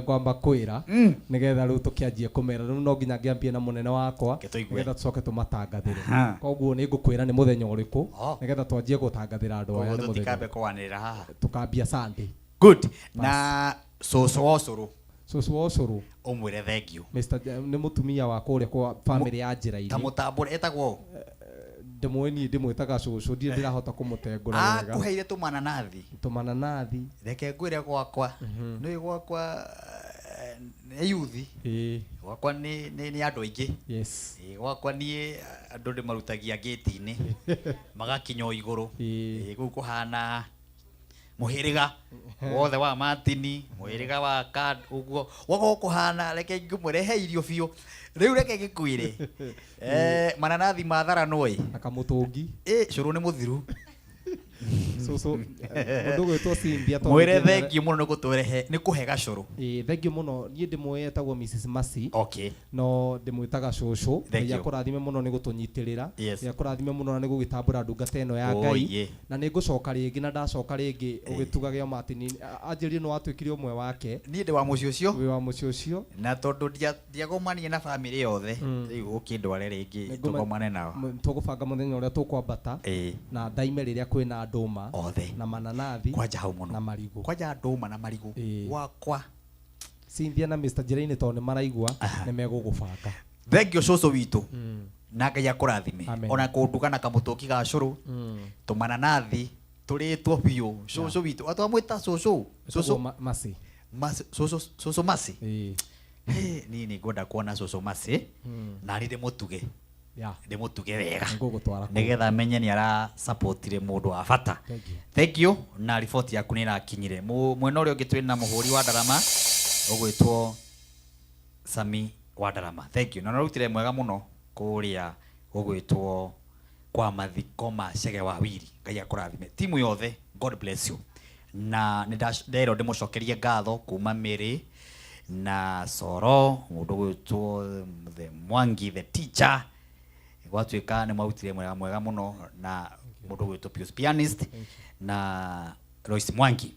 Ngwamba kwĩra nĩgetha rĩu tũkĩanjie kũmera. Rĩu no nginya ngĩambie na mũnene wakwa Reke tũigue. nĩgetha tũcoke tũmatangathĩre. Aha. Koguo nĩ ngũkwĩra nĩ mũthenya ũrĩkũ Oh. nĩgetha twanjie gũtangathĩra andũ aya Koguo nĩ mũthenya. tũtikambe kwanĩrĩra haha. Tũkambia Sunday. Good. Na cũcũ wa ũcũrũ? Cũcũ wa ũcũrũ. Ũmwĩre thank you. Mr. Nĩ mũtumia wa kũrĩa kwa family ya Ta njĩra-inĩ. Mũtambũre etagwo ũ? Ndĩmũĩ, niĩ ndĩmwĩtaga cũcũ, ndirĩ ndĩrahota kũmũtengũra wega. Akũheire tũmananathi. Tũmananathi. Reke ngwĩre, gwakwa nĩ gwakwa nĩ yuthi. Gwakwa nĩ andũ aingĩ. Ĩĩ, gwakwa niĩ andũ nĩ marutagia ngĩti-inĩ magakinya o igũrũ. Ĩĩ, kũu kũhana mũhĩrĩga wothe wa Martini, mũhĩrĩga wa kad ũguo gwakwa kũhana. Reke ngĩmwĩre he irio biũ. Rĩu reke ngĩkwĩre, mananathi ma thara nũĩ. Na kamũtũngi. Ĩ cũrũ nĩ mũthiru. Cũcũ mũndũ ũgwĩtwo Cynthia tondũ Mwĩre ngĩmwĩra- thengiũ mũno nĩ gũtũrehe, nĩ kũhe gacũrũ. Ĩĩ, thengiũ mũno. Niĩ ndĩmũĩ etagwo Mrs. Mercy. No ndĩmwĩtaga cũcũ. Thank Ngai you. akũrathime mũno nĩ gũtũnyitĩrĩra. Yes. Ngai akũrathime mũno na nĩ gũgĩtambũra ndungata ĩno ya Oh, Ngai. yeah. Na nĩ ngũcoka rĩngĩ, na ndacoka rĩngĩ ũgĩtugage o Martin anjĩrire nĩ watuĩkire ũmwe wake. Niĩ ndĩ wa mũciĩ ũcio. Wĩ wa mũciĩ ũcio. Na tondũ ndiagomanie na bamĩrĩ yothe, rĩu ũkĩndware rĩngĩ tũgomane nao. Tũgũbanga mũthenya ũrĩa tũkwambata na ndaime rĩrĩa kwĩna ndũma Othe. na mananathi Kwanja hau mũno. na marigũ. Kwanja ndũma na marigũ. Gwakwa. Cynthia na Mr. Njĩra-inĩ, tondũ nĩ maraigua, nĩ megũgũbanga. Thengiũ cũcũ witũ na Ngai akũrathime. Amen. Ona kũnduga na kamũtũngi ga cũrũ, tũmananathi tũrĩtwo biũ. Cũcũ witũ atwamwĩta cũcũ. Etagwo Cũcũ Mercy. Masi, cũcũ, cũcũ Masi. Ĩĩ. Hey, niĩ nĩ ngwenda kuona cũcũ Masi na niĩ ndĩmũtuge. Ndĩmũtuge wega. Nĩngũgũtwara kũu. Nĩgetha menye nĩ arasupportire mũndũ wa bata. Thank you. Thank you, na riboti yaku nĩ ĩrakinyire. Mwena ũrĩa ũngĩ twĩna mũhũri wa ndarama ũgwĩtwo Sami wa ndarama. Thank you, na nĩũrutire mwega mũno kũrĩa gũgwĩtwo kwa mathiko ma Chege wa Wiri. Ngai akũrathime, timu yothe, God bless you. Na nĩ nderwo ndĩmũcokerie ngatho kuma Mĩrĩ na Soro, mũndũ ũgwĩtwo the Mwangi the teacher. Gwatuĩka nĩ mwarutire mwega mwega mũno, na mũndũ ũgwĩtwo Pius Pianist na Lois Mwangi.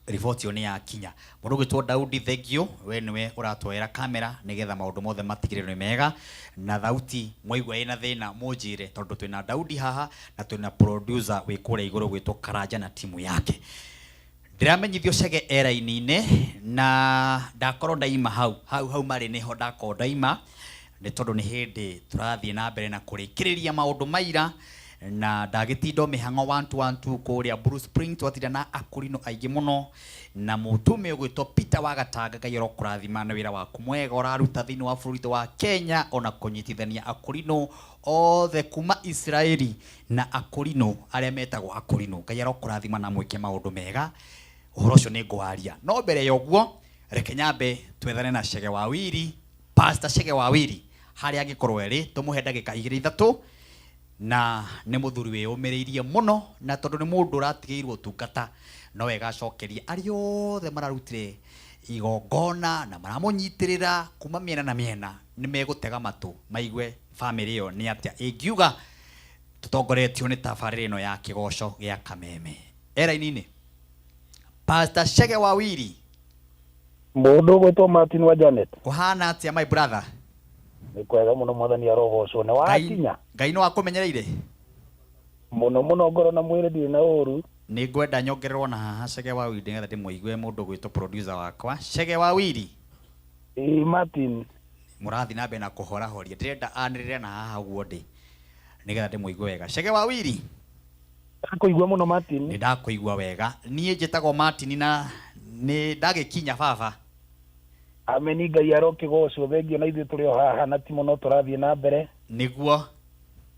Riboti ĩyo nĩ yakinya. Mũndũ ũgwĩtwo Daudi, thank you, we nĩwe ũratwoera kamera nĩgetha maũndũ mothe matigĩrĩrwo nĩ mega na thauti. Mwaigua ĩna thĩna mũnjĩre, tondũ twĩna Daudi haha na twĩna producer wĩ kũrĩa igũrũ gwĩtwo Karanja na timu yake. Ndĩramenyithio Chege e raini-inĩ, na ndakorwo ndaima hau hau hau marĩ nĩho ndakorwo ndaima, nĩ tondũ nĩ hĩndĩ tũrathiĩ na mbere na kũrĩkĩrĩria maũndũ maira na ndagĩtinda mĩhang'o 1 2 1 2 kũrĩa Blue Spring. Twatinda na akũrinũ aingĩ mũno na mũtume ũgwĩtwo Peter wa Gatanga. Ngai arokũrathima nĩ wĩra waku mwega ũraruta thĩinĩ wa bũrũri witũ wa Kenya, ona kũnyitithania akũrinũ othe kuma Israeli na akũrinũ arĩa metagwo akũrinũ. Ngai arokũrathima na mwĩke maũndũ mega. Ũhoro ũcio nĩ ngwaria, no mbere ya ũguo reke nyambe twethane na Chege wa Wiri, Pastor Chege wa Wiri, harĩa angĩkorwo erĩ tũmũhe ndagĩka igĩrĩ ithatũ. Na nĩ mũthuri wĩyũmĩrĩirie mũno, na tondũ nĩ mũndũ ũratigĩirwo ũtungata, no wega acokerie arĩa othe mararutire igongona na maramũnyitĩrĩra kuma mĩena na mĩena. Nĩ megũtega matũ maigue bamĩrĩ ĩyo nĩ atĩa ĩngiuga, tũtongoretio nĩ tabarĩra ĩno ya kĩgoco gĩa Kameme. Eraini-inĩ Pastor Chege wa Wiri. Mũndũ ũgwĩtwo Martin wa Janet. Kũhana atĩa, my brother? Nĩ kwega mũno, mwathani arogocwo. Nĩ wakinya. Ngai no akũmenyereire. Mũno mũno, ngoro na mwĩrĩ ndirĩ na ũru. Nĩ ngwenda nyongererwo na haha Chege wa Wiri nĩgetha ndĩmũigue. Mũndũ ũgwĩtwo producer wakwa Chege wa Wiri. Ĩĩ, Martin. Mũrathiĩ na mbere na kũhorahoria, ndĩrenda anĩrĩre na haha ũguo ndĩ nĩgetha ndĩmũigue wega. Chege wa Wiri. Ndakũigua mũno, Martin. Nĩ ndakũigua wega. Niĩ njĩtagwo Martin na nĩ ndagĩkinya baba. Ameni, Ngai arokĩgocwo. Thengio, na ithuĩ tũrĩ o haha na ti mũno tũrathiĩ na mbere. Nĩguo.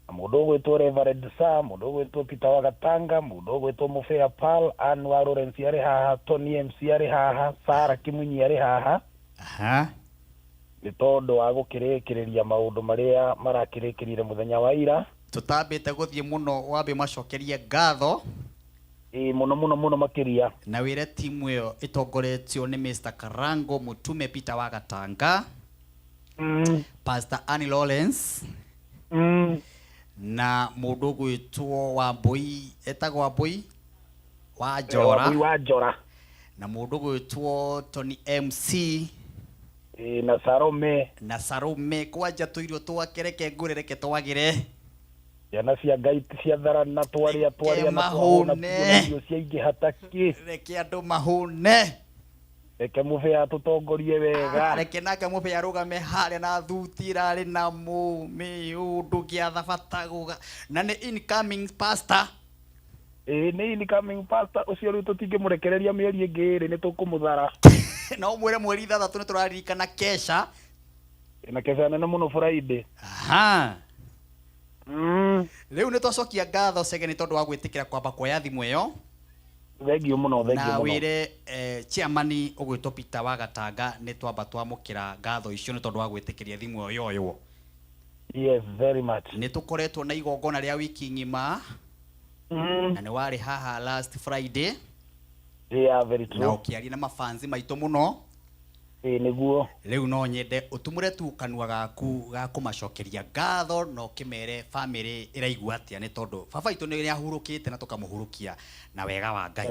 Na mũndũ ũgwĩtwo Reverend Sir, mũndũ ũgwĩtwo Peter wa Gatanga, mũndũ ũgwĩtwo Mũbea Pal, Ann wa Lawrence arĩ haha, Tony MC arĩ haha, Sarah Kimunyi arĩ haha. Nĩ tondũ wa gũkĩrĩkĩrĩria maũndũ marĩa marakĩrĩkĩrire mũthenya wa ira. Tũtambĩte gũthiĩ mũno, wambe macokerie ngatho. Ĩĩ, mũno mũno mũno makĩria. Na wĩre timu ĩyo ĩtongoretio nĩ Mr. Karango Mũtume Peter wa Gatanga, Pastor Annie Lawrence na mũndũ ũgwĩtwo Wambui, etagwo Wambui wa Njora. Wambui wa Njora. Na mũndũ gwĩtwo Tony MC. Ĩ, na Salome. Na Salome kwanja tũirio twake, reke ngũre, reke twagĩre. Ciana cia Ngai ciatharana, twarĩa twarĩa na twahũna mahũne. biũ na irio ciaingĩha ta kĩ. Reke andũ mahũne. Reke mũbĩa tũtongorie wega. Reke nake mũbĩa arũgame harĩa na thuti ĩrarĩ na mũmĩũndũ gĩa thabata na nĩ incoming pastor. Ĩ, nĩ incoming pastor ũcio, rĩu tũtingĩmũrekereria mĩeri ĩngĩ ĩrĩ, nĩ tũkũmũthara. No mwĩre mweri 6 nĩ tũraririkana kesha. Na kesha nene mũno Friday. Aha. Rĩu nĩ twacokia ngatho Chege nĩ tondũ wa gwĩtĩkĩra kwamba kuoya thimũ ĩyo. Thengiũ mũno, thengiũ na mũno. Wĩre chairman ũgwĩtwo Peter wa Gatanga nĩ twamba twamũkĩra ngatho icio nĩ tondũ wa gwĩtĩkĩria thimũ ĩyo yoywo. Yes, very much. Nĩ tũkoretwo na igongona rĩa wiki ng'ima na nĩ warĩ haha last Friday. Yeah, very Na true. ũkĩaria na mafanzi maitũ mũno. Ĩ, nĩguo. Rĩu no nyende ũtumũre tu kanua gaku ga kũmacokeria ngatho na ũkĩmere family ĩraigua atĩa, nĩ tondũ baba itũ nĩ ahurũkĩte na tũkamũhurũkia na wega wa Ngai.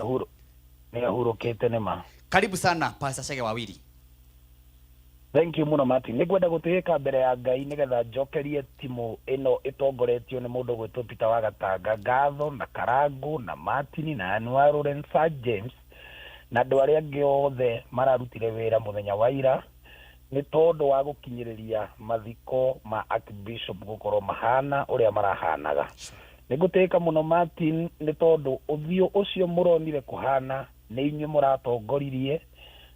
Nĩ ahurũkĩte nĩ ma. Karibu sana, Pastor Chege Wawiri. Thank you mũno, Martin. Nĩ ngwenda gũtĩĩka mbere ya Ngai nĩgetha njokerie timu ĩno ĩtongoretio nĩ mũndũ gwĩtwo Peter wa Gatanga ngatho, na Karangu na Martin na Anwar Lawrence James na andũ arĩa angĩ othe mararutire wĩra mũthenya wa ira nĩ tondũ wa gũkinyĩrĩria mathiko ma Archbishop gũkorwo mahana ũrĩa marahanaga. Nĩ ngũtĩĩka mũno, Martin, nĩ tondũ ũthiũ ũcio mũronire kũhana nĩ inyuĩ mũratongoririe,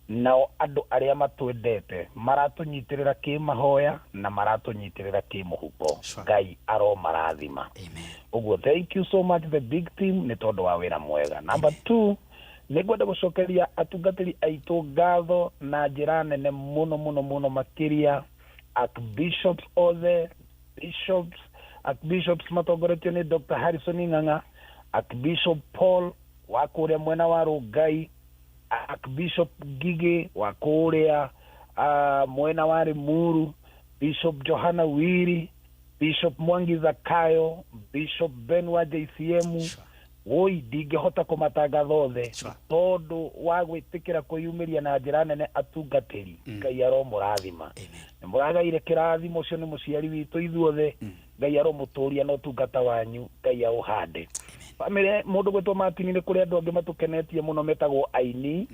nao andũ arĩa matwendete maratũnyitĩrĩra kĩmahoya na maratũnyitĩrĩra kĩmũhuko. Ngai aromarathima. Amen. Ũguo thank you so much, the big team, nĩ tondũ wa wĩra mwega. Number two, nĩ ngwenda gũcokeria atungatĩri aitũ ngatho na njĩra nene mũno mũno mũno makĩria, archbishops othe, bishops, archbishops matongoretio nĩ Dr. Harrison Ng'ang'a, Archbishop Paul wa kũrĩa mwena wa Rũngai, Archbishop Ngigĩ wa kũrĩa mwena wa Limuru, Bishop Johana Wiri, Bishop Mwangi Zakayo, Bishop Ben wa JCM. Woi, ndingĩhota kũmatangatha othe tondũ wa gwĩtĩkĩra kwĩyumĩria na njĩra nene. Atungatĩri, Ngai aromũrathima. Amen. Nĩ mũragaire kĩrathimo. Ũcio nĩ mũciari witũ ithuothe. Ngai aromũtũria na ũtungata wanyu Ngai aũhande. Bamĩrĩ, mũndũ gwĩtwo Martin, nĩ kũrĩ andũ angĩ matũkenetie mũno metagwo aini,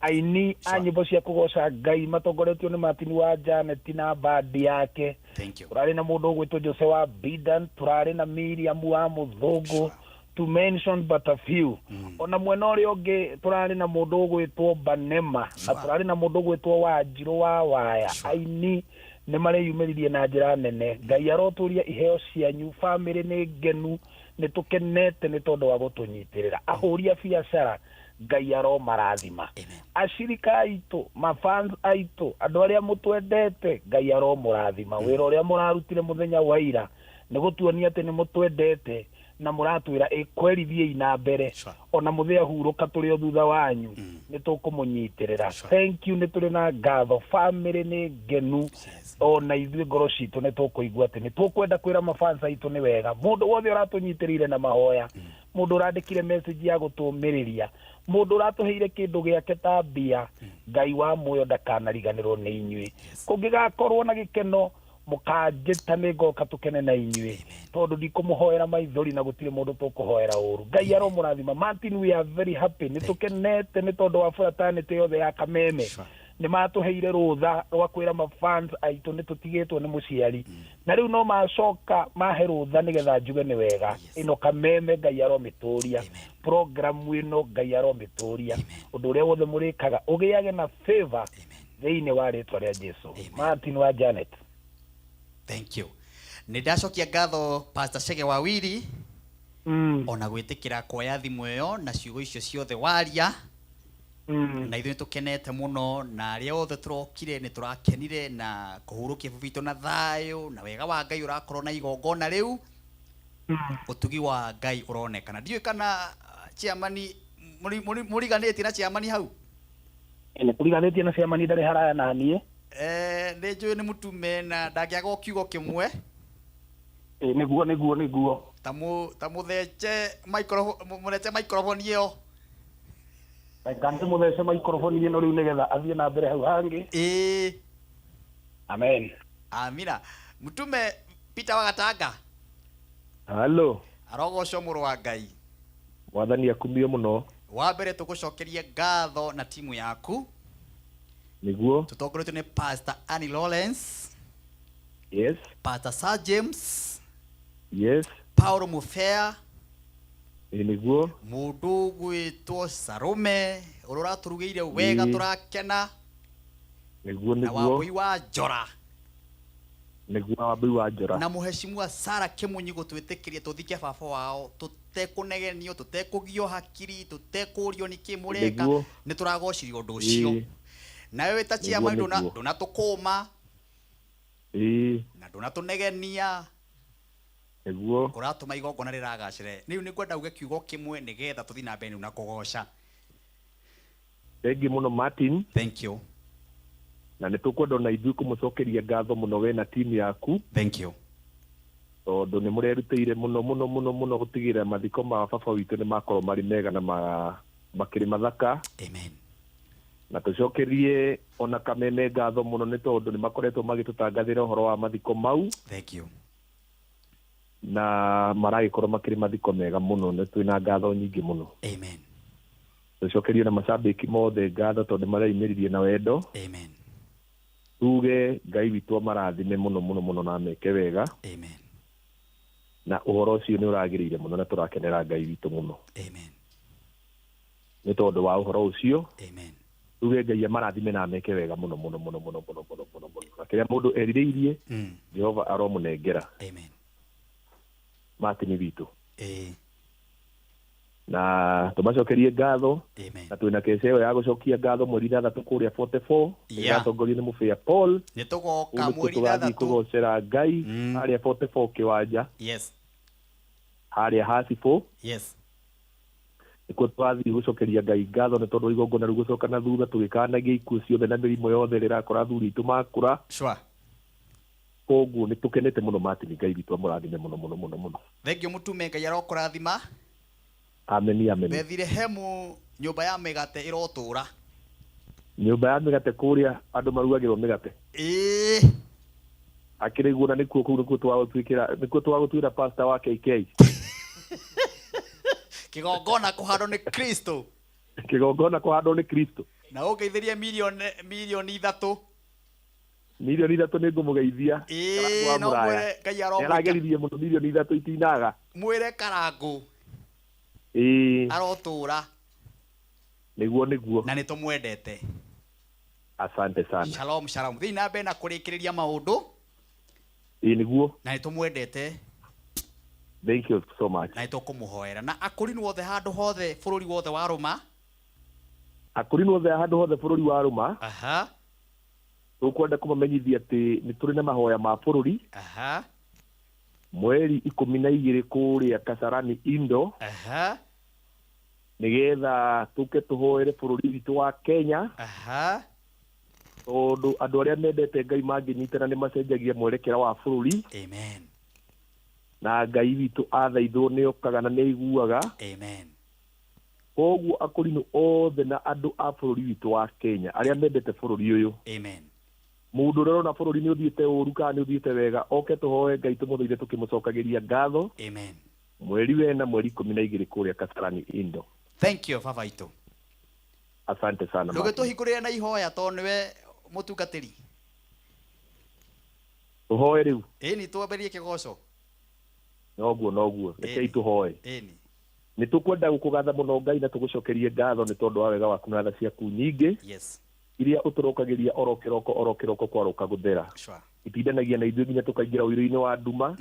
aini a nyĩmbo cia kũgoca Ngai matongoretio nĩ Martin wa Janet na bandi yake. Thank you. Tũrarĩ na mũndũ ũgwĩtwo Jose wa Bidan, tũrarĩ na Miriam wa Mũthũngũ, to mention but a few. Ona mwena ũrĩa ũngĩ tũrarĩ na mũndũ ũgwĩtwo Banema na tũrarĩ na mũndũ ũgwĩtwo Wanjirũ wa Waya. Aini nĩ mareyumĩririe na njĩra nene. Ngai arotũria iheo cianyu. Bamĩrĩ nĩ ngenu, nĩ tũkenete nĩ tondũ wa gũtũnyitĩrĩra. Ahũri a biacara, Ngai aromarathima. Amen. Acirika aitũ, mafans aitũ, andũ arĩa mũtwendete, Ngai aromũrathima. Wĩra ũrĩa mũrarutire mũthenya wa ira nĩ gũtuonia atĩ nĩ mũtwendete na mũratwĩra ĩ kweri thiĩi na mbere. Ona mũthĩ ahurũka, tũrĩ o thutha wanyu, nĩ tũkũmũnyitĩrĩra. Thank you, nĩ tũrĩ na ngatho. Famĩlĩ nĩ ngenu. Ona ithuĩ ngoro citũ nĩ tũkũigua atĩ nĩ tũkwenda kwĩra mafans aitũ nĩ wega. Mũndũ wothe ũratũnyitĩrĩire na mahoya, mũndũ ũrandĩkire message ya gũtũmĩrĩria, mũndũ ũratũheire kĩndũ gĩake ta mbia, Ngai wa muoyo ndakanariganĩrwo nĩ inyuĩ. Kũngĩgakorwo na gĩkeno, mũkanjĩta, nĩ ngoka tũkene na inyuĩ, tondũ ndikũmũhoera maithori na gũtirĩ mũndũ tũkũhoera ũru. Ngai aromũrathima. Martin, we are very happy, nĩ tũkenete nĩ tondũ wa fraternity yothe ya Kameme. Nĩ matũheire rũtha rwa kwĩra mafans aitũ nĩ tũtigĩtwo nĩ mũciari, na rĩu no macoka mahe rũtha nĩgetha njuge nĩ wega. Ĩno Kameme Ngai aromĩtũria, programu ĩno Ngai aromĩtũria, ũndũ ũrĩa wothe mũrĩkaga ũgĩage na favor thĩinĩ wa rĩtwa rĩa Jesu. Martin wa Janet. Thank you. Nĩ ndacokia ngatho, Pastor Chege Wawiri, ona gwĩtĩkĩra kuoya thimũ ĩyo na ciugo icio ciothe waria. Na ithuĩ nĩ tũkenete mũno na arĩa othe tũrokire nĩ tũrakenire na kũhurũkia baba witũ na thayũ na wega wa Ngai ũrakorwo na igongona rĩu. Ũtugi wa Ngai ũronekana. Ndiũĩ kana chairman mũriganĩtie na chairman hau. Nĩ tũriganĩtie na chairman, ndarĩ haraya na niĩ. Eh, nĩ njũĩ nĩ mũtume na ndangĩaga o kiugo kĩmwe. Ĩ, nĩguo. Ta mũthece microphone, mũthece microphone ĩyo. Reka ndĩmũthece maikroboni ĩno rĩu nĩgetha athiĩ na mbere hau hangĩ. Ĩĩ. Amen. Amina. Mtume Peter Wagatanga. Halo. Arogocwo mũrũ wa Ngai. Mwathani akumio mũno. Wa mbere tũgũcokerie ngatho na timu yaku. Nĩguo. Tũtongoretio nĩ Pastor Annie Lawrence. Yes. Pastor Sir James. Yes. Paulo Mufea. Nĩguo. Mũndũ ũgwĩtwo Sarume ũrĩa ũratũrugĩire wega tũrakena. Nĩguo. Na Wambui wa Njora. Nĩguo Wambui wa Njora. Na mũheshimiwa Sarah Kĩmunyi gũtwĩtĩkĩria tũthike baba wao tũtekũnegenio, tũtekũgio hakiri, tũtekũrio nĩkĩ mũreka. Nĩ tũragocirio ũndũ ũcio. Nawe wĩ ta chairman ndũnatũkũma. Na ndũnatũnegenia. Nĩguo. Ũratũma igongona rĩragacĩre. Rĩu nĩngwenda uge kiugo kĩmwe nĩgetha tũthiĩ na mbere na kũgoca. Thank you mũno Martin. Thank you. Na nĩ tũkwenda ona ithuĩ kũmũcokeria ngatho mũno we na timu yaku. Thank you. Tondũ nĩ mũrerutĩire mũno mũno mũno mũno gũtigĩrĩra mathiko ma baba witũ nĩ makorwo marĩ mega na makĩrĩ mathaka. Amen. Na tũcokerie ona Kameme ngatho mũno nĩ tondũ nĩ makoretwo magĩtũtangathĩra ũhoro wa mathiko mau. Thank you. Na maragĩkorwo makĩrĩ mathiko mega mũno, nĩ twĩna ngatho nyingĩ mũno. Amen. Tũcokerie na macambĩki mothe ngatho tondũ mareyumĩririe na wendo. Amen. Tuge Ngai witũ amarathime mũno mũno mũno na ameke wega. Amen. Na ũhoro ũcio nĩ ũragĩrĩire mũno na tũrakenera Ngai witũ mũno. Amen. Nĩ tondũ wa ũhoro ũcio. Amen. Tuge Ngai amarathime na ameke wega mũno mũno mũno mũno mũno mũno mũno mũno. Na kĩrĩa mũndũ erirĩirie, Jehova aromũnengera. Amen. Martin witũ. Na tũmacokerie ngatho. Amen. Na twĩna kece ĩyo ya gũcokia ngatho mweri 6 kũrĩa 44. Ĩgatongorio nĩ Mũbĩa Paul. Nĩ tũgoka mweri 6. Kũgocera Ngai harĩa 44 kĩwanja. Yes. Harĩa Hasibũ. Yes. Nĩkuo tũrathiĩ gũcokeria Ngai ngatho nĩ tondũ igongona rĩu gũcoka na thutha tũgĩkanagia ikuũ ciothe na mĩrimũ yothe ĩrĩa ĩrakora athuri aitũ makũra. Sure. Koguo nĩ tũkenete mũno Martin, Ngai witũ amũrathime mũno mũno mũno mũno. Thank you mũtume, Ngai arokũrathima. Amen, amen. Bethilehemu nyũmba ya mĩgate ĩrotũra. Nyũmba ya mĩgate kũrĩa andũ marugagĩrwo mĩgate. Ĩĩ. Akĩrĩ guo na nĩkuo kũu nĩkuo twagũtuĩkĩra, nĩkuo twagũtuĩra pastor wa KK. Kĩgongona kũhandwo nĩ Kristo. Kĩgongona kũhandwo nĩ Kristo. Na ũngeithĩrie milioni 3. Milioni 3 nĩ ngũmũgeithia. Ĩĩ, no mwĩre Ngai aromũika. Nĩarageririe mũno, milioni 3 itinaga. Mwĩre Karangũ. Ĩĩ. Arotũra. Nĩguo nĩguo. Na nĩtũmwendete. Asante sana. Shalom shalom. Thiĩ na mbere na kũrĩkĩrĩria maũndũ. Ĩĩ nĩguo. Na nĩtũmwendete. Thank you so much. Na nĩtũkũmũhoera. Na akũrinũ othe handũ hothe bũrũri wothe wa Rũma. Akũrinũ othe handũ hothe bũrũri wa Rũma. Aha. Tũkwenda kũmamenyithia atĩ nĩ tũrĩ na mahoya ma bũrũri. Aha. Mweri 12 kũrĩa Kasarani Indo. Aha. Nĩgetha tũke tũhoere bũrũri witũ wa Kenya. Aha. Tondũ andũ arĩa mendete Ngai mangĩnyitana nĩ macenjagia mwerekera wa bũrũri. Amen. Na Ngai witũ athaithwo nĩ okaga na nĩ aiguaga. Amen. Koguo akũrinũ othe na andũ a bũrũri witũ wa Kenya arĩa mendete bũrũri ũyũ. Amen. Mũndũ ũrĩa ũrona bũrũri nĩ ũthiĩte ũru kana nĩ ũthiĩte wega oke tũhoe Ngai tũmũthaithe tũkĩmũcokagĩria ngatho. Amen. Mweri 4 mweri 12 kũrĩa Kasarani Indo. Thank you baba itũ. Asante sana. Ndũgĩtũhingũrĩre na ihoya tondũ nĩwe mũtungatĩri. Tũhoe rĩu. Ĩni twambĩrĩrie kĩgoco. Noguo noguo. Rekei tũhoe. Ĩni. Nĩ tũkwenda gũkũgatha mũno Ngai na tũgũcokerie ngatho nĩ tondũ wa wega waku na tha ciaku nyingĩ. Yes. Iria ũtũrokagĩria oro kĩroko oro kĩroko kwaroka gũthera. Sure. Itindanagia na ithuĩ nginya tũkaingĩra ũirũ-inĩ wa nduma.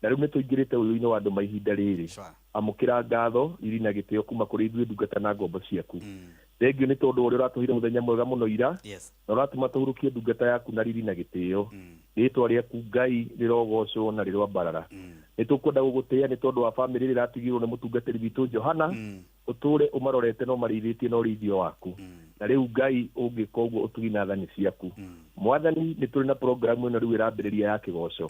Na rĩu nĩ tũingĩrĩte ũirũ-inĩ wa nduma ihinda rĩrĩ. Sure. Amũkĩra ngatho iri na gĩtĩo kuma kũrĩ ithuĩ ndungata na ngombo ciaku. Thengiũ nĩ tondũ ũrĩa ũratũheire mũthenya mwega mũno ira. Yes. Na ũratũma tũhurũkie ndungata yaku na riri na gĩtĩo. Rĩtwa rĩaku Ngai rĩrogocwo na rĩroambarara. Nĩ tũkwenda gũgũtĩĩa nĩ tondũ wa bamĩrĩ ĩrĩa ĩratigirwo nĩ mũtungatĩri witũ Johana. Ũtũre ũmarorete no marĩithĩtie na ũrĩithio waku. Na rĩu Ngai ũngĩka ũguo ũtugi na thani ciaku. Mwathani, nĩ tũrĩ na programu ĩno rĩu ĩrambĩrĩria ya kĩgoco.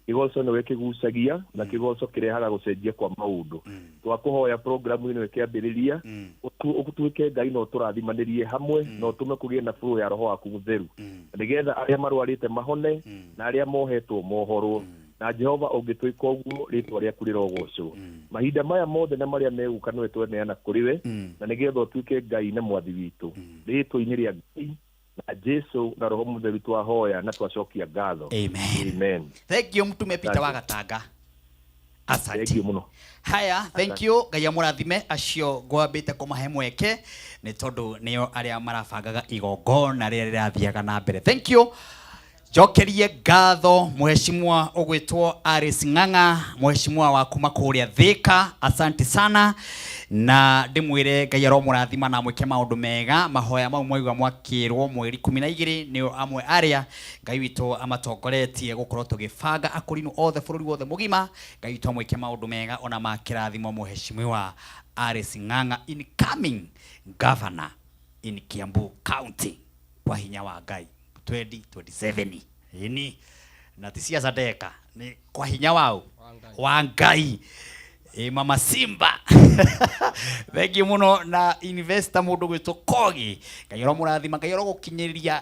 Kĩgoco nĩwe kĩgucagia na kĩgoco kĩrehaga gũcenjia kwa maũndũ. Twakũhoya programu ĩno ĩkĩambĩrĩria, ũtuĩke Ngai na ũtũrathimanĩrie hamwe na ũtũme kũgĩe na flow ya roho waku mũtheru, nĩgetha arĩa marwarĩte mahone na arĩa mohetwo mohorwo. Na Jehova, ũngĩtwĩka ũguo, rĩtwa rĩaku rĩrogocwo mahinda maya mothe na marĩa megũka. Nĩwe tweneana kũrĩ we na nĩgetha ũtuĩke Ngai na mwathi witũ. Rĩtwa-inĩ rĩa Ngai na Jesu na Roho Mũtheru twahoya na twacokia ngatho. Amen. Amen. Thank you, mtume Peter Asante. wa Gatanga. Asante. Thank you mũno. Haya, thank you. Ngai amũrathime. Acio ngwambĩte kũmahe mweke nĩ tondũ nĩo arĩa marabangaga igongona rĩrĩa rĩrathiaga na mbere. Thank you. Njokerie ngatho mheshimiwa ũgwĩtwo Alice Ng'ang'a, mheshimiwa wa kuma kũrĩa Thika. Asante sana, na ndĩmwĩre Ngai aromũrathima na amwĩke maũndũ mega. Mahoya mau mwaigua mwakĩrwo mweri 12 nĩo amwe arĩa Ngai witũ amatongoretie gũkorwo tũgĩbanga akũrinũ othe bũrũri wothe mũgima. Ngai witũ amwĩke maũndũ mega ona ma kĩrathimo, mheshimiwa Alice Ng'ang'a, incoming governor in Kiambu County, kwa hinya wa Ngai 2027. Ini na ti siasa ndeka, ni kwa hinya wao wa Ngai. E, mama Simba, thank you muno, na investor mundu gwitwo Kogi, Ngai aromũrathima, Ngai arogũkinyĩria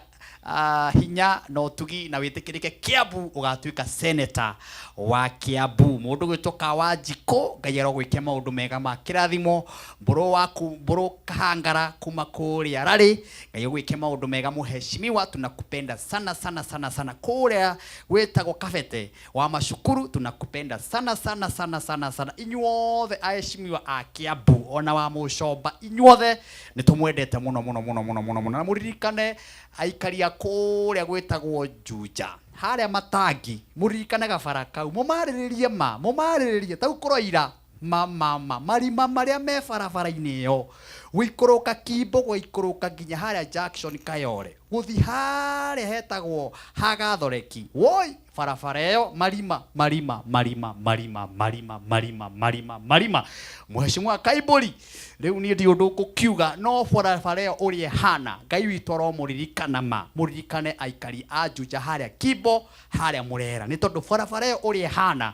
hinya na ũtugi na wĩtĩkĩrĩke Kiambu, ũgatuĩka senator wa Kiambu. Mũndũ gwĩtwo Kawanjikũ, Ngai arogwĩke maũndũ mega ma kĩrathimo. Mbũrũ waku Mbũrũ Kahangara kuma kũrĩa Rarĩ, Ngai ũgwĩke maũndũ mega. Mũheshimiwa, tunakupenda sana sana sana sana. Kũrĩa gwĩtagwo Kabete wa Macukuru, tunakupenda sana sana sana sana sana. Inyuothe aheshimiwa a Kiambu ona wa Mũcomba, inyuothe nĩ tũmwendete mũno mũno mũno mũno mũno mũno. Na mũririkane aikari a kũrĩa gwĩtagwo Juja, harĩa Matangi, mũririkane gabara kau, mũmarĩrĩrie ma mũmarĩrĩrie tau kũroira ma ma ma marima marĩa me barabara-inĩ ĩyo, gũikũrũka Kimbo, gũikũrũka nginya harĩa Jackson Kayore, gũthi harĩa hetagwo Hagathoreki. Woi, barabara ĩyo marima marima marima marima marima marima marima marima. Mheshimiwa Kaiburi, rĩu niĩ ndi ũndũ ngũkiuga, no barabara ĩyo ũrĩa ĩhana, Ngai witũ aromũririkana ma mũririkane aikari a Juja harĩa Kimbo, harĩa Mũrera, nĩ tondũ barabara ĩyo ũrĩa ĩhana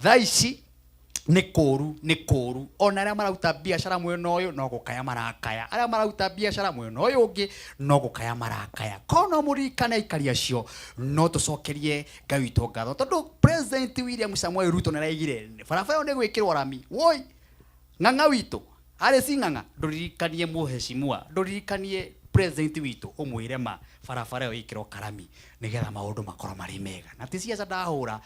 thaa ici nĩ kũru, nĩ kũru. Ona arĩa marauta biacara mwena ũyũ no gũkaya marakaya, arĩa marauta biacara mwena ũyũ ũngĩ no gũkaya marakaya. Ko no mũririkane aikari acio. No tũcokerie Ngai witũ ngatho tondũ President William Samoei Ruto nĩ araigire barabara ĩyo nĩ gwĩkĩrwo rami. Woi, Ng'ang'a witũ arĩ si Ng'ang'a, ndũririkanie mũheshimiwa, ndũririkanie president witũ, ũmwĩre ma barabara ĩyo ĩkĩrwo karami nĩgetha maũndũ makorwo marĩ mega. Na ti ciaca ndahũra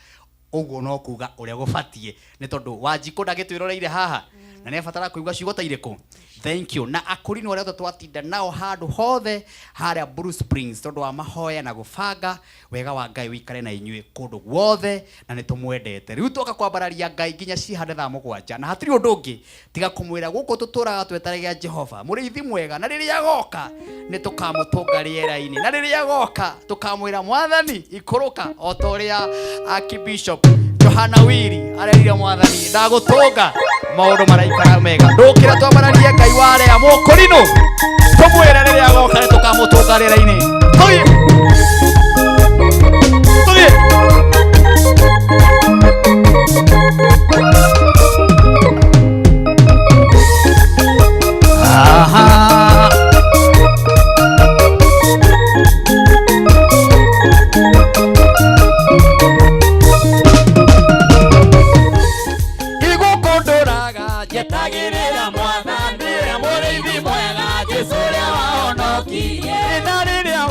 ũguo, no kuga ũrĩa gũbatiĩ, nĩ tondũ Wanjikũ ndagĩtwĩroreire haha na nĩ abatara kũigua ciugo ta irĩkũ. Thank you. Na akũrinũ arĩa othe twatinda nao handũ hothe harĩa Blue Springs tondũ wa mahoya na gũbanga, wega wa Ngai wĩikare na inyuĩ kũndũ guothe, na nĩ tũmwendete. Rĩu twoka kwambararia Ngai nginya cihande thaa 7, na hatirĩ ũndũ ũngĩ tiga kũmwĩra gũkũ tũtũraga tweteregia Jehova mũrĩithi mwega, na rĩrĩa agoka nĩ tũkamũtũnga rĩera-inĩ, na rĩrĩa agoka tũkamwĩra, "Mwathani, ikũrũka," o ta ũrĩa Archbishop Johana Wiri arerire Mwathani, "Ndagũtũnga." Maũndũ maraikara mega. Ndũkĩra twambararie Ngai wa arĩa mũkũrinũ, tũmwĩre rĩrĩa agoka nĩ tũkamũtũnga rĩera-inĩ. Tũthiĩ, tũthiĩ. Aha. Igũkũndũraga njetagĩrĩra Mwathani ũrĩa mũrĩithi mwega, Jesũ ũrĩa wahonokirie. Na rĩrĩa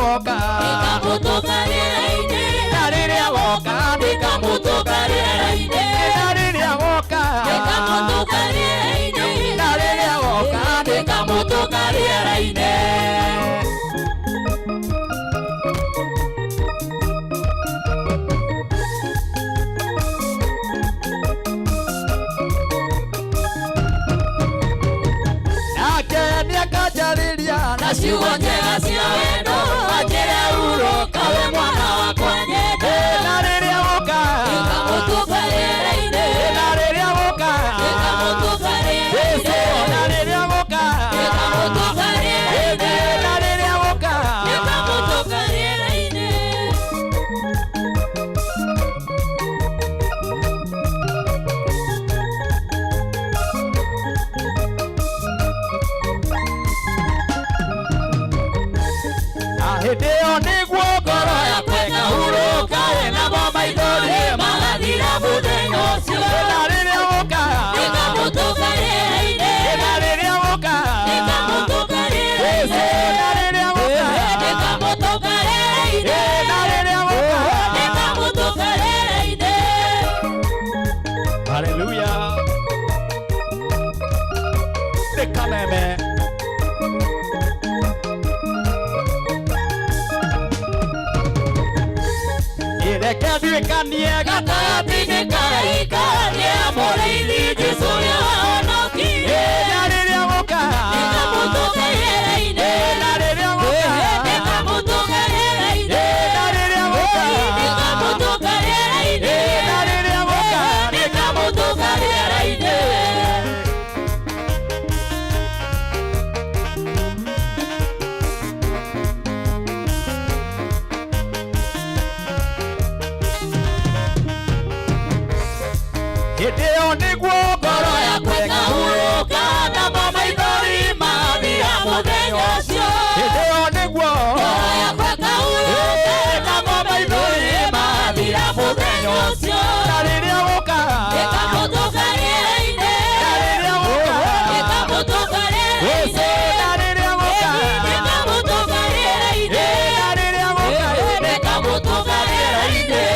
Ĩyo nĩguo ngoro yakwa ĩkahurũka namo maithori magathira mũthenya ũcio. Na rĩrĩa gũka Nĩkamũtũka rĩera-inĩ. Na rĩrĩa gũka Nĩkamũtũka rĩera-inĩ. Na rĩrĩa gũka Nĩkamũtũka rĩera-inĩ. Na rĩrĩa gũka Nĩkamũtũka rĩera-inĩ. Haleluya. Nĩ kameme. Reke nduĩkanie Gatagatĩ-inĩ ka araika nĩ mũrĩithi Jesũ ũrĩa wahonokirie. Na rĩrĩa gũka Nĩkamũtũka rĩera-inĩ. Na rĩrĩa gũka Nĩkamũtũka rĩera-inĩ. Na rĩrĩa gũka Nĩkamũtũka rĩera-inĩ. Na rĩrĩa gũka Nĩkamũtũka rĩera-inĩ. Hĩndĩ ĩyo nĩguo ngoro yakwa Ĩkahurũka namo maithori magathira mũthenya ũcio. Hĩndĩ ĩyo nĩguo Ngoro yakwa ĩkahurũka namo maithori magathira mũthenya ũcio. Na rĩrĩa gũka Nĩkamũtũka rĩera-inĩ. Na rĩrĩa gũka Nĩkamũtũka rĩera-inĩ. Na rĩrĩa gũka Nĩkamũtũka rĩera-inĩ. Na rĩrĩa gũka Nĩkamũtũka rĩera-inĩ.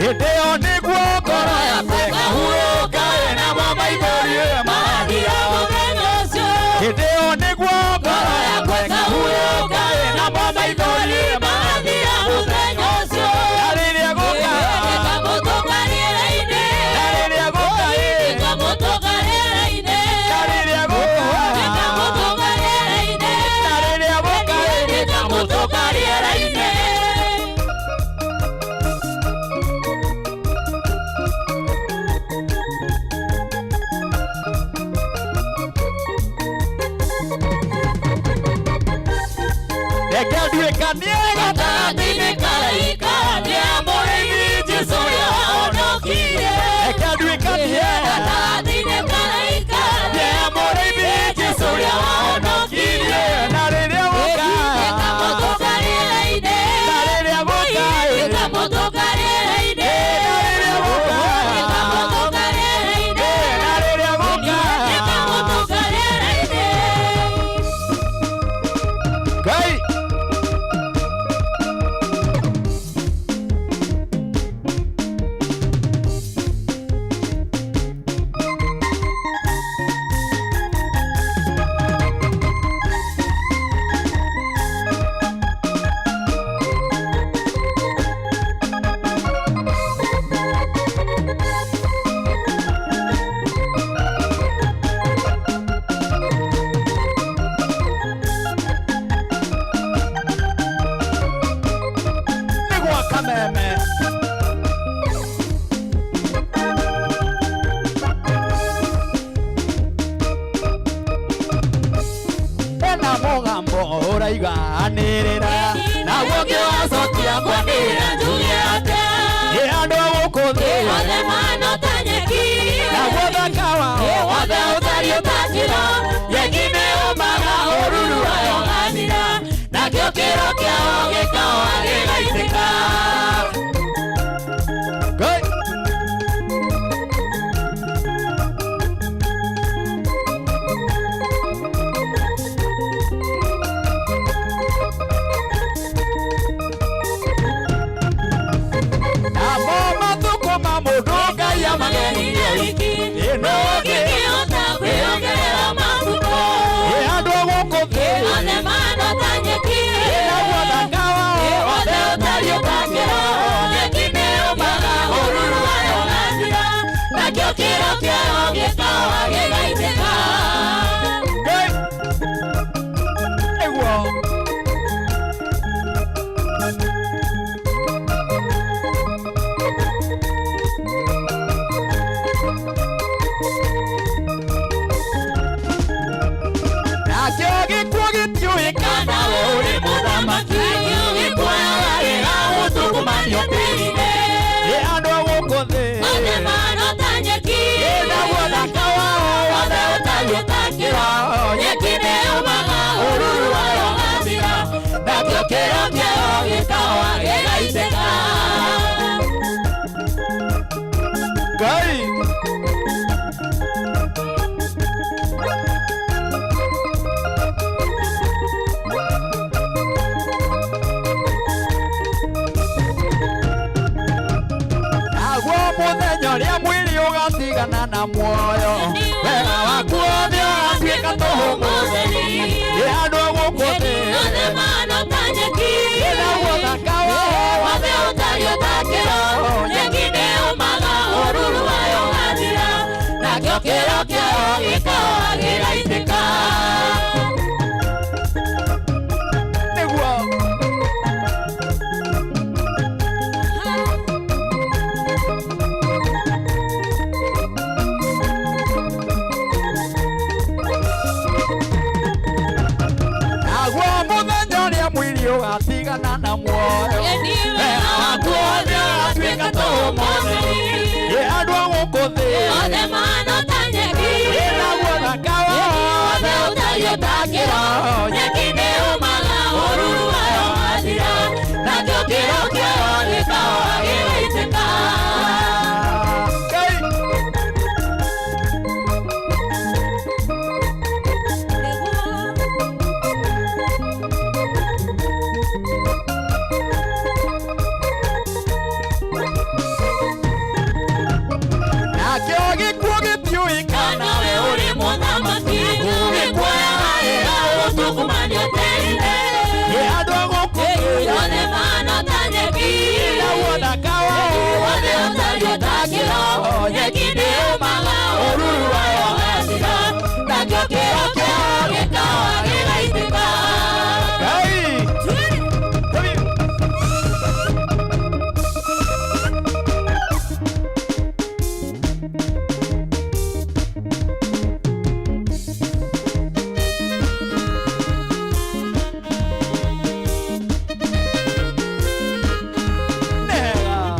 Hĩndĩ ĩyo nĩguo ngoro yakwa ĩkahurũka namo maithori Magathira mũthenya ũcio. Hĩndĩ ĩyo nĩguo ngoro yakwa ĩkahurũka namo maithori Magathira mũthenya ũcio. Na rĩrĩa gũka Nĩkamũtũka rĩera-inĩ. Na rĩrĩa gũka Nĩkamũtũka rĩera-inĩ. Na rĩrĩa gũka Nĩkamũtũka rĩera-inĩ. Na rĩrĩa gũka Nĩkamũtũka rĩera-inĩ. Reke nduĩkanie Gatagatĩ-inĩ ka araika nĩ mũrĩithi Jesũ ũrĩa wahonokirie. Reke nduĩkanie Gatagatĩ-inĩ ka araika nĩ mũrĩithi Jesũ ũrĩa wahonokirie. Na rĩrĩa gũka Nĩkamũtũka rĩera-inĩ. Na rĩrĩa gũka Nĩkamũtũka rĩera-inĩ. Na rĩrĩa gũka Nĩkamũtũka rĩera-inĩ. Na rĩrĩa gũka Nĩkamũtũka rĩera-inĩ. Ngai nĩ gwa kameme. Ena mũgambo ũraiganĩrĩra naguo ngĩwacokia Ngwanĩrĩra njuge atĩa? Ĩ andũ a gũkũ thĩ Othe mahana ta nyeki. naguo thaka wao Othe ũtariĩ ta kĩro. Nyeki nĩ yũmaga, ũruru wayo ũgathira, nakĩo kĩro kĩao gĩkaũa gĩgaitĩka. Ngai Namo matukũ ma mũndũ Ngai Mageririe wiki, Ĩno ũngĩkĩhota kwĩongerera matukũ. Ĩ andũ a gũkũ thĩ Othe mahana ta nyeki. naguo thaka wao Othe ũtariĩ ta kĩro. Nyeki nĩ yũmaga, ũruru wayo ũgathira, nakĩo kĩro kĩayo gĩkaũa gĩgaitĩka. Ngai Nĩguo Nakĩo gĩkuũ gĩtiũĩ Kana we ũrĩ mũthamaki, gĩkuoya wagĩra gũtũkũmanio Mũthenya ũrĩa mwĩrĩ ũgatigana na muoyo wega waku wothe ũgatuĩka tũhũ mũtheri ĩ andũ a gũkũ thĩ Othe mahana ta nyeki naguo thaka wao Othe ũtariĩ ta kĩro nyeki nĩ ũmaga ũruru wayo ũgathira nakĩo kĩro kĩayo gĩkahoha gĩgaitĩka. Nĩguo naguo mũthenya ũrĩa mwĩrĩ ũgatigana na muoyo Wega waku wothe ũgatuĩka tũhũ mũtheri ĩ andũ a gũkũ thĩ Othe mahana ta nyeki naguo thaka wao Othe ũtariĩ ta kĩro nyeki nĩ ũmaga ũruru wayo ũgathira nakĩo kĩro kĩayo gĩkahoha gĩgaitĩka. Ngai. Nakĩo gĩkuũ gĩtiũĩ Kana we ũrĩ mũthamaki gĩkuoyaga wĩra ũtũkumanio terire ĩ andũ a gũkũ thĩ Othe mahana ta nyeki naguo thaka wao Othe ũtariĩ ta kĩro nyeki nĩ ũmaga ũruru wayo ũgathira nakĩo kĩro kĩayo gĩkahoha gĩgaitĩka. Ngai. Nega.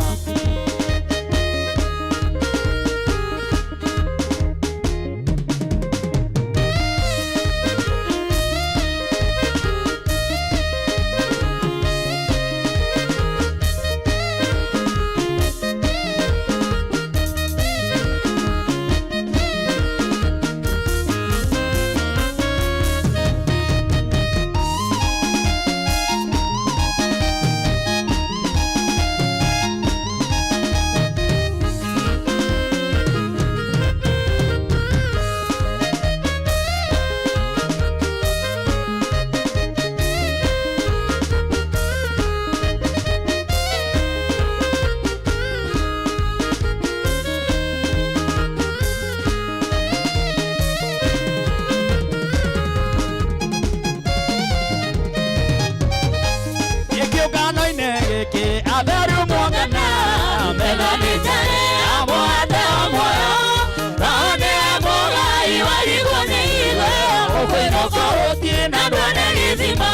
Gĩkĩũngano-inĩ gĩkĩ atheru mongana Metha nĩ njare ya mũgate wa muoyo Roho nĩwe mũgai warigwo nĩ ithuĩ ũkũinũka ũthiĩ na nduone gĩthima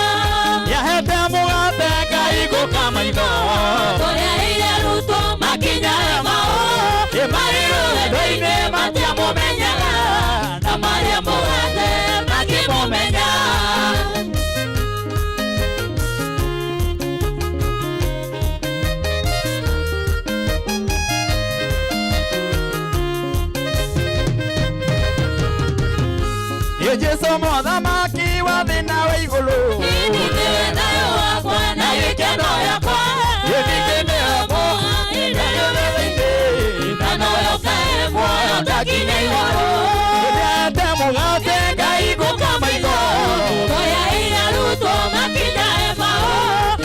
yahete mũgate ngahingũka maitho Tũrĩarĩire arutwo makinya mao Ĩ marĩ rũgendo-inĩ matiamũmenyaga na marĩa mũgate makĩmũmenya. Ĩ Jesũ mũthamaki wa thĩ na wa igũrũ Nĩ nĩwe thayũ wakwa na gĩkeno gĩakwa Ĩ ningĩ nĩwe na noyo kae muoyo ndakinya igũrũ Yahete mũgate ngahingũka maitho Tũrĩarĩire arutwo makinya mao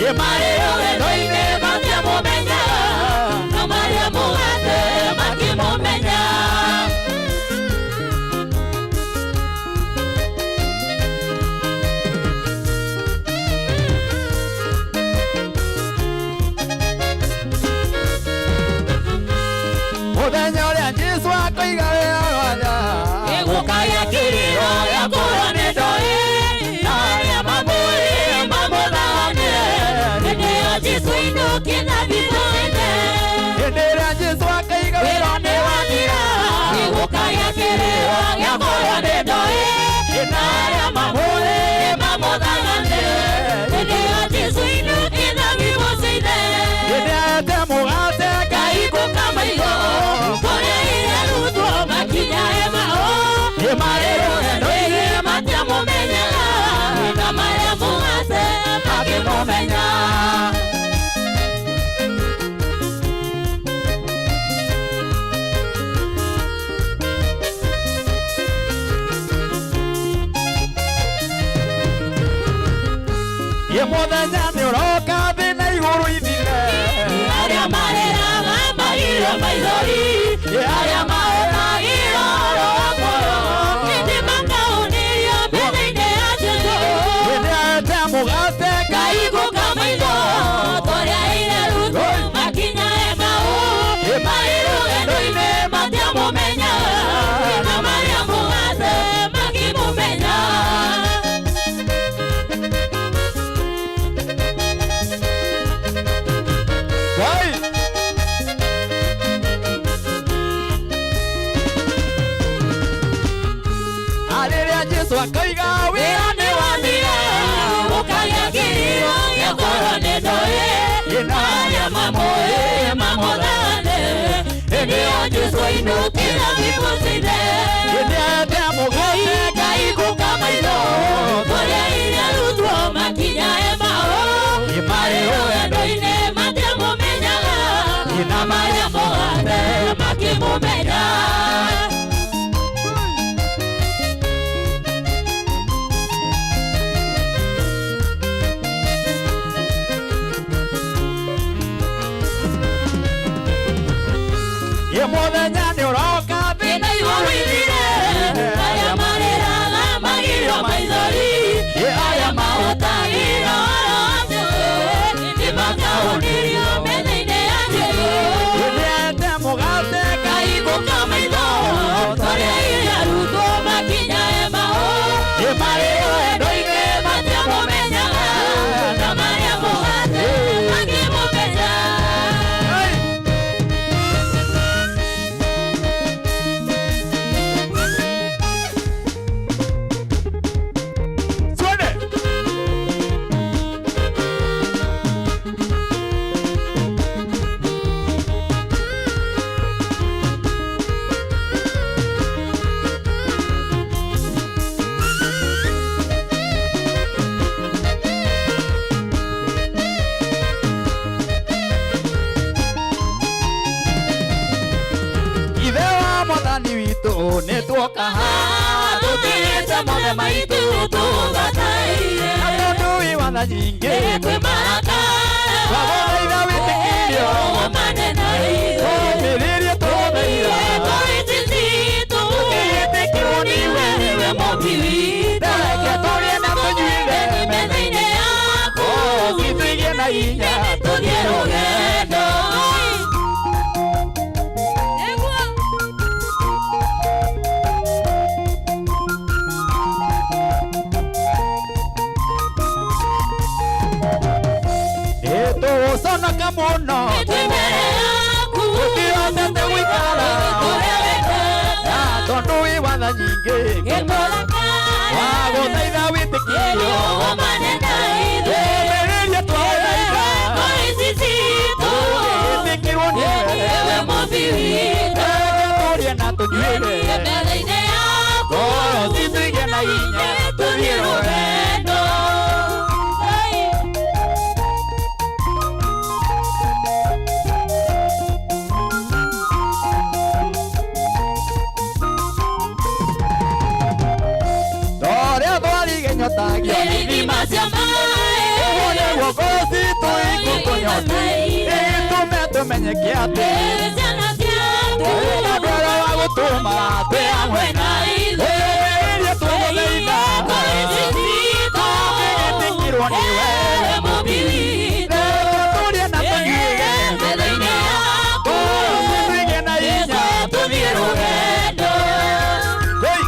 Ĩ marĩ rũgendo-inĩ matiamũmenyaga na marĩa mũgate makĩmũmenya. Mũthenya nĩ ũroka thĩ na igũrũ ithire. Arĩa marĩraga magiro maithori, arĩa mahũthagĩra ũhoro wa muoyo, nĩ makaũnĩrio metha-inĩ ya Jesũ. Hĩndĩ ete mũgate Kahingũka maitho, tũrĩa ire Ruthu makinya Emau, marĩ rũgendo-inĩ matiamũmenyaga, na marĩa mũgate makĩmũmenya. Wai. Arĩrĩa Jesũ akoiga Wĩra nĩ wathira, gũkagĩa kĩrĩro gĩakorwo nĩ ndoĩ, na arĩa mamũĩ mamũthane. Hĩndĩ ĩyo Jesũ ainũkĩra thiku ciothe. Hĩndĩ ete mũgate Kahingũka maitho, tũrĩa ire Ruthu makinya Emau, marĩ rũgendo-inĩ matiamũmenyaga, na marĩa mũgate makĩmũmenya. Ĩ mũthenya nĩ ũroka thĩ Thĩ na igũrũ ithire, arĩa marĩraga magiro maithori, arĩa mahũthagĩra ũhoro wa Jesũ, nĩ makaũnĩrio metha-inĩ ya Jesũ. Hĩndĩ ete mũgate Kahingũka maitho, tũrĩa ire arutwo makinya Emau, marĩ rũgendo-inĩ matiamũmenyaga, na marĩa mũgate makĩmũmenya. Twende. Ithe wa mwathani witũ nĩ tuoka haha Tũtigĩte mothe maitũ tũbataire, na tondũ wĩ watha nyingĩ kwĩ maraka twagũthaitha wĩtĩkĩrio ũgomane na ithuĩ. tũmĩrĩrie tũgũthaitha Tũgĩtĩkĩrwo nĩwe, nĩwe Mũũmbi witũ. Reke tũrĩe na tũnyuĩre Metha-inĩ yaku, citũigĩe na hinya tũthiĩ rũgendo. Nĩtũgũconoka mũno Twĩ mbere yaku, tũtihotete gũikara ũrĩa wendete. na tondũ wĩ watha nyingĩ wagũthaitha wĩtĩkĩrio Ũgomane na ithuĩ. tũmĩrĩrie twagũthaitha tũgĩtĩkĩrwo nĩwe Nĩwe Mũũmbi witũ. Reke tũrĩe na tũnyuĩre Metha-inĩ yaku, ngoro citũigĩe na hinya tũthiĩ rũgendo. Torĩa twarige nyotagio Gĩthima cia maĩ. Ũguo nĩguo ngoro citũ ikũtũnyota ĩtũme tũmenyeke atĩ Ciana ciaku. twĩna ndwara wa gũtũma twĩ hamwe na ithuĩ. Tũmĩrĩrie tũgũthaitha tũgĩtĩkĩrwo nĩwe Nĩwe Mũũmbi witũ. Reke tũrĩe na tũnyuĩre Metha-inĩ yaku. ngoro citũigĩe na hinya Tũthiĩ rũgendo. Hey!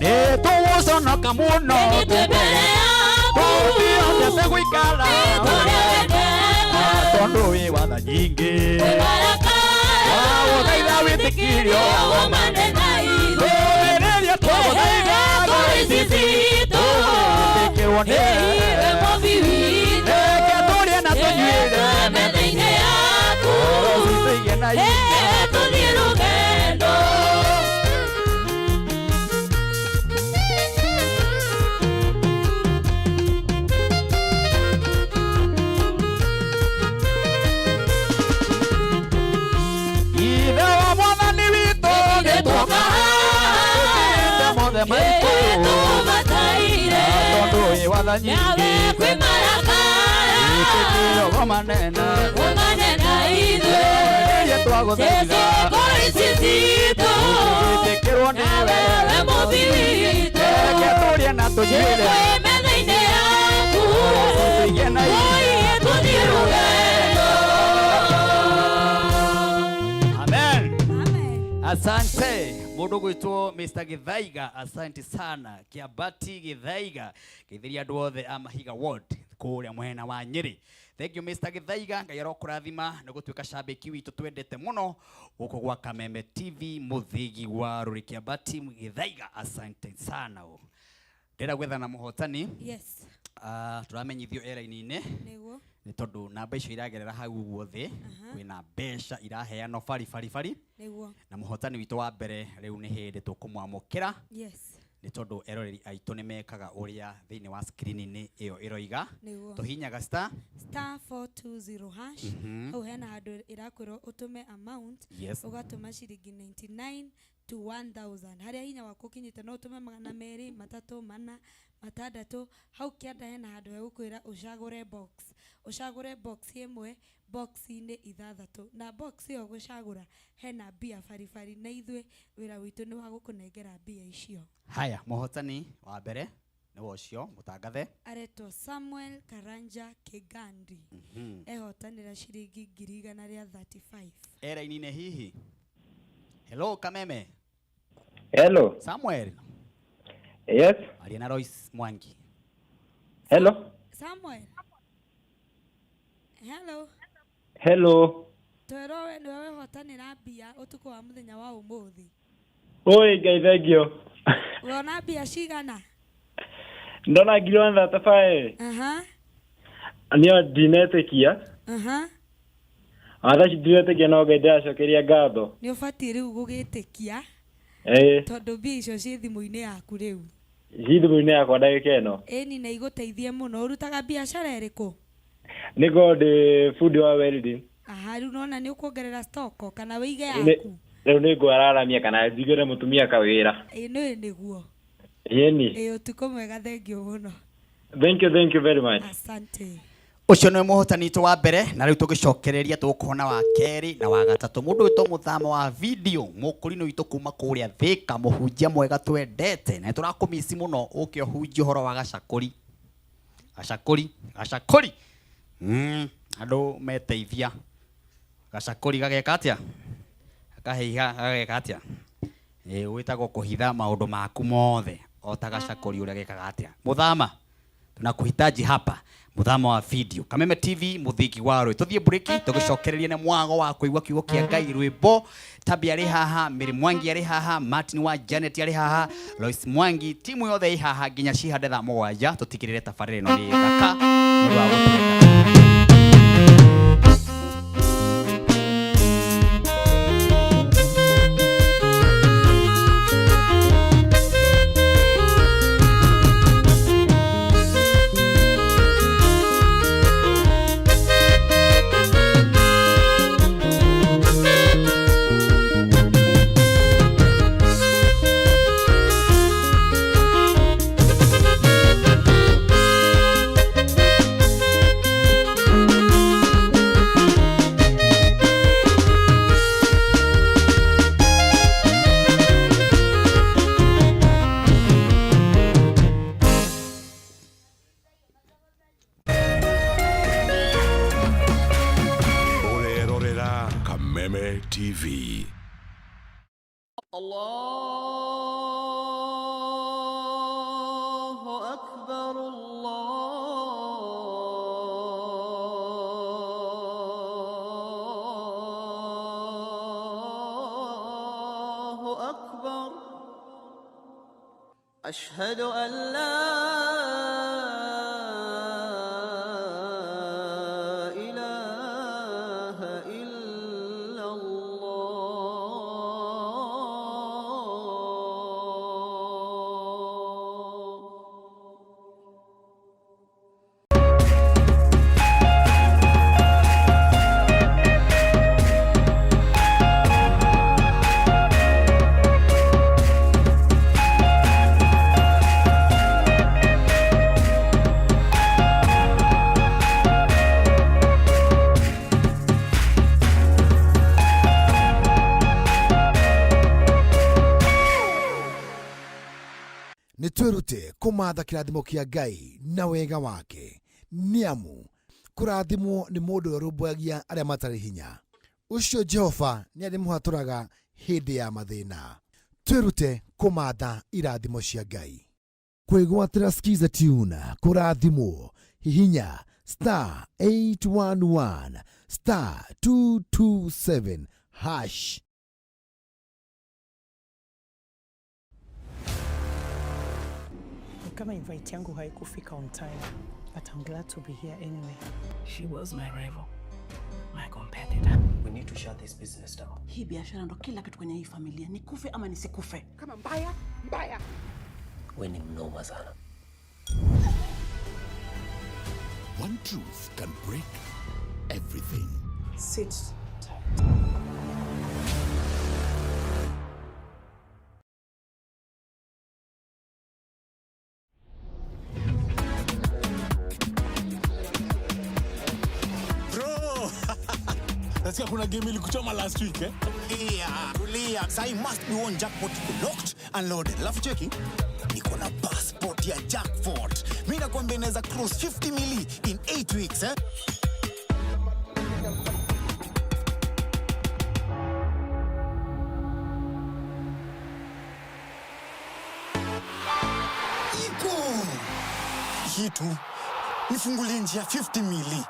Nĩtũgũconoka mũno Twĩ mbere yaku. tũtihotete gũikara Ũrĩa wendete. tondũ wĩ watha nyingĩ Kwĩ baraka. wagũthaitha wĩtĩkĩrio Ũgomane na ithuĩ. tũmĩrĩrie twagũthaitha Ngoro ici citũ. tũgĩtĩkĩrwo nĩwe Nĩwe Mũũmbi witũ. Reke tũrĩe na tũnyuĩre Metha-inĩ yaku. ngoro citũigĩe na hinya Tũthiĩ rũgendo. nyingĩ. Nawe kwĩ marakara. Wĩtĩkĩro manene. Ũmanena ithuĩ. Rĩrĩa twagũthaitha. Jesu ngoro ici citũ. Wĩtĩkĩrwo nĩwe. Nawe we mũmbi witũ. Reke tũrĩe na tũnyuĩre. Jesu wĩ metha-inĩ yaku. Tũige na hinya. Ũiye tũthiĩ rũgendo. Amen. Amen. Asante mundu gwitwo Mr Githaiga, asante sana Kiabati Githaiga, geithiria andu othe a Mahiga Ward kuria mwena wa Nyeri. Thank you Mr Githaiga, Ngai arokurathima ni gutuika shabiki witu twendete muno guku gwa Kameme TV muthigi wa ruri. Kiabati Githaiga, asante sana. Ndĩrenda gwethana muhotani. Yes. Turamenyithio airline-inĩ Nĩguo. Nĩ tondũ namba icio iragerera hau ũguo thĩ, kwĩna mbeca iraheanwo bari bari bari. Nĩguo. Na mũhotani witũ wa mbere rĩu nĩ hĩndĩ tũkũmwamũkĩra, nĩ tondũ eroreri aitũ nĩ mekaga ũrĩa thĩinĩ wa screen-inĩ ĩyo ĩroiga. Nĩguo. Tũhinyaga star Star 420 hash. Hau hena handũ ĩrakwĩrwo ũtũme amount. Ũgatũma ciringi 99 to 1000, harĩa hinya waku ũkinyĩte. No ũtũme 200, 300, 4, 6. Hau kĩanda hena handũ hegũkwĩra ũcagũre box, ũcagũre box ĩmwe box-inĩ ithathatũ, na box ĩyo gũcagũra hena mbia baribari, na ithuĩ wĩra witũ nĩ wa gũkũnengera mbia icio. Haya, mũhotani wa mbere nĩ wa ũcio mũtangathe. Aretwo Samuel Karanja Kigandi. Ehotanĩra ciringi 135,000. Eraini-inĩ hihi. Hello Kameme. Hello. Samuel. Yes. Aria na Royce Mwangi. Hello. Samuel, hello. Hello. Twĩrwo we nĩwe wehotanĩra mbia ũtukũ wa mũthenya wa ũmũthĩ. Oi, Ngai thengio. Wona mbia cigana? Ndona 135,000. Niyo ndinetĩkia. Ona thaa ici ndinetĩkia, no Ngai ndĩracokeria ngatho. Nĩ ũbatiĩ rĩu gũgĩtĩkia, tondũ mbia icio ciĩ thimũ-inĩ yaku rĩu. Ci thimũ-inĩ yakwa ndagĩka ĩno. Ĩni, na igũteithie mũno. Ũrutaga biacara ĩrĩkũ? Nĩngorwo ndĩ bundi wa welding. Aha, rĩu nona nĩ ũkuongerera stoko kana wĩige yaku. Rĩu nĩ ngwararamia kana njigĩre mũtumia kawĩra. Ĩ, nĩ nĩguo. Ĩni. Ĩ, ũtukũ mwega, thengio mũno. Thank you, thank you very much. Asante. Ũcio nĩwe mũhotani witũ wa mbere, na rĩu tũgĩcokereria tũgũkona wa kerĩ na wa gatatũ, mũndũ wĩtwo mũthama wa video, mũkũrinũ witũ kuma kũrĩa Thĩka, mũhunjia mwega twendete, na nĩtũrakũmici mũno ũke ũhunjie ũhoro wa gacakũri, gacakũri, gacakũri. Andũ meteithia gacakũri gageka atĩa, gakaheiha, gageka atĩa? Ĩ, wĩtagwo kũhitha maũndũ maku mothe o ta gacakũri ũrĩa gekaga atĩa. Mũthama, tunakuhitaji hapa, muthama wa video, Kameme TV, muthingi wa rwi. Tuthie breki, tugicokereria na mwago wa kuigua kiugo kia Ngai, rwimbo. Tabia arĩ haha, Mary Mwangi arĩ haha, Martin wa Janet arĩ haha, Lois Mwangi, timu yothe ĩ haha nginya cihande thaa 7, tutigĩrĩre tabarĩra ĩno nĩ thaka nĩ ũndũ wa gũtwenda. Ũrerorera Kameme TV. الله أكبر الله أكبر أشهد أن لا إله إلا الله. Nĩ twĩrute kũmatha kĩrathimo kĩa Ngai na wega wake, nĩ amu kũrathimwo nĩ mũndũ ũrĩa ũrũmbũyagia arĩa matarĩ hinya. Ũcio Jehova nĩ arĩmũhatũraga hĩndĩ ya mathĩna. Twĩrute kũmatha irathimo cia Ngai. Kwĩgwatĩra Skiza Tune kũrathimwo, hihinya star 811 star 227 hash. Kama invite yangu haikufika on time, but I'm glad to be here anyway. She was my rival, my competitor. We need to shut this business down. Hii biashara ndo kila kitu kwenye hii familia, nikufe ama nisikufe. Kama mbaya mbaya. We ni mnoma sana. One truth can break everything. Sit tight. Bro! Nasikia kuna game ilikuchoma last week, eh? Tulia, tulia. Sai must be one jackpot locked and loaded. Alafu cheki, niko na passport ya jackpot. Mimi nakwambia inaweza cross 50 mili in 8 weeks, eh? Iko. Hii tu nifungulie njia 50 mili.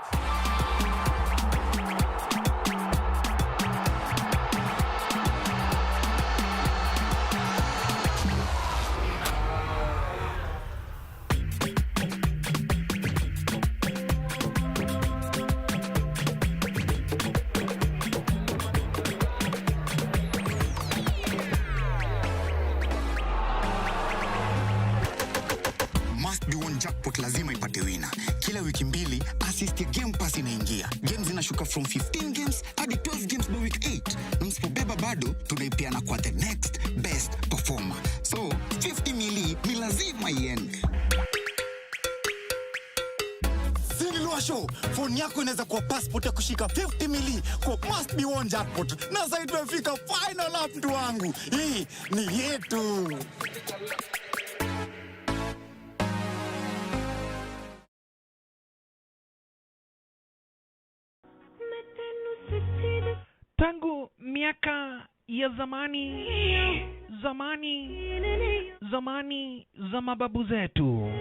Must be one jackpot lazima ipate wina. Kila wiki mbili assist ya Game Pass inaingia. Games zinashuka from 15 games hadi 12 games by week 8. Na msipobeba bado tunaipeana kwa the next best performer. So 50 mili ni lazima iende. Show phone yako inaweza kuwa passport ya kushika 50 mili kwa must be one jackpot. Na sasa tumefika final lap, mtu wangu. Hii ni yetu. Tangu miaka ya zamani, zamani, zamani za mababu zetu,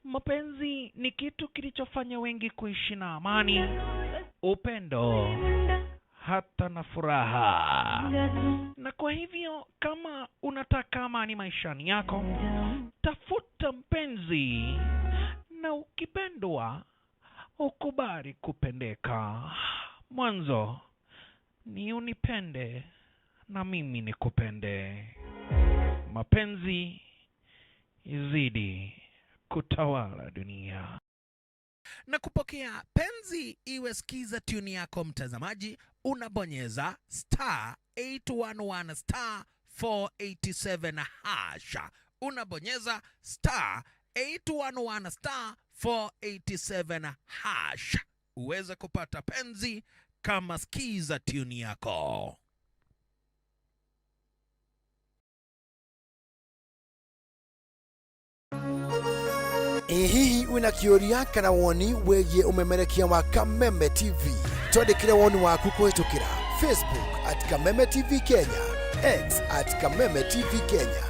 mapenzi ni kitu kilichofanya wengi kuishi na amani, upendo, hata na furaha. Na kwa hivyo kama unataka amani maishani yako, tafuta mpenzi, na ukipendwa ukubali kupendeka. Mwanzo ni unipende na mimi nikupende. Mapenzi izidi kutawala dunia. Na kupokea penzi iwe Skiza Tune yako mtazamaji, unabonyeza star 811 star 487 hash. Unabonyeza star 811 star 487 hash uweze kupata penzi kama Skiza Tune yako. Ĩ hihi wĩna kĩũria kana woni wĩgiĩ ũmemerekia wa Kameme TV? Twandĩkĩre woni waku kũhĩtũkĩra Facebook at Kameme TV Kenya, X at Kameme TV Kenya,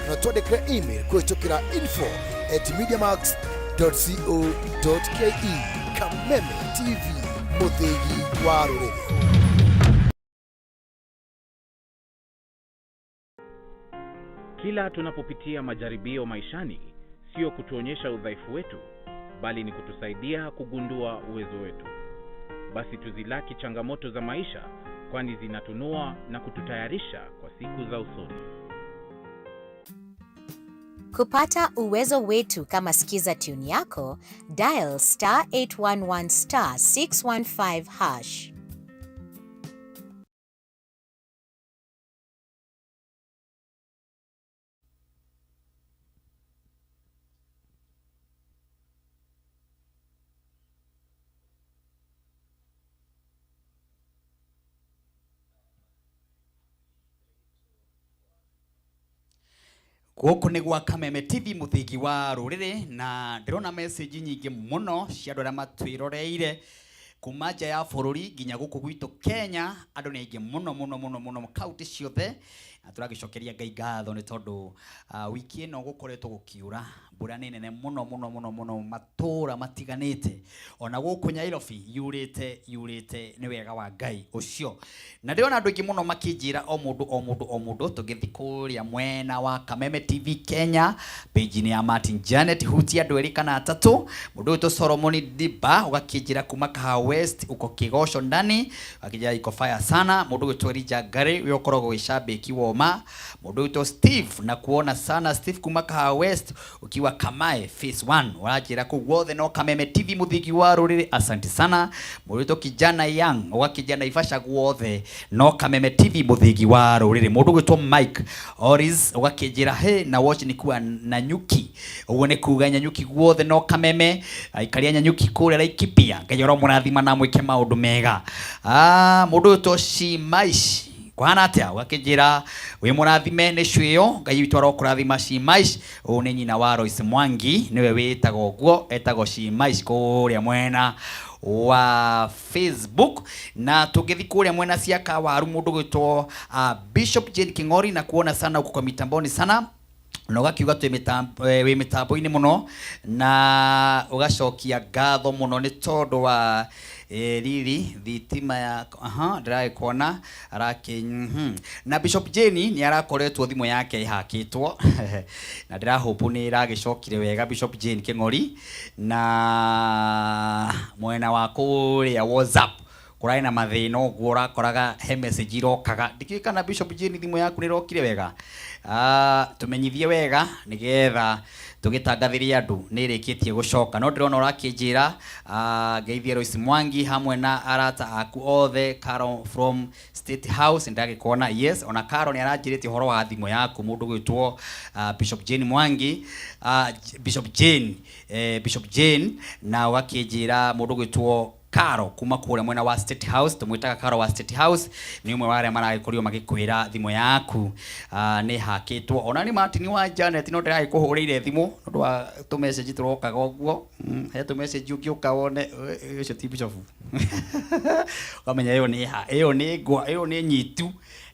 na twandĩkĩre email kũhĩtũkĩra info@mediamax.co.ke. Kameme TV, mũthĩgi wa rũrĩrĩ. Kila tunapopitia majaribio maishani, sio kutuonyesha udhaifu wetu, bali ni kutusaidia kugundua uwezo wetu. Basi tuzilaki changamoto za maisha, kwani zinatunua na kututayarisha kwa siku za usoni. Kupata uwezo wetu kama Skiza Tune yako, dial star 811 star 615 hash. Gũkũ nĩ gwa Kameme TV, mũthingi wa rũrĩrĩ, na ndĩrona message nyingĩ mũno cia andũ arĩa matwĩroreire kuma nja ya bũrũri nginya gũkũ gwitũ Kenya. Andũ nĩ aingĩ mũno mũno mũno mũno kaunti ciothe, na tũragĩcokeria Ngai ngatho nĩ tondũ wiki ĩno gũkoretwo gũkiura mbura nĩ nene mũno mũno mũno mũno matũra matiganĩte, ona gũkũ Nyairobi yurĩte yurĩte, nĩ wega wa Ngai ũcio. Na ndĩrona andũ aingĩ mũno makĩnjĩra o mũndũ o mũndũ o mũndũ. Tũngĩthiĩ kũrĩa mwena wa Kameme TV Kenya, page-inĩ ya Martin Janet, hutia andũ erĩ kana atatũ. Mũndũ ũyũ Solomon Diba ũgakĩnjĩra kuma Kahawa West, uko Kĩgoco ndani, ũgakĩnjĩra iko fire sana. Mũndũ ũgwĩtwo Elijah Ngari, ũyũ ũkoragwo gĩcambĩki woma. Mũndũ ũgwĩtwo Steve, na kuona sana Steve kuma Kahawa West, ukiwa Kamae phase 1, ũranjĩra kũu guothe no Kameme TV, mũthingi wa rũrĩrĩ, asante sana. Mũndũ ũgwĩtwo Kijana Young ũgakĩnjĩra Naivasha guothe no Kameme TV, mũthingi wa rũrĩrĩ. Mũndũ ũgwĩtwo Mike Oris ũgakĩnjĩra he na watch ni kuwa Nanyuki, ũguo nĩ kuga Nanyuki guothe no Kameme, aikaria Nanyuki kũrĩa Laikipia, Ngai aromũrathima na mwĩke maũndũ mega. Mũndũ ũgwĩtwo Shimaish, kũhana atĩa? Ũgakĩnjĩra wĩ mũrathime nĩ cwĩyo, Ngai witũ arokũrathima Shimaish. Ũyũ nĩ nyina wa Royce Mwangi, nĩwe wĩtagwo ũguo, etagwo Shimaish kũrĩa mwena wa Facebook. Na tũngĩthiĩ kũrĩa mwena cia Kawaru, mũndũ ũgwĩtwo Bishop Jane King'ori, na kuona sana huko kwa mitamboni sana, na ũgakiuga twĩ wĩ mĩtambo-inĩ mũno, na ũgacokia ngatho mũno nĩ tondũ wa riri thitima ya aha ndĩragĩkuona arakĩ. Na Bishop Jane nĩ arakoretwo thimũ yake ĩhakĩtwo, na ndĩrahope nĩ ĩragĩcokire wega, Bishop Jane Kĩng'ori. Na mwena wa kũrĩa WhatsApp kũrarĩ na mathĩna ũguo, ũrakoraga he message irokaga. Ndikĩũĩ kana Bishop Jane thimũ yaku nĩ ĩrokire wega. Tũmenyithie wega nĩgetha tũgĩtangathĩrie andũ nĩ ĩrĩkĩtie gũcoka. No ndĩrona ũrakĩnjĩra ngeithie Royce Mwangi hamwe na arata aku othe, Carol from State House, ndagĩkuona. Yes, ona Carol nĩ aranjĩrĩte ũhoro wa thimũ yaku, mũndũ gwĩtwo Bishop Jane Mwangi, Bishop Jane, Bishop Jane, na ũgakĩnjĩra mũndũ gwĩtwo Karo kuma kũrĩa mwena wa State House, tũmwĩtaga Karo wa State House, nĩ ũmwe wa arĩa maragĩkorirwo magĩkwĩra thimũ yaku nĩ hakĩtwo. Ona nĩ Martin wa Janet, no ndĩragĩkũhũrĩire thimũ nĩ ũndũ wa tũmessage tũrokaga ũguo. He tũmessage ũngĩũka wone ũcio ti bishop, ũkamenya ĩyo nĩ ha, ĩyo nĩ ngwa, ĩyo nĩ nyitu,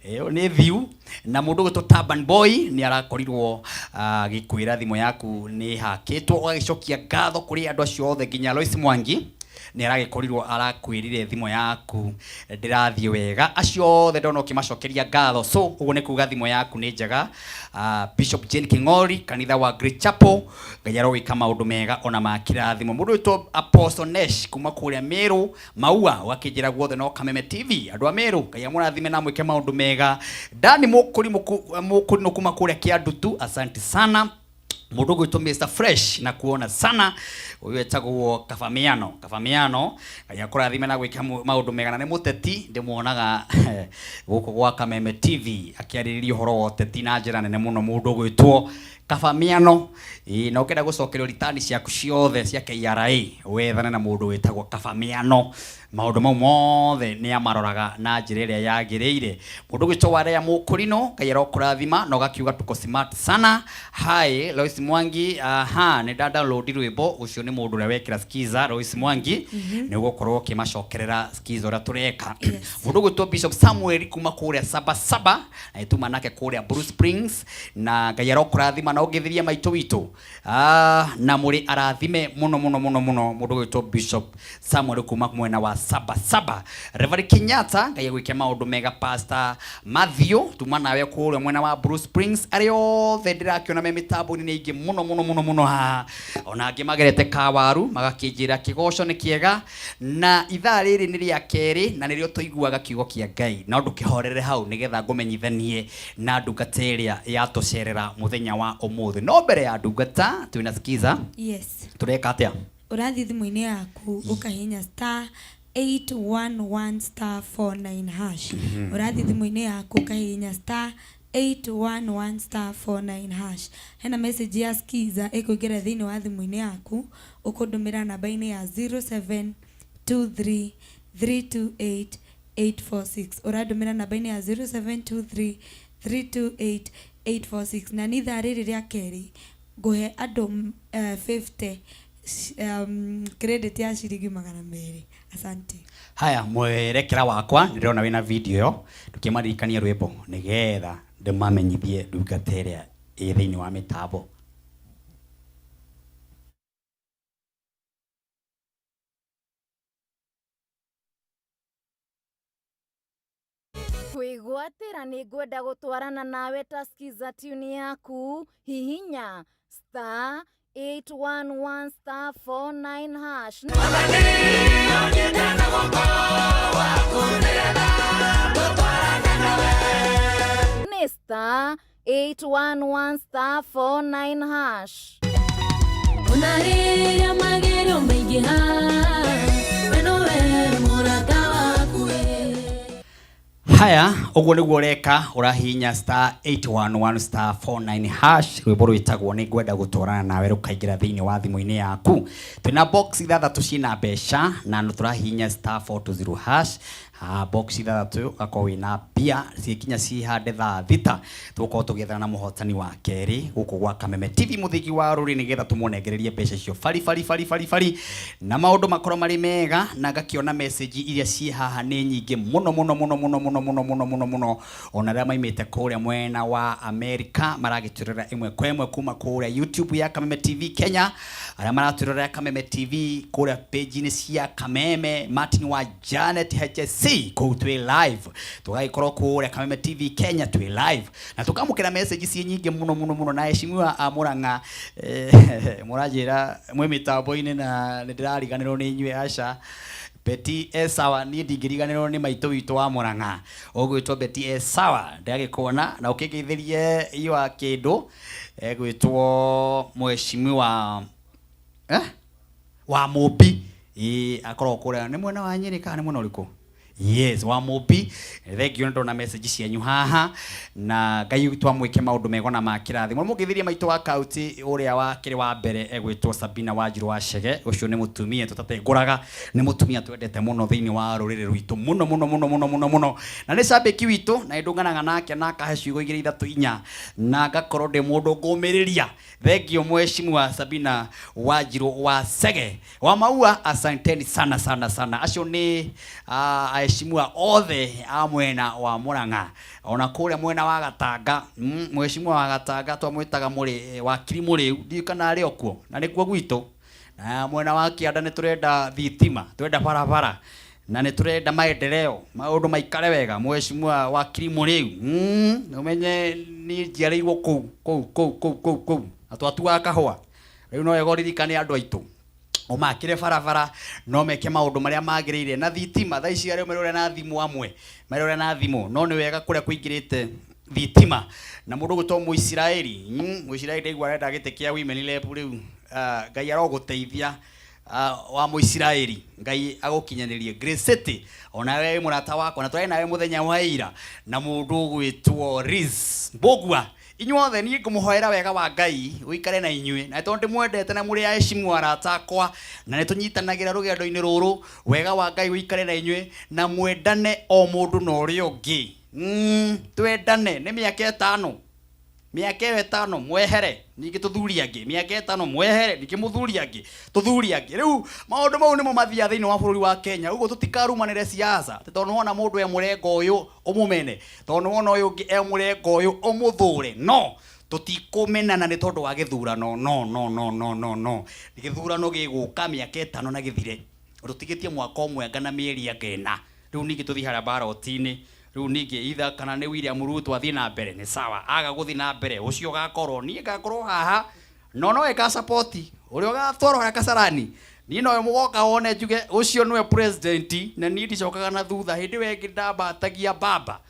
ĩyo nĩ thiu. Na mũndũ ũgwĩtwo Taban Boy nĩ arakorirwo agĩkwĩra thimũ yaku nĩ hakĩtwo, ũgagĩcokia ngatho kũrĩ andũ acio othe, nginya Lois Mwangi nĩ aragĩkorirwo arakwĩrire thimũ yaku ndĩrathiĩ wega. Acio othe ndona ũkĩmacokeria ngatho, so ũguo nĩ kuga thimũ yaku nĩ njega. Bishop Jane King'ori, kanitha wa Great Chapel, Ngai arogĩka maũndũ mega ona ma kĩrathimo. Mũndũ wĩtwo Apostle Nesh kuma kũrĩa Meru Maua, ũgakĩnjĩra guothe no Kameme TV. Andũ a Meru, Ngai amũrathime na amwĩke maũndũ mega. Dani Mũkũri Mũkũrinũ kuma kũrĩa Kĩandutu, asante sana. Mũndũ ũgwĩtwo Mr Fresh, na kuona sana. Ũyũ etagwo Kabamiano, Kabamiano, Ngai akũrathime na gwĩka maũndũ mega, na nĩ mũteti, ndĩmuonaga gũkũ gwa Kameme TV akĩarĩrĩria ũhoro wa ũteti na njĩra nene mũno, mũndũ ũgwĩtwo Kabamiano. Ĩĩ, na ũkĩenda gũcokerio ritani ciaku ciothe cia KRA, wethane na mũndũ wĩtagwo Kabamiano. Maũndũ mau mothe nĩ amaroraga na njĩra ĩrĩa yagĩrĩire. Mũndũ ũgwĩtwo Warea Mũkũrinũ, Ngai arokũrathima, na ũgakiuga tuko smart sana. Hi Lois Mwangi, aha, nĩ nda download rwĩmbo ũcio, nĩ mũndũ ũrĩa wekĩra skiza Lois Mwangi, nĩ ũgũkorwo ũkĩmacokerera skiza ũrĩa tũreka. Mũndũ ũgwĩtwo Bishop Samuel kuma kũrĩa Sabasaba, na ĩtuma nake kũrĩa Blue Springs, na Ngai arokũrathima na ũngĩthiria maitũ witũ. Na mũrĩ arathime mũno mũno mũno mũno. Mũndũ ũgwĩtwo Bishop Samuel kuma mwena wa Sabasaba. Reverend Kenyatta, Ngai agwĩke maũndũ mega. Pastor Matthew tuma nawe kũrĩa mwena wa Blue Springs. Arĩa othe ndĩrakĩona me mĩtambo-inĩ nĩ aingĩ mũno mũno mũno mũno haha, ona angĩ magerete kawaru magakĩnjĩra kĩgoco nĩ kĩega, na ithaa rĩrĩ nĩ rĩa kerĩ na nĩrĩo tũiguaga kiugo kĩa Ngai. No ndũkĩhorere hau nĩgetha ngũmenyithanie na ndungata ĩrĩa yatũcerera mũthenya wa ũmũthĩ. No mbere ya ndungata, twĩna skiza. Yes. Tũreka atĩa? Ũrathiĩ thimũ-inĩ yaku, ũkahihinya star 811 star 49 hash. Ũrathiĩ thimũ-inĩ yaku, ũkahihinya star 811 star 49 hash. Hena message ya skiza ĩkũingĩra thĩinĩ wa thimũ-inĩ yaku, ũkũndũmĩra namba-inĩ ya 0723 328 846. Ũrandũmĩra namba-inĩ ya 0723 328. 846 na nĩ ithaa rĩrĩ rĩa kerĩ ngũhe andũ 50 credit ya ciringi 200. Asante. Haya, mwerekera wakwa ndĩrona wĩna video ĩyo, ndũkĩmaririkanie rwĩmbo nĩgetha ndĩmamenyithie ndungata ĩrĩa ĩ thĩinĩ wa mĩtambo. Kwĩgwatĩra nĩ ngwenda gũtwarana nawe ta skiza tune yaku hihinya star 811 star 49 hash. Nĩ star 811 star 49 hash. Ona rĩrĩa magerio maingĩha, we nowe mũrata waku. Haya, ũguo nĩguo ũreka, ũrahihinya star 811 star 49 hash, rwĩmbo rwĩtagwo nĩ ngwenda gũtwarana nawe rũkaingĩra thĩinĩ wa thimũ-inĩ yaku. Twĩna box ithathatũ ciĩna mbeca na nĩ tũrahihinya star 420 hash. Box ithathatũ ũgakorwo wĩna mbia ciĩkinya cihande thaa thita, tũgũkorwo tũgĩethana na mũhotani wa kerĩ gũkũ gwa Kameme TV mũthingi wa rũrĩ, nĩgetha tũmũnengererie mbeca icio bari bari bari bari bari na maũndũ makorwo marĩ mega. Na ngakĩona message iria ciĩ haha nĩ nyingĩ mũno mũno mũno mũno mũno mũno mũno mũno mũno, ona arĩa maimĩte kũrĩa mwena wa Amerika maragĩtwĩrora ĩmwe kwa ĩmwe kuma kũrĩa YouTube ya Kameme TV Kenya, arĩa maratwĩrorera Kameme TV kũrĩa page-inĩ cia Kameme, Martin wa Janet HSC kũu twĩ live, tũgagĩkorwo kũrĩa Kameme TV Kenya twĩ live na tũkamũkĩra message ciĩ nyingĩ mũno mũno mũno. Na heshimiwa a Murang'a, mũranjĩra mwĩ mĩtambo-inĩ na nĩ ndĩrariganĩrwo nĩ inyuĩ. Aca, Betty Esawa, niĩ ndingĩriganĩrwo nĩ maitũ witũ wa Murang'a ũgwĩtwo Betty Esawa, ndagĩkuona na ũkĩngeithĩrie iwa kĩndũ egwĩtwo mheshimiwa wa Mũmbi, ĩĩ akoragwo kũrĩa nĩ mwena wa Nyĩrĩ kana nĩ mwena ũrĩkũ? Yes, wa Mũmbi, thank you, ndona message cianyu haha na Ngai witũ amwĩke maũndũ mega na ma kĩrathimo. Mũngĩthirie maitũ wa kaunti ũrĩa wa kĩrĩ wa mbere egwĩtwo Sabina Wanjiru wa Chege, ũcio nĩ mũtumia tũtatengũraga, nĩ mũtumia twendete mũno thĩinĩ wa rũrĩrĩ rwitũ mũno mũno mũno mũno mũno mũno, na nĩ cambĩki witũ na nĩndũnganaga nake na akahe ciugo igĩrĩ ithatũ inya na ngakorwo ndĩ mũndũ ngũmĩrĩria. Thank you mheshimiwa Sabina Wanjiru wa Chege wa Maua, asanteni sana sana sana. Acio nĩ aheshimiwa othe a mwena wa Murang'a, ona kũrĩa mwena wa Gatanga, mheshimiwa wa Gatanga twamwĩtaga mũrĩ wakiri mũrĩu, ndiũĩ kana arĩ o kuo na nĩkuo gwitũ. Na mwena wa Kĩanda nĩ tũrenda thitima, tũrenda barabara na nĩ tũrenda maendeleo, maũndũ maikare wega. Mheshimiwa wakiri mũrĩu, ũmenye niĩ njiarĩirwo kũu kũu kũu kũu kũu kũu na twatuaga kahũa. Rĩu no wega ũririkane andũ aitũ ũmakĩre barabara no meke maũndũ marĩa magĩrĩire na thitima. Thaa ici arĩa merore na thimũ, amwe merore na thimũ, no nĩ wega kũrĩa kũingĩrĩte thitima. Na mũndũ ũgwĩtwo Mũisiraeli, Mũisiraeli ndaigua arenda gĩtĩ kĩa women rep rĩu, Ngai arogũteithia, wa Mũisiraeli, Ngai agũkinyanĩrie. Grace City, ona we wĩ mũrata wakwa na twarĩ nawe mũthenya wa ira, na mũndũ ũgwĩtwo Liz Mbũgua, inyuothe niĩ ngũmũhoera wega wa Ngai ũikare na inyuĩ, na tondũ ndĩmwendete na mũrĩ aheshimu arata akwa na nĩ tũnyitanagĩra rũgendo-inĩ rũrũ, wega wa Ngai ũikare na inyuĩ na mwendane o mũndũ na ũrĩa ũngĩ. Twendane nĩ mĩaka ĩtano, mĩaka ĩyo ĩtano mwehere, ningĩ tũthuri angĩ, mĩaka ĩtano mwehere, ningĩ mũthuri angĩ, tũthuri angĩ. Rĩu maũndũ mau nĩmo mathiaga thĩinĩ wa bũrũri wa Kenya. Ũguo tũtikarumanĩre siasa atĩ tondũ nĩwona mũndũ e mũrengo ũyũ ũmũmene, tondũ nĩwona ũyũ ũngĩ e mũrengo ũyũ ũmũthũre. No tũtikũmenana nĩ tondũ wa gĩthurano. No no no no no no, gĩthurano gĩgũka mĩaka ĩtano na gĩthire, tũtigĩtie mwaka ũmwe anga na mĩeri anga ĩna. Rĩu ningĩ tũthiĩ harĩa baroti-inĩ, rĩu ningĩ either kana nĩ William Ruto athiĩ na mbere nĩ sawa, aga gũthiĩ na mbere ũcio ũgakorwo niĩ ngakorwo haha no no ĩka support ũrĩa ũgatwarwo harĩa Kasarani, niĩ nowe mũgoka wone njuge ũcio nĩwe president, na niĩ ndicokaga na thutha. Hĩndĩ ĩyo ĩngĩ ndambatagia baba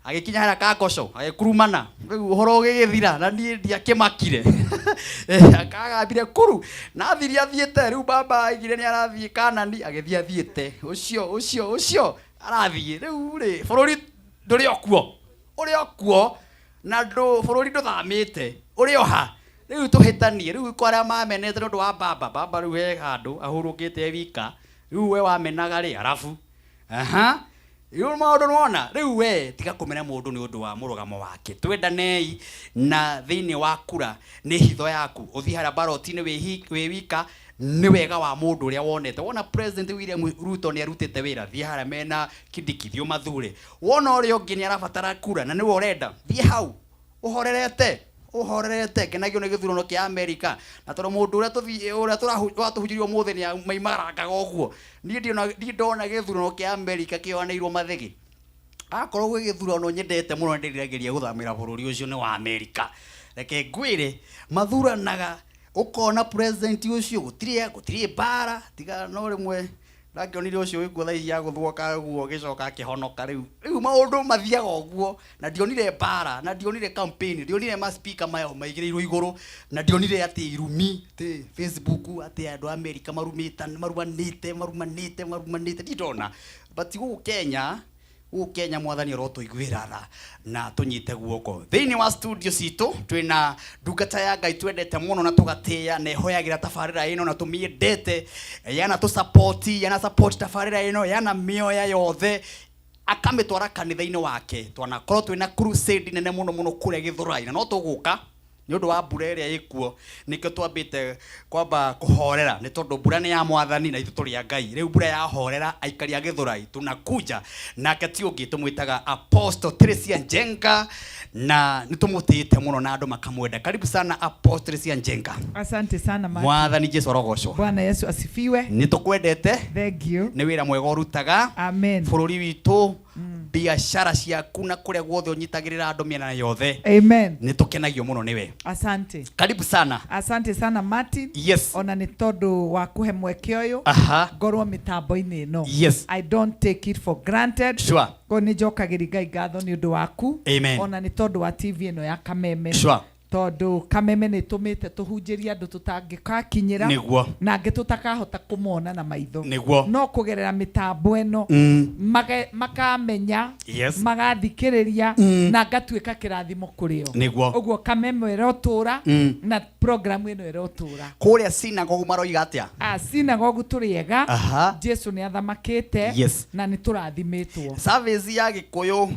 agĩkinya harĩa Kangoco agĩkurumana, rĩu ũhoro ũgĩgĩthira na niĩ ndiakĩmakire, akagambire kuru na athire athiĩte. Rĩu baba aigire nĩ arathiĩ Kanani, agĩthiĩ athiĩte, ũcio ũcio ũcio arathiĩ. Rĩu rĩ bũrũri ndũrĩ o kuo, ũrĩ o kuo na ndũ bũrũri ndũthamĩte, ũrĩ o ha. Rĩu tũhĩtanie rĩu kwa arĩa mamenete nĩ ũndũ wa baba baba, rĩu he handũ ahurũkĩte e wika, rĩu we wamenaga rĩ arabu aha. Rĩu maũndũ nĩwona rĩu we tiga kũmena mũndũ nĩ ũndũ wa mũrũgamo wake. Twendanei na thĩinĩ wa kura nĩ hitho yaku. Ũthiĩ harĩa baroti-inĩ wĩ wika nĩ wega wa mũndũ ũrĩa wonete. Wona President William Ruto nĩ arutĩte wĩra, thiĩ harĩa mena Kindiki, thiĩ ũmathure. Wona ũrĩa ũngĩ nĩ arabatara kura na nĩwe ũrenda, thiĩ hau ũhorerete ũhorerete. Ngenagio nĩ gĩthurano kĩa Amerika na tondũ mũndũ ũrĩa tũthiĩ ũrĩa watũhunjĩria ũmũthĩ nĩ maimarangaga ũguo. Niĩ ndirĩ ndona gĩthurano kĩa Amerika kĩohanĩirwo mathĩgĩ. Akorwo gwĩ gĩthurano nyendete mũno ndĩriragĩria gũthamĩra bũrũri ũcio nĩ wa Amerika. Reke ngwĩre mathuranaga ũkona president ũcio gũtirĩ gũtirĩ mbara tiga no rĩmwe ndakĩonire ũcio wĩkuo thaa ici agũthwo kaguo agĩcoka akĩhonoka. Rĩu rĩu maũndũ mathiaga ũguo na ndionire mbara na ndionire campaign, ndionire ma speaker mayo maigĩrĩirwo igũrũ na ndionire atĩ irumi atĩ Facebook atĩ andũ a Amerika marumĩte marumanĩte marumanĩte marumanĩte ndindona. But gũkũ Kenya, gũkũ Kenya mwathani arotũiguĩra tha na tũnyite guoko. Thĩinĩ wa studio citũ twĩna ndungata ya Ngai twendete mũno na tũgatĩĩa na ĩhoyagĩra tabarĩra ĩno na tũmĩendete, yana tũ support, yana support tabarĩra ĩno, yana mĩoya yothe akamĩtwara kanitha-inĩ wake. Twanakorwo twĩna crusade nene mũno mũno kũrĩa Gĩthũrai na no tũgũka nĩ ũndũ wa mbura ĩrĩa ĩkuo, nĩkĩo twambĩte kwamba kũhorera nĩ tondũ mbura nĩ ya mwathani na ithuĩ tũrĩ a Ngai. Rĩu mbura yahorera aikari a Gĩthũrai tunakuja nake ti ũngĩ tũmwĩtaga Apostle Teresia Njenga na nĩ tũmũtĩĩte mũno na andũ makamwenda. Karibu sana Apostle Teresia Njenga. Asante sana Martin. Mwathani Jesu arogocwo. Bwana Yesu asifiwe. Nĩ tũkwendete. Thank you. Nĩ wĩra mwega ũrutaga. Amen. Bũrũri witũ biashara ciaku na kũrĩa guothe ũnyitagĩrĩra andũ mĩena yothe. Amen. Nĩ tũkenagio mũno nĩwe. Asante. Karibu sana. Asante sana Martin. Yes. Ona nĩ tondũ wa kũhe mweke ũyũ. Aha. Ngorwo mĩtambo-inĩ ĩno. Yes. I don't take it for granted. Sure. Koguo nĩ njokagĩria Ngai ngatho nĩ ũndũ waku. Amen. Ona nĩ tondũ wa TV ĩno ya Kameme. Sure. Tondũ Kameme nĩ ĩtũmĩte tũhunjĩrie andũ tũtangĩgakinyĩra. Nĩguo. Na angĩ tũtakahota kũmona na maitho. Nĩguo. No kũgerera mĩtambo ĩno. Makamenya. Yes. Magathikĩrĩria. Na ngatuĩka kĩrathimo kũrĩ o. Nĩguo. Ũguo Kameme ĩrotũra. Na program ĩno ĩrotũra. Kũrĩa synagogue maroiga atĩa? Synagogue tũrĩ ega. Aha. Jesu nĩ athamakĩte. Yes. Na nĩ tũrathimĩtwo. Service ya Gĩkũyũ.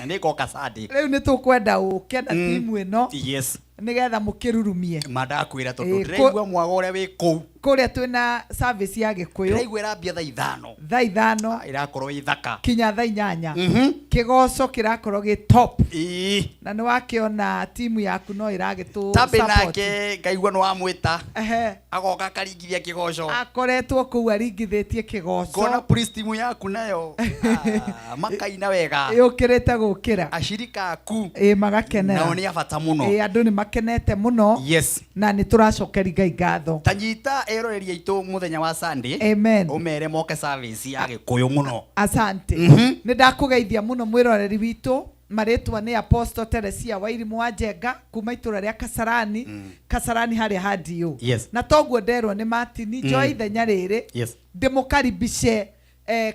Nĩ ĩgoka Sunday. Rĩu nĩ tũkwenda ũke na timu ĩno. Yes. Nĩgetha mũkĩrurumie. Ma ndakwĩra tondũ ndĩraigua mwago ũrĩa wĩ kũu. Kũrĩa twĩna service ya Gĩkũyũ. Ndĩraigua ĩrambia thaa ithano. Thaa ithano. Ĩrakorwo ĩ thaka. Kinya thaa inyanya. Kĩgoco kĩrakorwo gĩ top. Ĩĩ. Na nĩ wakĩona timu yaku no ĩragĩtũ Tambĩ support. nake ngaigua nĩ wamwĩta. Ehe. Agoka akaringithia kĩgoco. Akoretwo kũu aringithĩtie kĩgoco. Ngona praise team yaku nayo. Makaina wega. Yũkĩrĩte gũkĩra. Ashirika aku. Ĩĩ, magakenera. Nao nĩ a bata mũno. Ĩĩ, andũ nĩ makenete mũno. Yes. Na nĩ tũracokeria Ngai ngatho. Ta nyita eroreri aitũ mũthenya wa Sunday. Amen. Ũmere moke service ya Gĩkũyũ mũno. Asante. Nĩ ndakũgeithia mũno mwĩroreri witũ. Marĩtwa nĩ Apostle Teresia Wairimu wa Njenga kuma itũra rĩa Kasarani. Kasarani harĩa ha DO. Yes. Na toguo nderwo nĩ Martin, njoe ithenya rĩrĩ. Yes. Ndĩmũkaribishe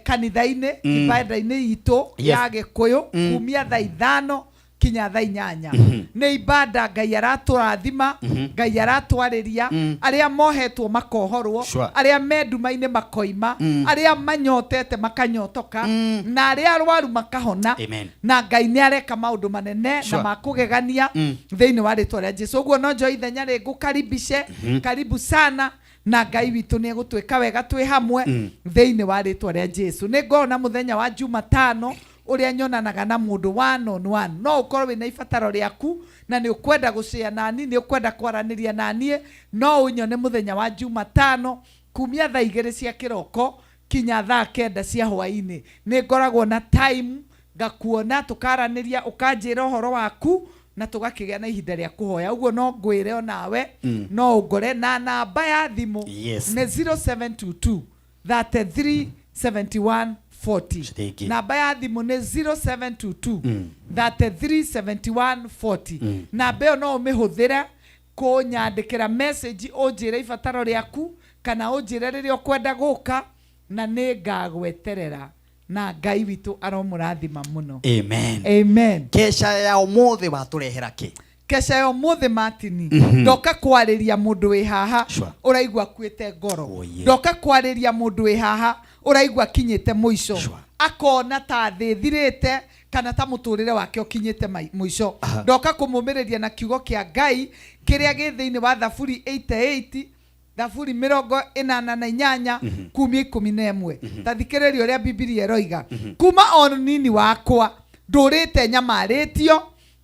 kanitha-inĩ, ibada-inĩ itũ Yes. ya Gĩkũyũ kumia thaa ithano kinya thaa inyanya. Nĩ ibada Ngai aratũrathima, Ngai aratwarĩria, arĩa mohetwo makohorwo, Sure. arĩa me nduma-inĩ makoima, arĩa manyotete makanyotoka, na arĩa arwaru makahona. Amen. Na Ngai nĩ areka maũndũ manene na Sure. makũgegania thĩinĩ wa rĩtwa rĩa Jesu. Ũguo no njoe ithenya rĩ ngũkaribishe, karibu sana, na Ngai witũ nĩ egũtwĩka wega twĩ hamwe thĩinĩ wa rĩtwa rĩa Jesu. Nĩ ngona mũthenya wa Jumatano ũrĩa nyonanaga na mũndũ one on one. No ũkorwo wĩna ibataro rĩaku na nĩ ũkwenda gũcea nani, nĩ ũkwenda kwaranĩria naniĩ, no ũnyone mũthenya wa Jumatano kumia thaa igĩrĩ cia kĩroko kinya thaa kenda cia hwaĩ-inĩ. Nĩ ngoragwo na time ngakuona, tũkaranĩria, ũkanjĩra ũhoro waku na tũgakĩgĩa na ihinda rĩa kũhoya. Ũguo no ngwĩre onawe, no ũngore na namba ya thimũ Yes. nĩ 0722 33 71 40. Rĩngĩ. Namba ya thimũ nĩ 0722 33 71 40. Namba ĩyo no ũmĩhũthĩre kũnyandĩkĩra message, ũnjĩre ibataro rĩaku kana ũnjĩre rĩrĩa ũkwenda gũka, na nĩ ngagweterera. Na Ngai witũ aromũrathima mũno. Amen. Amen. Kesha ya ũmũthĩ watũrehera kĩ? Keca ya ũmũthĩ Martin, ndoka kwarĩria mũndũ wĩ haha ũraigua akuĩte ngoro. Ndoka kwarĩria mũndũ wĩ haha ũraigua akinyĩte mũico, akona ta thĩ ĩthirĩte kana ta mũtũrĩre wake ũkinyĩte mũico. Ndoka kũmũmĩrĩria na kiugo kĩa Ngai kĩrĩa gĩ thĩinĩ wa Thaburi 88, Thaburi 88 kumia 11. Ta thikĩrĩria ũrĩa Bibilia ĩroiga. Kuma o nini wakwa ndũrĩte nyamarĩtio,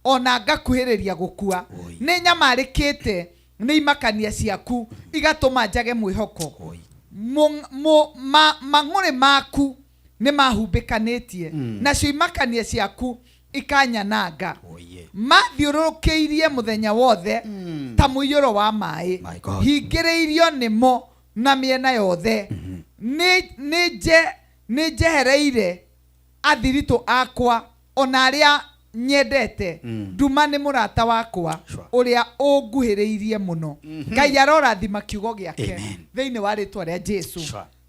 ona ngakuhĩrĩria gũkua. Nĩ nyamarĩkĩte nĩ imakania ciaku, igatũma njage mwĩhoko. Mang'ũrĩ maku nĩ mahumbĩkanĩtie, nacio imakania ciaku ikanyananga. Mathiũrũrũkĩirie mũthenya wothe ta mũiyũro wa maĩ, hingĩrĩirio nĩmo na mĩena yothe. Nĩ njehereire athiritũ akwa ona arĩa nyendete. Nduma nĩ mũrata wakwa ũrĩa ũnguhĩrĩirie mũno. Ngai arorathima kiugo gĩake thĩinĩ wa rĩtwa rĩa Jesu.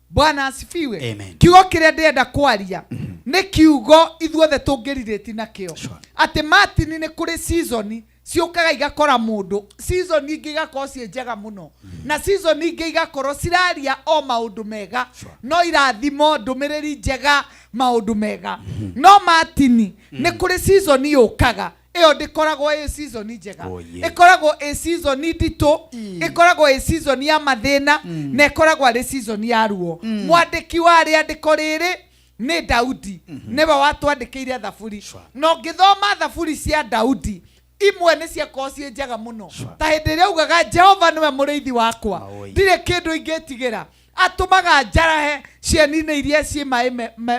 Bwana asifiwe. Amen. Kiugo kĩrĩa ndĩrenda kwaria nĩ kiugo ithuothe tũngĩrirĩti nakĩo, atĩ Martin, nĩ kũrĩ season ciũkaga igakora mũndũ, season ingĩ igakorwo ciĩ njega mũno, na season ingĩ igakorwo ciraria o maũndũ mega, no irathimo, ndũmĩrĩri njega, maũndũ mega. No Martin, nĩ kũrĩ season yũkaga, ĩyo ndĩkoragwo ĩ season njega. Ĩkoragwo ĩ season nditũ, ĩkoragwo ĩ season ya mathĩna, na ĩkoragwo arĩ season ya ruo. Mwandĩki wa rĩandĩko rĩrĩ nĩ Daudi, nĩwe watwandĩkĩire thaburi. Na ũngĩthoma thaburi cia Daudi, imwe nĩ ciakorwo ciĩ njega mũno, ta hĩndĩ ĩrĩa augaga, "Jehova nĩwe mũrĩithi wakwa, ndirĩ kĩndũ ingĩtigĩra, atũmaga njarahe cieni-inĩ iria ciĩ maĩ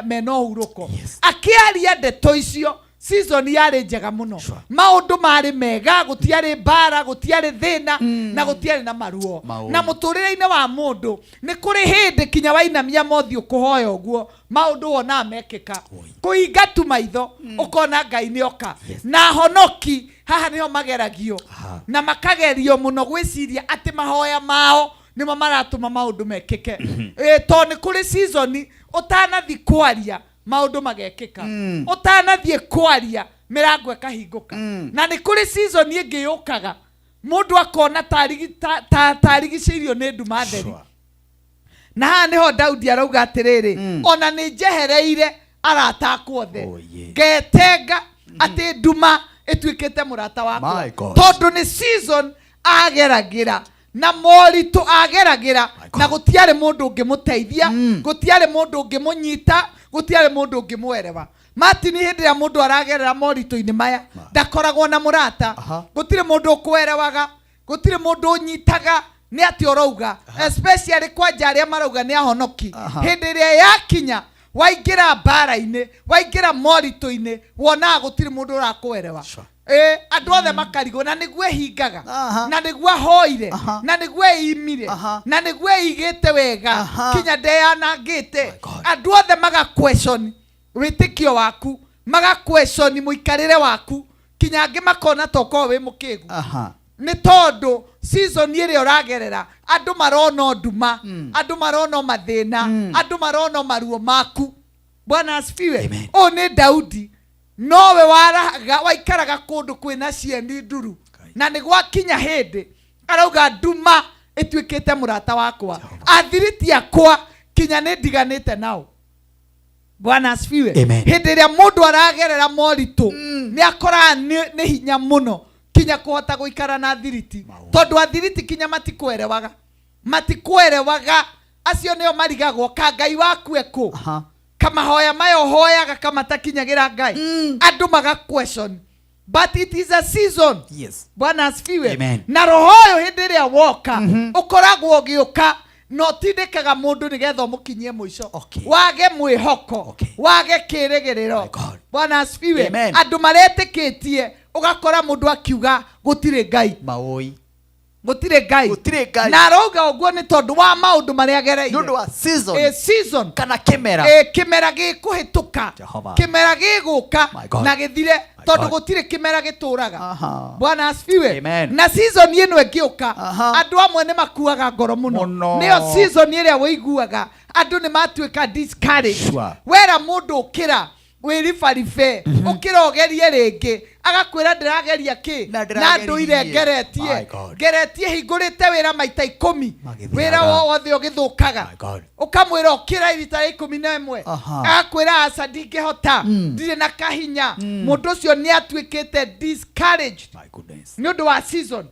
mena ũhurũko." Akĩaria ndeto icio, season yarĩ njega mũno, maũndũ marĩ mega, gũtiarĩ mbara, gũtiarĩ thĩna, na gũtiarĩ na maruo. Maũndũ. Na mũtũrĩre-inĩ wa mũndũ nĩ kũrĩ hĩndĩ kinya wainamia mothiũ kũhoya ũguo, maũndũ wonaga mekĩka, kũhinga tu maitho ũkona Ngai nĩ oka. Na honoki haha nĩho mageragio na makagerio mũno gwĩciria atĩ mahoya mao nĩmo maratũma maũndũ mekĩke. Tondũ nĩ kũrĩ season ũtanathi kwaria maũndũ magekĩka, ũtanathiĩ kwaria mĩrango ĩkahingũka, na nĩ kũrĩ season ĩngĩ yũkaga mũndũ akona tarigicĩirio nĩ nduma theri. Na haha nĩho Daudi arauga atĩrĩrĩ, ona nĩ njehereire arata akwa othe, ngetenga atĩ nduma ĩtuĩkĩte mũrata wakwa. My God. Tondũ nĩ season ageragĩra na moritũ ageragĩra, na gũtiarĩ mũndũ ũngĩmũteithia, gũtiarĩ mũndũ ũngĩmũnyita, gũtiarĩ mũndũ ũngĩmwerewa. Martin, hĩndĩ ĩrĩa mũndũ aragerera moritũ-inĩ maya, ndakoragwo na mũrata, gũtirĩ mũndũ ũkwerewaga, gũtirĩ mũndũ ũnyitaga nĩ atĩ ũrauga, especially kwanja arĩa marauga nĩ ahonoki. Hĩndĩ ĩrĩa yakinya waingĩra mbara-inĩ, waingĩra moritũ-inĩ, wonaga gũtirĩ mũndũ ũrakwerewa. Andũ othe makarigwo, na nĩguo ĩhingaga, na nĩguo ahoire, na nĩguo ĩimire, na nĩguo ĩigĩte wega, kinya ndeyanangĩte. Andũ othe maga question wĩtĩkio waku, maga question mũikarĩre waku, kinya angĩ makona ta ũkorwo wĩ mũkĩgu, nĩ tondũ season ĩrĩa ũragerera andũ marona o nduma, andũ marona o mathĩna, andũ marona o maruo maku. Bwana asifiwe. Ũyũ nĩ Daudi, nowe waraga waikaraga kũndũ kwĩna cieni nduru, na nĩ gwakinya hĩndĩ arauga, "Nduma ĩtuĩkĩte mũrata wakwa, athiriti akwa kinya nĩ ndiganĩte nao." Bwana asifiwe. Amen. Hĩndĩ ĩrĩa mũndũ aragerera moritũ, nĩ akoraga nĩ hinya mũno kinya kũhota gũikara na thiriti, tondũ athiriti kinya matikwerewaga, matikwerewaga. Acio nĩo marigagwo ka Ngai waku ekũ, kamahoya maya ũhoyaga kamatakinyagĩra Ngai. Andũ maga question, but it is a season. Bwana asifiwe. Amen. Na roho ũyũ hĩndĩ ĩrĩa woka, ũkoragwo ũgĩũka na ũtindĩkaga mũndũ nĩgetha ũmũkinyie mũico, wage mwĩhoko, wage kĩrĩgĩrĩro. Bwana asifiwe. Amen. Andũ maretĩkĩtie, ũgakora mũndũ akiuga gũtirĩ Ngai. Maũi. Gũtirĩ Ngai. Gũtirĩ Ngai. Na arauga ũguo nĩ tondũ wa maũndũ marĩa agereire. Nĩ ũndũ wa season. Season. Kana kĩmera. Kĩmera gĩkũhĩtũka. Jehova. Kĩmera gĩgũka My God. na gĩthire, tondũ God. gũtirĩ kĩmera gĩtũraga. Bwana asifiwe. Amen. Na season ĩno ĩngĩũka, andũ amwe nĩ makuaga ngoro mũno. Mũno. Nĩyo season ĩrĩa wĩiguaga andũ nĩ matuĩka discouraged. Wera mũndũ ũkĩra. Wĩribaribe ũkĩra ũgerie rĩngĩ, agakwĩra ndĩrageria kĩ Na na ndĩrageririe. ndũire My ngeretie God. ngeretie hingũrĩte wĩra maita 10 Magĩthiraga. wĩra wothe ũgĩthũkaga. My God. Ũkamwĩra ũkĩra rita rĩa 11, Aha. agakwĩra aca, ndingĩhota, ndirĩ na kahinya. Mũndũ ũcio nĩ atuĩkĩte discouraged My goodness. nĩ ũndũ wa season.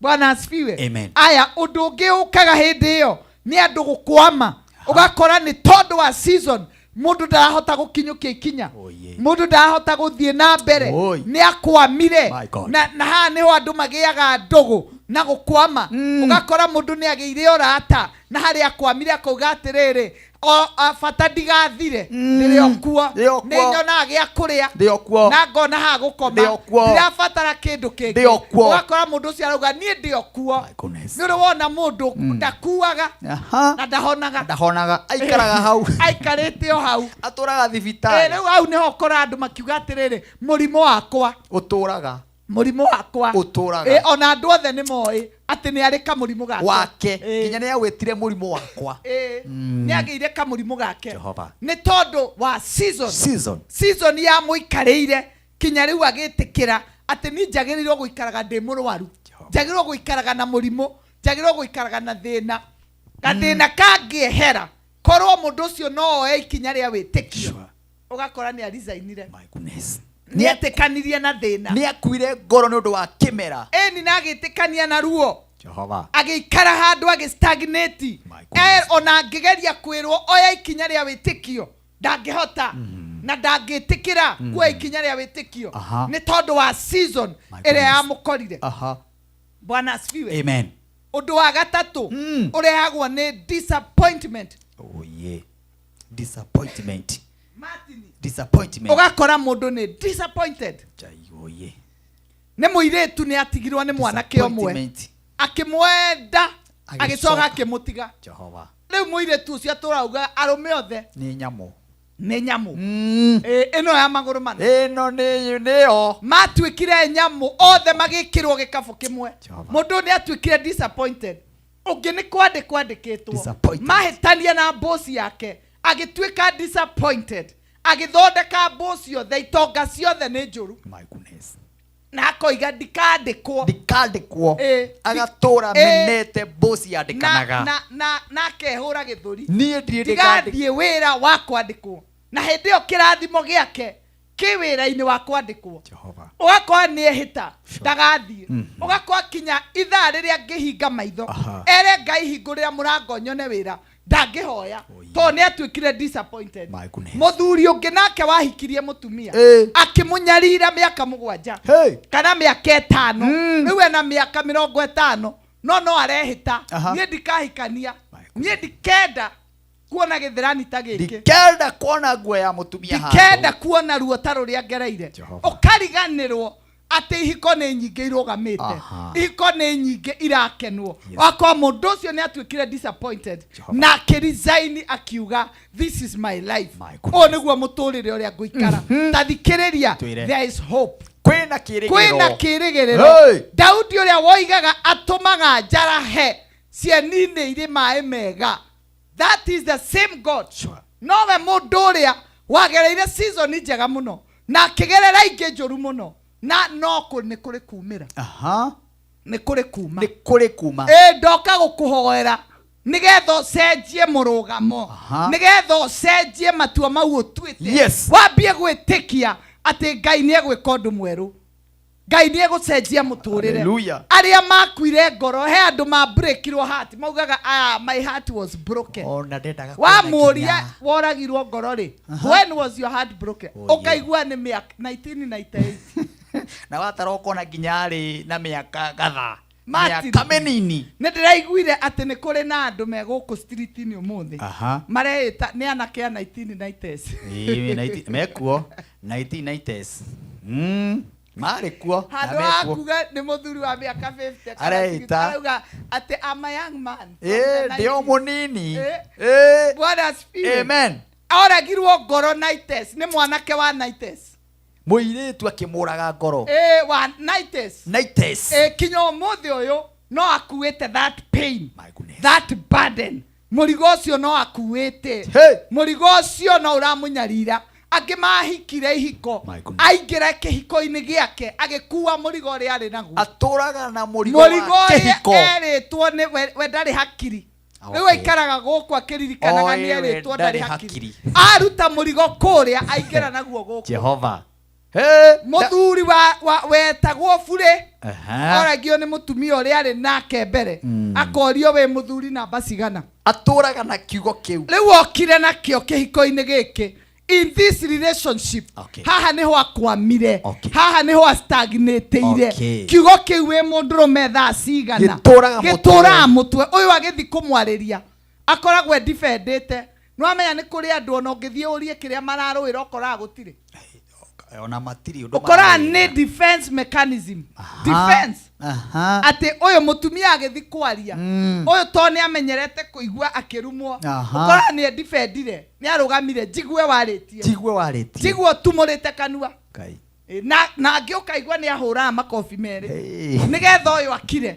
Bwana asifiwe. Amen. Aya, ũndũ ũngĩ ũkaga hĩndĩ ĩyo nĩ andũ gũkwama. Ũgakora nĩ tondũ wa season mũndũ ndarahota gũkinyũkia ikinya, Oh, yeah. mũndũ ndarahota gũthiĩ na mbere. Oi. Nĩ akwamire. My God. Na haha nĩho andũ magĩaga ndũgũ na gũkwama. Ũgakora mũndũ nĩ agĩire ũrata na harĩa akwamire akauga atĩrĩrĩ, o a, bata ndigathire, ndĩrĩ o kuo, Ndĩ o kuo. nĩ nyonaga gĩa kũrĩa, Ndĩ o kuo. na ngona ha gũkoma, Ndĩ o kuo. ndirabatara kĩndũ kĩngĩ. Ndĩ o kuo. Ũgakora mũndũ ũcio arauga niĩ ndĩ o kuo. My goodness. Nĩ ũrĩ wona mũndũ ndakuaga Aha. na ndahonaga? Ndahonaga, aikaraga hau. Aikarĩte o hau. Atũraga Ĩ, thibitarĩ. rĩu hau nĩho ũkora andũ makiuga atĩrĩrĩ, mũrimũ wakwa Ũtũraga. mũrimũ wakwa. Ũtũraga. Ĩ, ona andũ othe nĩ moĩ atĩ nĩ arĩ kamũrimũ gake. Wake. Ĩ. Nginya nĩ awĩtire mũrimũ wakwa. Ĩ, nĩ agĩire kamũrimũ gake. Jehova. Nĩ tondũ wa season. Season. Season ya mũikarĩire kinya rĩu agĩtĩkĩra atĩ niĩ njagĩrĩirwo gũikaraga ndĩ mũrwaru, njagĩrĩirwo gũikaraga na mũrimũ, njagĩrĩirwo gũikaraga na thĩna. Gathĩna kangĩehera korwo mũndũ ũcio no oe ikinya rĩa wĩtĩkio. Ũgakora nĩ arizainire. My goodness. Nĩ etĩkanirie na thĩna. Nĩ akuire ngoro nĩ ũndũ wa kĩmera. Ĩni, na agĩtĩkania na ruo. Jehova. Agĩikara handũ agĩstagnate. My goodness. Ona angĩgeria kwĩrwo oya ikinya rĩa wĩtĩkio, ndangĩhota na ndangĩtĩkĩra kuoya ikinya rĩa wĩtĩkio. Aha. Nĩ tondũ wa season My ĩrĩa goodness. yamũkorire. Aha. Bwana asifiwe. Amen. Ũndũ wa gatatũ ũrehagwo nĩ disappointment. Oh yeah. Disappointment. Martin. Disappointment. Ũgakora mũndũ nĩ disappointed. Jai, oh yeah. Nĩ mũirĩtu nĩ atigirwo nĩ mwanake ũmwe. Disappointment. Akĩmwenda, Agĩcoka. agĩcoka akĩmũtiga. Jehova. Rĩu mũirĩtu ũcio atũrauga arũme othe Nĩ nyamũ. nĩ nyamũ. Ĩ, ĩno ya magũrũ mana. Ĩno nĩ nĩyo. Matuĩkire nyamũ othe magĩkĩrwo gĩkabũ kĩmwe. Jehova. Mũndũ nĩ atuĩkire disappointed. Ũngĩ nĩ kwandĩkwo andĩkĩtwo. Disappointed. Mahĩtania na bosi yake, agĩtuĩka disappointed, agĩthondeka bosi othe, itonga ciothe nĩ njũru. My goodness. Na akoiga ndikandĩkwo. Ndikandĩkwo. Ĩ, Agatũra ĩ, menete bosi na yandĩkanaga. na akehũra gĩthũri. Niĩ ndirĩ ndĩkandĩkwo. Ndigathiĩ wĩra wa kwandĩkwo, na hĩndĩ ĩyo kĩrathimo gĩake kĩ wĩra-inĩ wa kwandĩkwo. Jehova. Ũgakora nĩ ehĩta ndagathiĩ. Ũgakora kinya ithaa rĩrĩa angĩhinga maitho Aha. ere Ngai hingũrĩra mũrango nyone wĩra, ndangĩhoya tondũ nĩ atuĩkire disappointed. My goodness. Mũthuri ũngĩ nake wahikirie mũtumia, Ĩ. akĩmũnyarira mĩaka 7 Hey. kana mĩaka 5. Rĩu ena mĩaka 50, no arehĩta, Aha. niĩ ndikahikania, My goodness. niĩ ndikenda kuona gĩthĩrani ta gĩkĩ, Ndikenda kuona nguo ya mũtumia handũ. ndikenda kuona ruo ta rũrĩa ngereire. Jehova. Ũkariganĩrwo atĩ ihiko nĩ nyingĩ irũgamĩte. Aha. Ihiko nĩ nyingĩ irakenwo. Yes. Wakwa mũndũ ũcio nĩ atuĩkire disappointed Jehova. na akĩresign akiuga this is my life, My goodness. ũyũ nĩguo mũtũrĩre ũrĩa ngũikara. Ta thikĩrĩria, Twĩre. there is hope. Kwĩna kĩrĩgĩrĩro. Kwĩna kĩrĩgĩrĩro. Hey. Daudi ũrĩa woigaga atũmaga njarahe cieni-inĩ irĩ maĩ mega, that is the same God. Sure. Nowe mũndũ ũrĩa wagereire season njega mũno na akĩgerera ingĩ njũru mũno, na no nĩ kũrĩ kumĩra. Aha. Nĩ kũrĩ kuma. Nĩ kũrĩ kuma. Ĩ, ndoka gũkũhoera nĩgetha ũcenjie mũrũgamo, Aha. nĩgetha ũcenjie matua mau ũtuĩte. Yes. Wambie gwĩtĩkia atĩ Ngai nĩ egwĩka ũndũ mwerũ, Ngai nĩ egũcenjia mũtũrĩre. Hallelujah. Arĩa makuire ngoro, he andũ ma breakirwo heart, maugaga ah, my heart was broken. Ona ndendaga kuona Wamũria nginya- woragirwo ngoro rĩ, when was your heart broken? Oh, yeah. Ũkaigua nĩ mĩaka 1998. Na watara ũkona nginya arĩ na mĩaka gatha. Martin. Mĩaka mĩnini. Nĩ ndĩraiguire atĩ nĩ kũrĩ na andũ me gũkũ street-inĩ ũmũthĩ. Aha. Mareĩta nĩ anake a 1990s. Ĩĩ, mekuo 1990s. Marĩ kuo na Handũ ha mekuo. kuga nĩ mũthuri wa mĩaka 50 kana Areĩta. 60, arauga atĩ I'm a young man from Ĩĩ, the ndĩ o 90s. mũnini. Ĩĩ. Ĩĩ. Bwana asifiwe. Amen. Oragirwo ngoro 90s nĩ mwanake wa 90s. Mũirĩtu akĩmũraga ngoro. Ĩĩ, wa 90s. 90s. Ĩĩ, kinya ũmũthĩ ũyũ no akuĩte that pain, My goodness. that burden. Mũrigo ũcio no akuĩte. Hey. Mũrigo ũcio no ũramũnyarira. Angĩ mahikire ihiko, My goodness. aingĩra kĩhiko-inĩ gĩake agĩkua mũrigo ũrĩa arĩ naguo. Atũraga na mũrigo wa Mũrigo ũrĩa kĩhiko. erĩtwo nĩ we ndarĩ hakiri. Okay. Rĩu aikaraga gũkũ akĩririkanaga Oĩ, nĩ we erĩtwo ndarĩ ndarĩ hakiri. hakiri. Aruta mũrigo kũrĩa aingĩra naguo gũkũ. Jehova. Mũthuri wa wetagwo burĩ Aha. oragio nĩ mũtumia ũrĩa arĩ nake mbere, akorio wĩ mũthuri namba cigana. Atũraga na kiugo kĩu. Rĩu okire nakĩo kĩhiko-inĩ gĩkĩ, in this relationship. Okay. Haha nĩho akwamire, haha nĩho astagnateire. Okay. Kiugo kĩu wĩ mũndũrũme thaa cigana Gĩtũraga mũtwe. gĩtũraga mũtwe. Ũyũ agĩthiĩ kũmwarĩria akoragwo edifendete. Nĩwamenya nĩ kũrĩ andũ ona ũngĩthiĩ ũrie kĩrĩa mararũĩra ũkoraga gũtirĩ. Ona matirĩ ũndũ Ũkoraga mararũĩra. nĩ defense mechanism, defense. Aha. Atĩ ũyũ mũtumia agĩthiĩ kwaria, ũyũ to nĩ amenyerete kũigua akĩrumwo, Aha. ũkoraga nĩ edifendire, nĩ arũgamire, njigue warĩtie, Njigue warĩtie. njigue ũtumũrĩte kanua. Ngai. Ĩ, na angĩ ũkaigua nĩ ahũraga makobi merĩ Hey. nĩgetha ũyũ akire,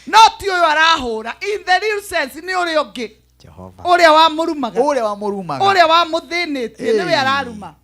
no ti ũyũ arahũra in the real sense, nĩ ũrĩa ũngĩ. Jehova. Ũrĩa wamũrumaga, Ũrĩa wamũrumaga. Ũrĩa wamũthĩnĩtie nĩwe Hey. araruma,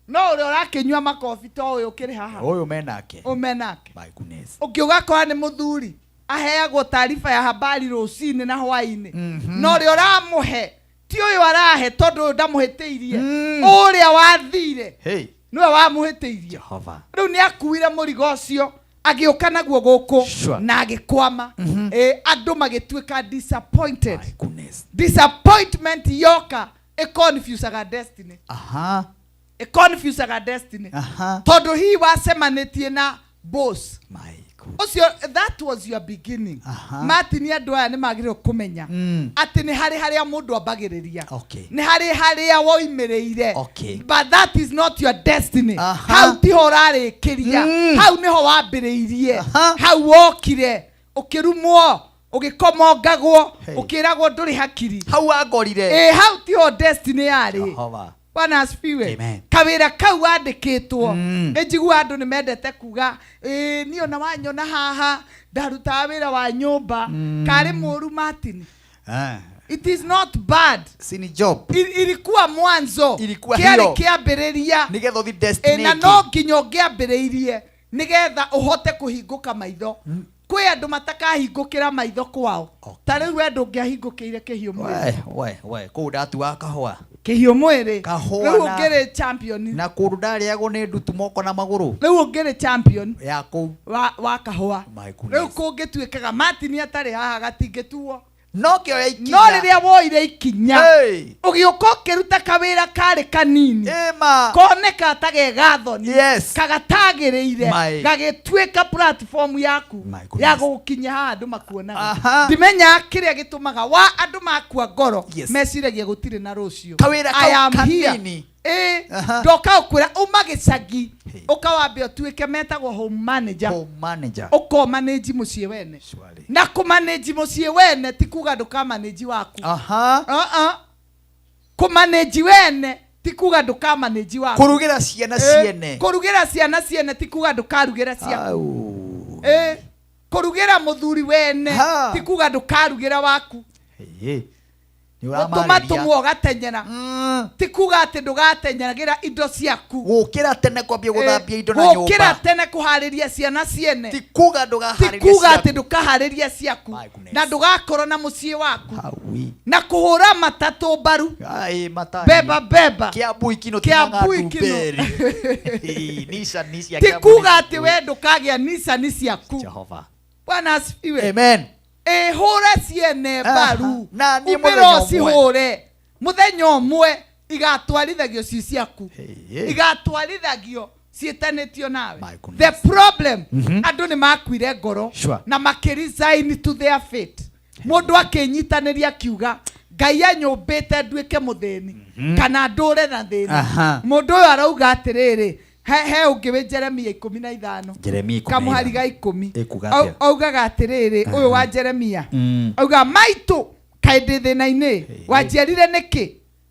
no ũrĩa ũrakĩnyua makobi to ũyũ ũkĩrĩ haha. Ũyũ menake. Ũmenake. My goodness. Ũngĩ ũgakora nĩ mũthuri aheagwo taariba ya habari rũcinĩ na hwainĩ, no ũrĩa ũramũhe ti ũyũ arahe, tondũ ũyũ ndamũhĩtĩirie, ũrĩa wathire Hey. nĩwe wamũhĩtĩirie. Jehova. Rĩu nĩ akuire mũrigo ũcio agĩũka naguo gũkũ Sure. na agĩkwama. Ĩ, andũ magĩtuĩka disappointed. My goodness. Disappointment yoka ĩconfusaga destiny. Aha. Ĩconfusaga destiny. Aha. Tondũ hihi wacemanĩtie na boss My goodness. ũcio, that was your beginning. Aha. Martin, andũ aya nĩ magĩrĩirwo kũmenya atĩ nĩ harĩ harĩa mũndũ ambagĩrĩria, Okay. nĩ harĩ harĩa woimĩrĩire, Okay. but that is not your destiny. Aha. Hau tiho ũrarĩkĩria, hau nĩho wambĩrĩirie. Aha. Hau wokire ũkĩrumwo, ũgĩkomongagwo, Hey. ũkĩragwo ndũrĩ hakiri. Hau angorire. Ĩ, hau tiho destiny yarĩ. Jehova. Bwana asifiwe. Amen. Kawĩra kau wandĩkĩtwo, nĩ njiguaga andũ nĩ mendete kuga, ĩ niĩ ona wanyona haha ndarutaga wĩra wa nyũmba, karĩ mũru Martin. Ah. It is not bad. Si ni job. Ilikuwa mwanzo. Ilikuwa kĩarĩ hiyo. kĩambĩrĩria. Nĩgetha ũthi Ĩ, destiny na ĩngĩ. no nginya ũngĩambĩrĩirie nĩgetha ũhote kũhingũka maitho. Kwĩ andũ matakahingũkĩra maitho kwao. Ta rĩu we ndũngĩahingũkĩire kĩhiũ mwĩrĩ. We, we, we, kũu ndatuaga kahũa. Kĩhiũ mwĩrĩ. Kahũa Rĩu na- ũngĩrĩ champion. Na kũndũ ndarĩagwo nĩ ndutu moko na magũrũ. Rĩu ũngĩrĩ champion Ya kũu. wa kahũa. My goodness. Rĩu kũngĩtuĩkaga Martin atarĩ haha gatingĩtuo. No kĩoya ikinya. No rĩrĩa woire ikinya, Hey. ũgĩũka ũkĩruta kawĩra karĩ kanini, Ĩma. koneka ta ge gathoni, Yes. kagatagĩrĩire, My. gagĩtuĩka platform yaku My goodness. ya gũgũkinyia haha andũ makuonaga. Aha. Ndimenyaga kĩrĩa gĩtũmaga wa andũ makua ngoro, Yes. meciragia gũtirĩ na rũciũ. Kawĩra I kau am here. kanini. Ĩ, Aha. ndoka ũkwĩra uma gĩcagi ũkawambe ũtuĩke metagwo home manager. Home manager. Ũkomanĩnji mũciĩ wene. Surely. Na kũmanĩnji mũciĩ wene ti kuga ndũkamanĩnji waku. Aha. Uh-uh. Kũmanĩnji wene ti kuga ndũkamanĩnji waku. Kũrugĩra ciana Ĩ, ciene. kũrugĩra ciana ciene ti kuga ndũkarugĩra ciaku. Au. Ĩ, kũrugĩra mũthuri wene Ha. ti kuga ndũkarugĩra waku. Hey, Nĩ Gũtũma ũramarĩria. tũmwe ũgatenyera ti kuga atĩ ndũgatenyeragĩra indo ciaku. Gũkĩra tene kwambia gũthambia indo na Gũkĩra nyũmba. tene kũharĩria ciana ciene Ti kuga ti ndũgaharĩria kuga ciaku. atĩ ndũkaharĩria ciaku My goodness. na ndũgakorwo na mũciĩ waku. Haui. Na kũhũra matatũ mbaru. Ai, matani. Beba beba. Kiambu ikino Kiambu tinanga ikino. ndumberi. Nissan cia Ti Kiambu kuga nĩ atĩ we ndũkagĩa Nissan ciaku. Jehova. Bwana asifiwe. Amen. Ĩ, hũre ciene mbaru. Na niĩ Umĩre mũthenya ũmwe. ũcihũre mũthenya ũmwe igatwarithagio ci ciaku, Hey, igatwarithagio ciĩtanĩtio nawe. My goodness. The problem, andũ nĩ makuire ngoro Sure. na makĩresign to their fate. Mũndũ akĩnyitanĩria akiuga Ngai anyũmbĩte nduĩke mũthĩni kana ndũre na thĩna. Aha. Mũndũ ũyũ arauga atĩrĩrĩ, he ũngĩ wĩ Jeremia 15, Jeremia 15. kamuhari ga 10. Ĩkuga atĩa? Augaga atĩrĩrĩ, ũyũ wa Jeremia auga, maitũ kaĩ ndĩ thĩna-inĩ, wanjiarire nĩkĩ?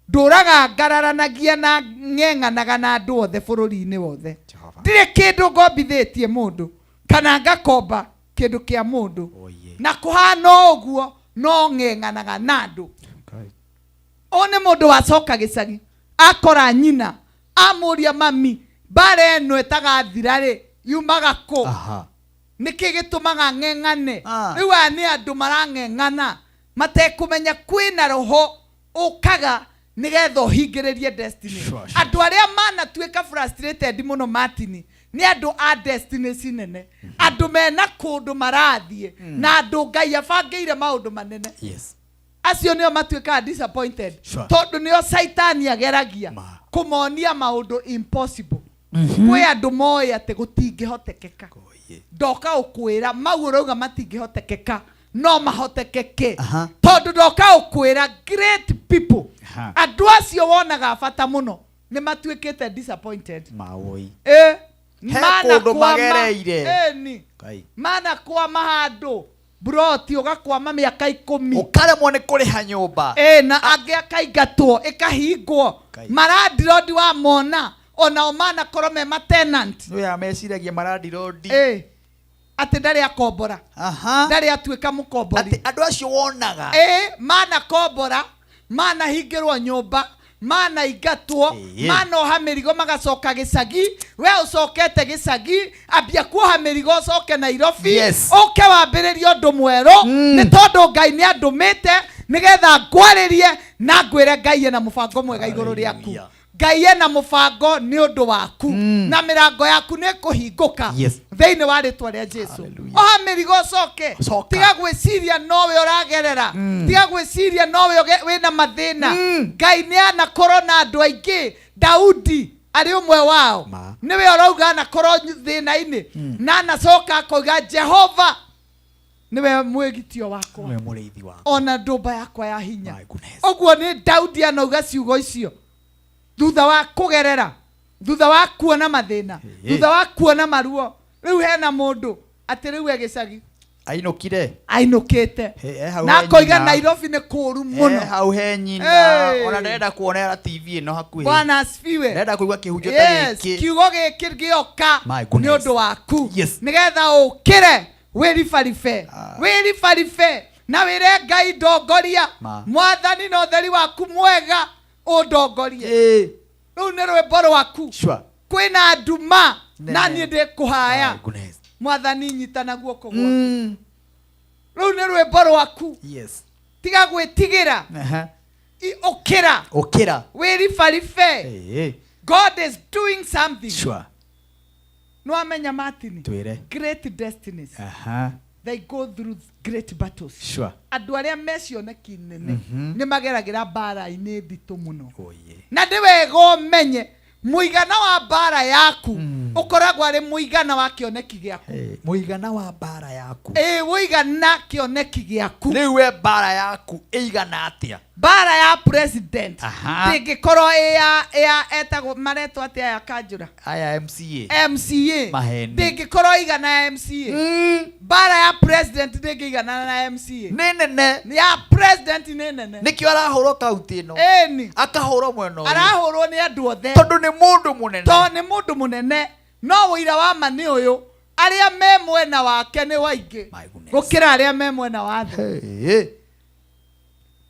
Ndũraga ngararanagia na ng'eng'anaga na andũ othe bũrũri-inĩ wothe. Ndirĩ kĩndũ ngombithĩtie mũndũ kana ngakomba kĩndũ kĩa mũndũ, na kũhana ũguo no ng'eng'anaga na andũ. Ũyũ nĩ mũndũ wacoka gĩcagi akora nyina Amũria mami, mbara ĩno ĩtagathira rĩ, yumaga kũ? Aha. Nĩkĩ gĩtũmaga ng'eng'ane? Ah. Rĩu aya nĩ andũ marang'eng'ana matekũmenya kwĩna roho ũkaga nĩgetha ũhingĩrĩrie destiny. Sure, sure. Andũ arĩa manatuĩka frustrated mũno Martin nĩ andũ a destiny cinene, andũ mena kũndũ marathiĩ na andũ Ngai abangĩire maũndũ manene. Yes. Acio nĩo matuĩkaga disappointed. Sure. Tondũ nĩo Caitani ageragia kũmonia maũndũ impossible. Kwĩ andũ moĩ atĩ gũtingĩhotekeka. Ndoka ũkwĩra mau ũrauga matingĩhotekeka no mahotekeke. Aha. Tondũ ndoka ũkwĩra great people, Aha. andũ acio wonaga bata mũno nĩ matuĩkĩte disappointed. Mawoi. Ĩ, He mana kũndũ kwama- magereire. Ĩni. Kai. Mana kwama handũ broti ũgakwama mĩaka 10 Ũkaremwo nĩ kũrĩha nyũmba. Ĩ, na angĩ akaingatwo ĩkahingwo. Kai. Marandirondi wamona onao manakorwo me matenant. Nĩ meciragia marandirondi. Ĩ, atĩ ndarĩ akombora. Aha. Ndarĩ atuĩka mũkombori. Atĩ andũ acio wonaga. Ĩ, manakombora, manahingĩrwo nyũmba, manaingatwo, Ĩĩ. manoha mĩrigo magacoka gĩcagi. We ũcokete gĩcagi, ambia kuoha mĩrigo ũcoke Nairobi. Yes. Ũke wambĩrĩrie ũndũ mwerũ. Nĩ tondũ Ngai nĩ andũmĩte nĩgetha ngwarĩrie na ngwĩre Ngai ena mũbango mwega igũrũ rĩaku. Hallelujah. Ngai ena mũbango nĩ ũndũ waku na mĩrango yaku nĩ ĩkũhingũka Yes. thĩinĩ wa rĩtwa rĩa Jesu. Hallelujah. Oha mĩrigo ũcoke. Coka. Tiga gwĩciria nowe ũragerera. Tiga gwĩciria nowe wĩna mathĩna. Ngai nĩ anakorwo na andũ aingĩ. Daudi arĩ ũmwe wao. Ma. Nĩwe ũrauga anakorwo thĩna-inĩ na anacoka akoiga Jehova nĩwe mwĩgitio wakwa Nĩwe mũrĩithi wakwa. ona ndũmba yakwa ya hinya. My goodness. Ũguo nĩ Daudi anauga ciugo icio thutha wa kũgerera, thutha wa kuona mathĩna, Ĩĩ. thutha wa kuona maruo. Rĩu hena mũndũ atĩ rĩu e gĩcagi Ainũkire. ainũkĩte He- he hau na he akoiga nyina. Nairobi nĩ kũũru mũno. He hau he nyina. Hey. Ona ndarenda kuonera TV ĩno hakuhĩ. Bwana asifiwe. Ndarenda kũigua kĩhunjio ta Yes, gĩkĩ. kiugo gĩkĩ gĩoka My goodness. nĩ ũndũ waku. Yes. Nĩgetha ũkĩre wĩribaribe. Wĩribaribe na wĩre Ngai ndongoria. Ma. Mwathani na ũtheri waku mwega ũndongorie. Ĩĩ. Rũu nĩ rwĩmbo rwaku. Sure. Kwĩna nduma na Nene. niĩ ndĩkũhaya. My goodness. Mwathani nyita na guoko gwaku. Rũu nĩ rwĩmbo rwaku. Yes. Tiga gwĩtigĩra. Aha. Ũkĩra. Ũkĩra. Wĩribaribe. Ĩĩ. God is doing something. Sure. Nĩwamenya Martin? Twĩre. Great destinies. Aha. They go through great battles. Sure. Andũ arĩa me cioneki nene nĩ mageragĩra mbara-inĩ nditũ mũno. Oye. Na nĩ wega ũmenye mũigana wa mbara yaku ũkoragwo arĩ mũigana wa kĩoneki gĩaku. Hey, mũigana wa mbara yaku. Ĩ, ũigana kĩoneki gĩaku. Rĩu we mbara yaku ĩigana atĩa? Mbara ya president Aha. ndĩngĩkorwo ĩ ya, ĩ ya etagwo maretwo atĩa ya kanjũra? Aya MCA. MCA. Maheni. Ndĩngĩkorwo ĩigana ya MCA. Mbara ya president ndĩngĩiganana na MCA. Nĩ nene. Ya president nĩ nene. Nĩkĩo arahũrwo kaunti ĩno. Ĩni. Akahũrwo mwena ũyũ. Arahũrwo nĩ andũ othe. Tondũ nĩ mũndũ mũnene. Tondũ nĩ mũndũ mũnene. No ũira wa ma nĩ ũyũ, arĩa me mwena wake nĩ waingĩ My goodness. gũkĩra arĩa me mwena wa thĩ. Hey.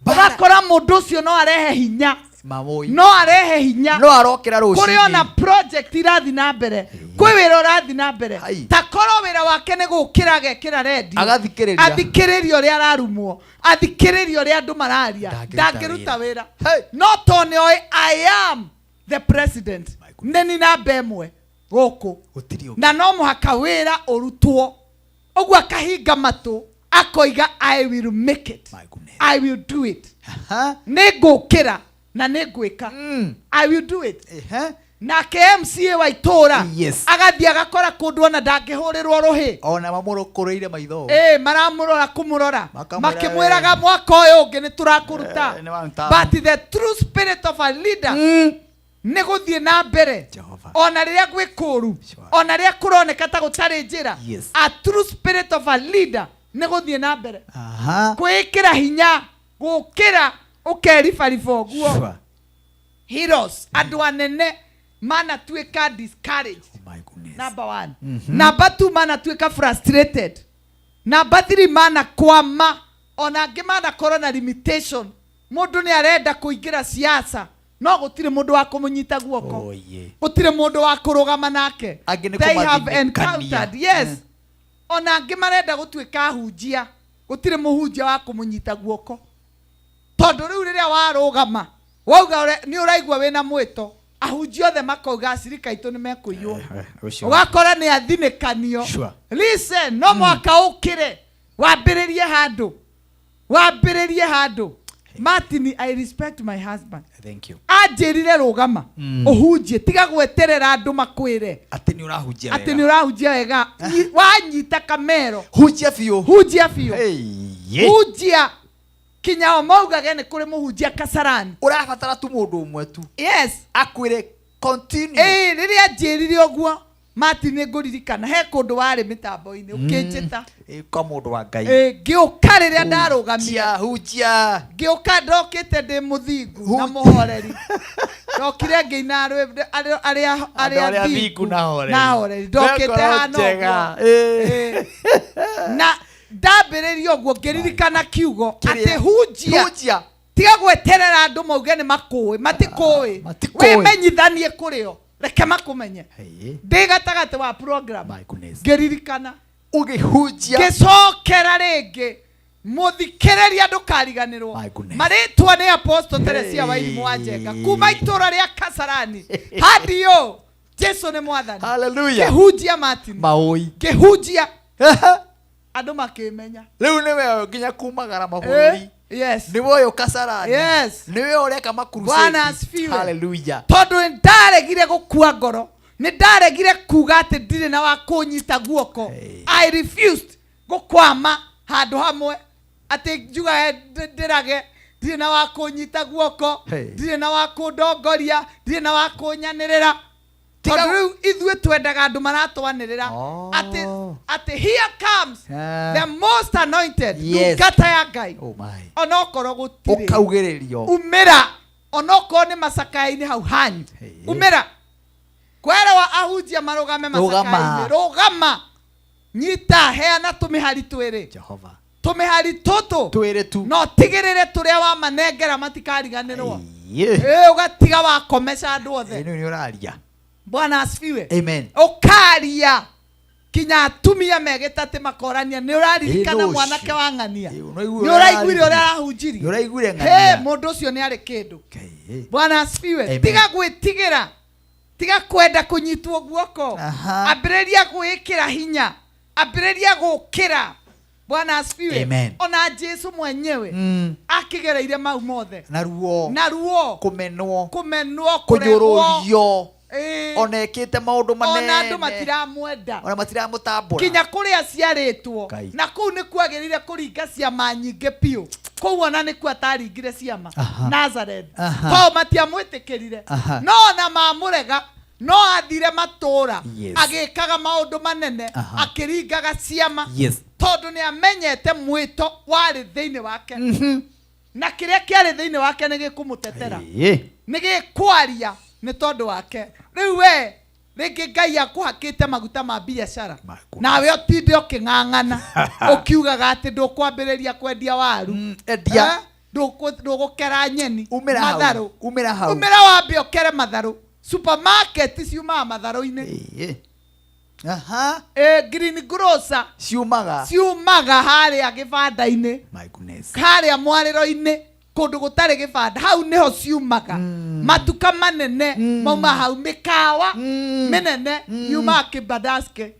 Ũgakora mũndũ ũcio no arehe hinya. Mawoi. No arehe hinya. No arokĩra rũcinĩ. Kũrĩ ona project irathiĩ na mbere. Kwĩ wĩra ũrathiĩ na mbere. Hai. Ta korwo wĩra wake nĩ gũkĩra agekĩra redio. Agathikĩrĩria. Athikĩrĩrie ũrĩa ararumwo. Athikĩrĩrie ũrĩa andũ mararia. Ndangĩruta Ndangĩruta wĩra. wĩra. Hey. No tondũ nĩ oĩ I am the president. My goodness. Nĩ ni namba ĩmwe gũkũ. Gũtirĩ ũngĩ. Na no mũhaka wĩra ũrutwo. Ũguo akahinga matũ akoiga I will make it. My goodness. I will do it. Aha. Nĩ ngũkĩra na nĩ ngwĩka. I will do it. Ehe. Nake MCA wa itũra Yes. agathiĩ agakora kũndũ ona ndangĩhũrĩrwo rũhĩ. Ona mamũrũkũrĩire maitho. Ĩ, maramũrora kũmũrora. Makamwĩra, Makĩmwĩraga mwaka ũyũ ũngĩ nĩ tũrakũruta. Eh, nĩ one time. But the true spirit of a leader nĩ gũthiĩ na mbere. Jehova. Ona rĩrĩa gwĩ kũũru. Sure. Ona rĩrĩa kũroneka ta gũtarĩ njĩra. Yes. A true spirit of a leader nĩ gũthiĩ na mbere. Aha. Kwĩĩkĩra hinya gũkĩra ũkeribariba ũguo. Sure. Heroes, andũ anene manatuĩka discouraged. Oh my goodness. Number 1. Number 2 manatuĩka frustrated. Number 3 manakwama. Ona angĩ manakorwo na limitation. Mũndũ nĩ arenda kũingĩra siasa No gũtirĩ mũndũ wa kũmũnyita guoko. Oye. Gũtirĩ mũndũ wa kũrũgama nake. Angĩ nĩ They have kũmathinĩkania. encountered, yes. Ona angĩ marenda gũtuĩka ahunjia, gũtirĩ mũhunjia wa kũmũnyita guoko, tondũ rĩu rĩrĩa warũgama wauga nĩ ũraigua wĩna mwĩto, ahunjia othe makauga acirika aitũ nĩ mekũiywo. Ũcio. Ũgakora nĩ athinĩkanio. Sure. Listen, no mwaka ũkĩre wambĩrĩrie handũ, wambĩrĩrie handũ. Martin, I respect my husband. Thank you. Anjĩrire rũgama, ũhunjie, tiga gweterera andũ makwĩre atĩ nĩ ũrahunjia atĩ wega. nĩ ũrahunjia wega. Wanyita kamero, hunjia biũ, hunjia biũ. Hey. Hunjia kinya o maugage nĩ kũrĩ mũhunjia Kasarani. Ũrabatara tu mũndũ ũmwe tu. Yes. Akwĩre continue. Ĩĩ, rĩrĩa njĩrire ũguo Martin, nĩ ngũririkana he kũndũ warĩ mĩtambo-inĩ ũkĩnjĩta. Ĩ, kwa mũndũ wa Ngai. Ĩ, ngĩũka rĩrĩa ndarũgamire. Hunjia, hunjia. Ngĩũka ndokĩte ndĩ mũthingu na mũhoreri, ndokire ngĩina arĩa Andũ arĩa arĩa thingu thingu na horeri. na horeri, ndokĩte Mekoro hana njega. ũguo. Ĩ. Ĩ. Na ndambĩrĩria ũguo ngĩririkana kiugo Kĩrĩa? atĩ hunjia. Hunjia. Tiga gweterera andũ mauge nĩ makũĩ, matikũĩ. Matikũĩ. Wĩmenyithanie kũrĩ o, reke makũmenye. Hey. Ndĩ gatagatĩ wa program My goodness. ngĩririkana, ũgĩhunjia, ngĩcokera rĩngĩ, mũthikĩrĩria ndũkariganĩrwo. My goodness. Marĩtwa nĩ Apostle Teresia Wairimu wa Njenga kuma itũra rĩa Kasarani handio. Jesu nĩ mwathani. Hallelujah. Ngĩhunjia Martin, maũi, ngĩhunjia andũ makĩmenya. Rĩu nĩwe nginya kumagara mabũrũri. Eh, yes. Nĩwe ũyũ Kasarani. Yes. Nĩwe ũreka makrusade. Bwana asifiwe. Hallelujah. Tondũ nĩ ndaregire gũkua ngoro, nĩ ndaregire kuga atĩ ndirĩ na wa kũnyita guoko. I refused gũkwama handũ hamwe atĩ njugage ndĩrage ndirĩ na wa kũnyita guoko. Hey. Ndirĩ na wa kũndongoria, ndirĩ na wa kũnyanĩrĩra, tondũ rĩu ithuĩ twendaga andũ maratwanĩrĩra atĩ here comes Ah. the most anointed Yes. ndungata ya Ngai. Oh my. Onokorwo gũtirĩ, ũkaugĩrĩrio. Umĩra, onokorwo nĩ macakaya-inĩ hau hanyu, umĩra kwerewa ahunjia marũgame Rũgama. macakaya-inĩ, rũgama, nyita, heana tũmĩhari twĩrĩ. Jehova. Tũmĩhari tũtũ twĩrĩ tu. No tigĩrĩre tũrĩa wamanengera matikariganĩrwo. Ye. Ĩ, ũgatiga wakomeca andũ othe. Ĩ, nĩ ũraria. Bwana asifiwe. Amen. Ũkaria kinya atumia megĩte atĩ makorania nĩ ũraririkana Ĩ, nũ ũcio. mwanake wa ng'ania, nĩ nĩ ũraiguire ũrĩa arahunjirie, Nĩ ũraiguire he ng'ania. mũndũ ũcio nĩ arĩ kĩndũ. Bwana asifiwe. Amen. Tiga gwĩtigĩra, tiga kwenda kũnyitwo guoko. Aha. Ambĩrĩria gwĩkĩra hinya, ambĩrĩria gũkĩra. Bwana asifiwe. Amen. Ona Jesu mwenyewe akĩgereire mau mothe. Na ruo. Na ruo. Kũmenwo. Kũmenwo, kũregwo. Kũnyũrũrio. Ĩ. Ona ekĩte maũndũ manene. Ona andũ matiramwenda. Ona matiramũtambũra. Kinya kũrĩa aciarĩtwo. Ngai. Na kũu nĩ kwagĩrĩire kũringa ciama nyingĩ biũ, kũu ona nĩkuo ataringire ciama. Aha. Nazareth. Aha. Tondũ matiamwĩtĩkĩrire. Aha. No ona mamũrega, no athire matũra. Yes. Agĩkaga maũndũ manene. Aha. Akĩringaga ciama. Yes. Tondũ nĩ amenyete mwĩto warĩ thĩinĩ wake, na kĩrĩa kĩarĩ thĩinĩ wake nĩ gĩkũmũtetera, Ĩ. nĩ gĩkwaria nĩ tondũ wake. Rĩu we rĩngĩ Ngai akũhakĩte maguta ma biacara, nawe ũtinde ũkĩng'ang'ana ũkiugaga atĩ ndũkwambĩrĩria kwendia waru. Endia. Eh? Ndũgũkera nyeni. Umĩra hau. Matharũ. Umĩra hau. Umĩra wambe ũkere matharũ. Supermarket ciumaga matharũ-inĩ. Ĩ. Aha. Ĩ, green grocer ciumaga ciumaga harĩa gĩbanda-inĩ. My goodness. Harĩa mwarĩro-inĩ kũndũ gũtarĩ gĩbanda, hau nĩho ciumaga. Matuka manene mauma hau, mĩkawa mĩnene yumaga kĩbandaske.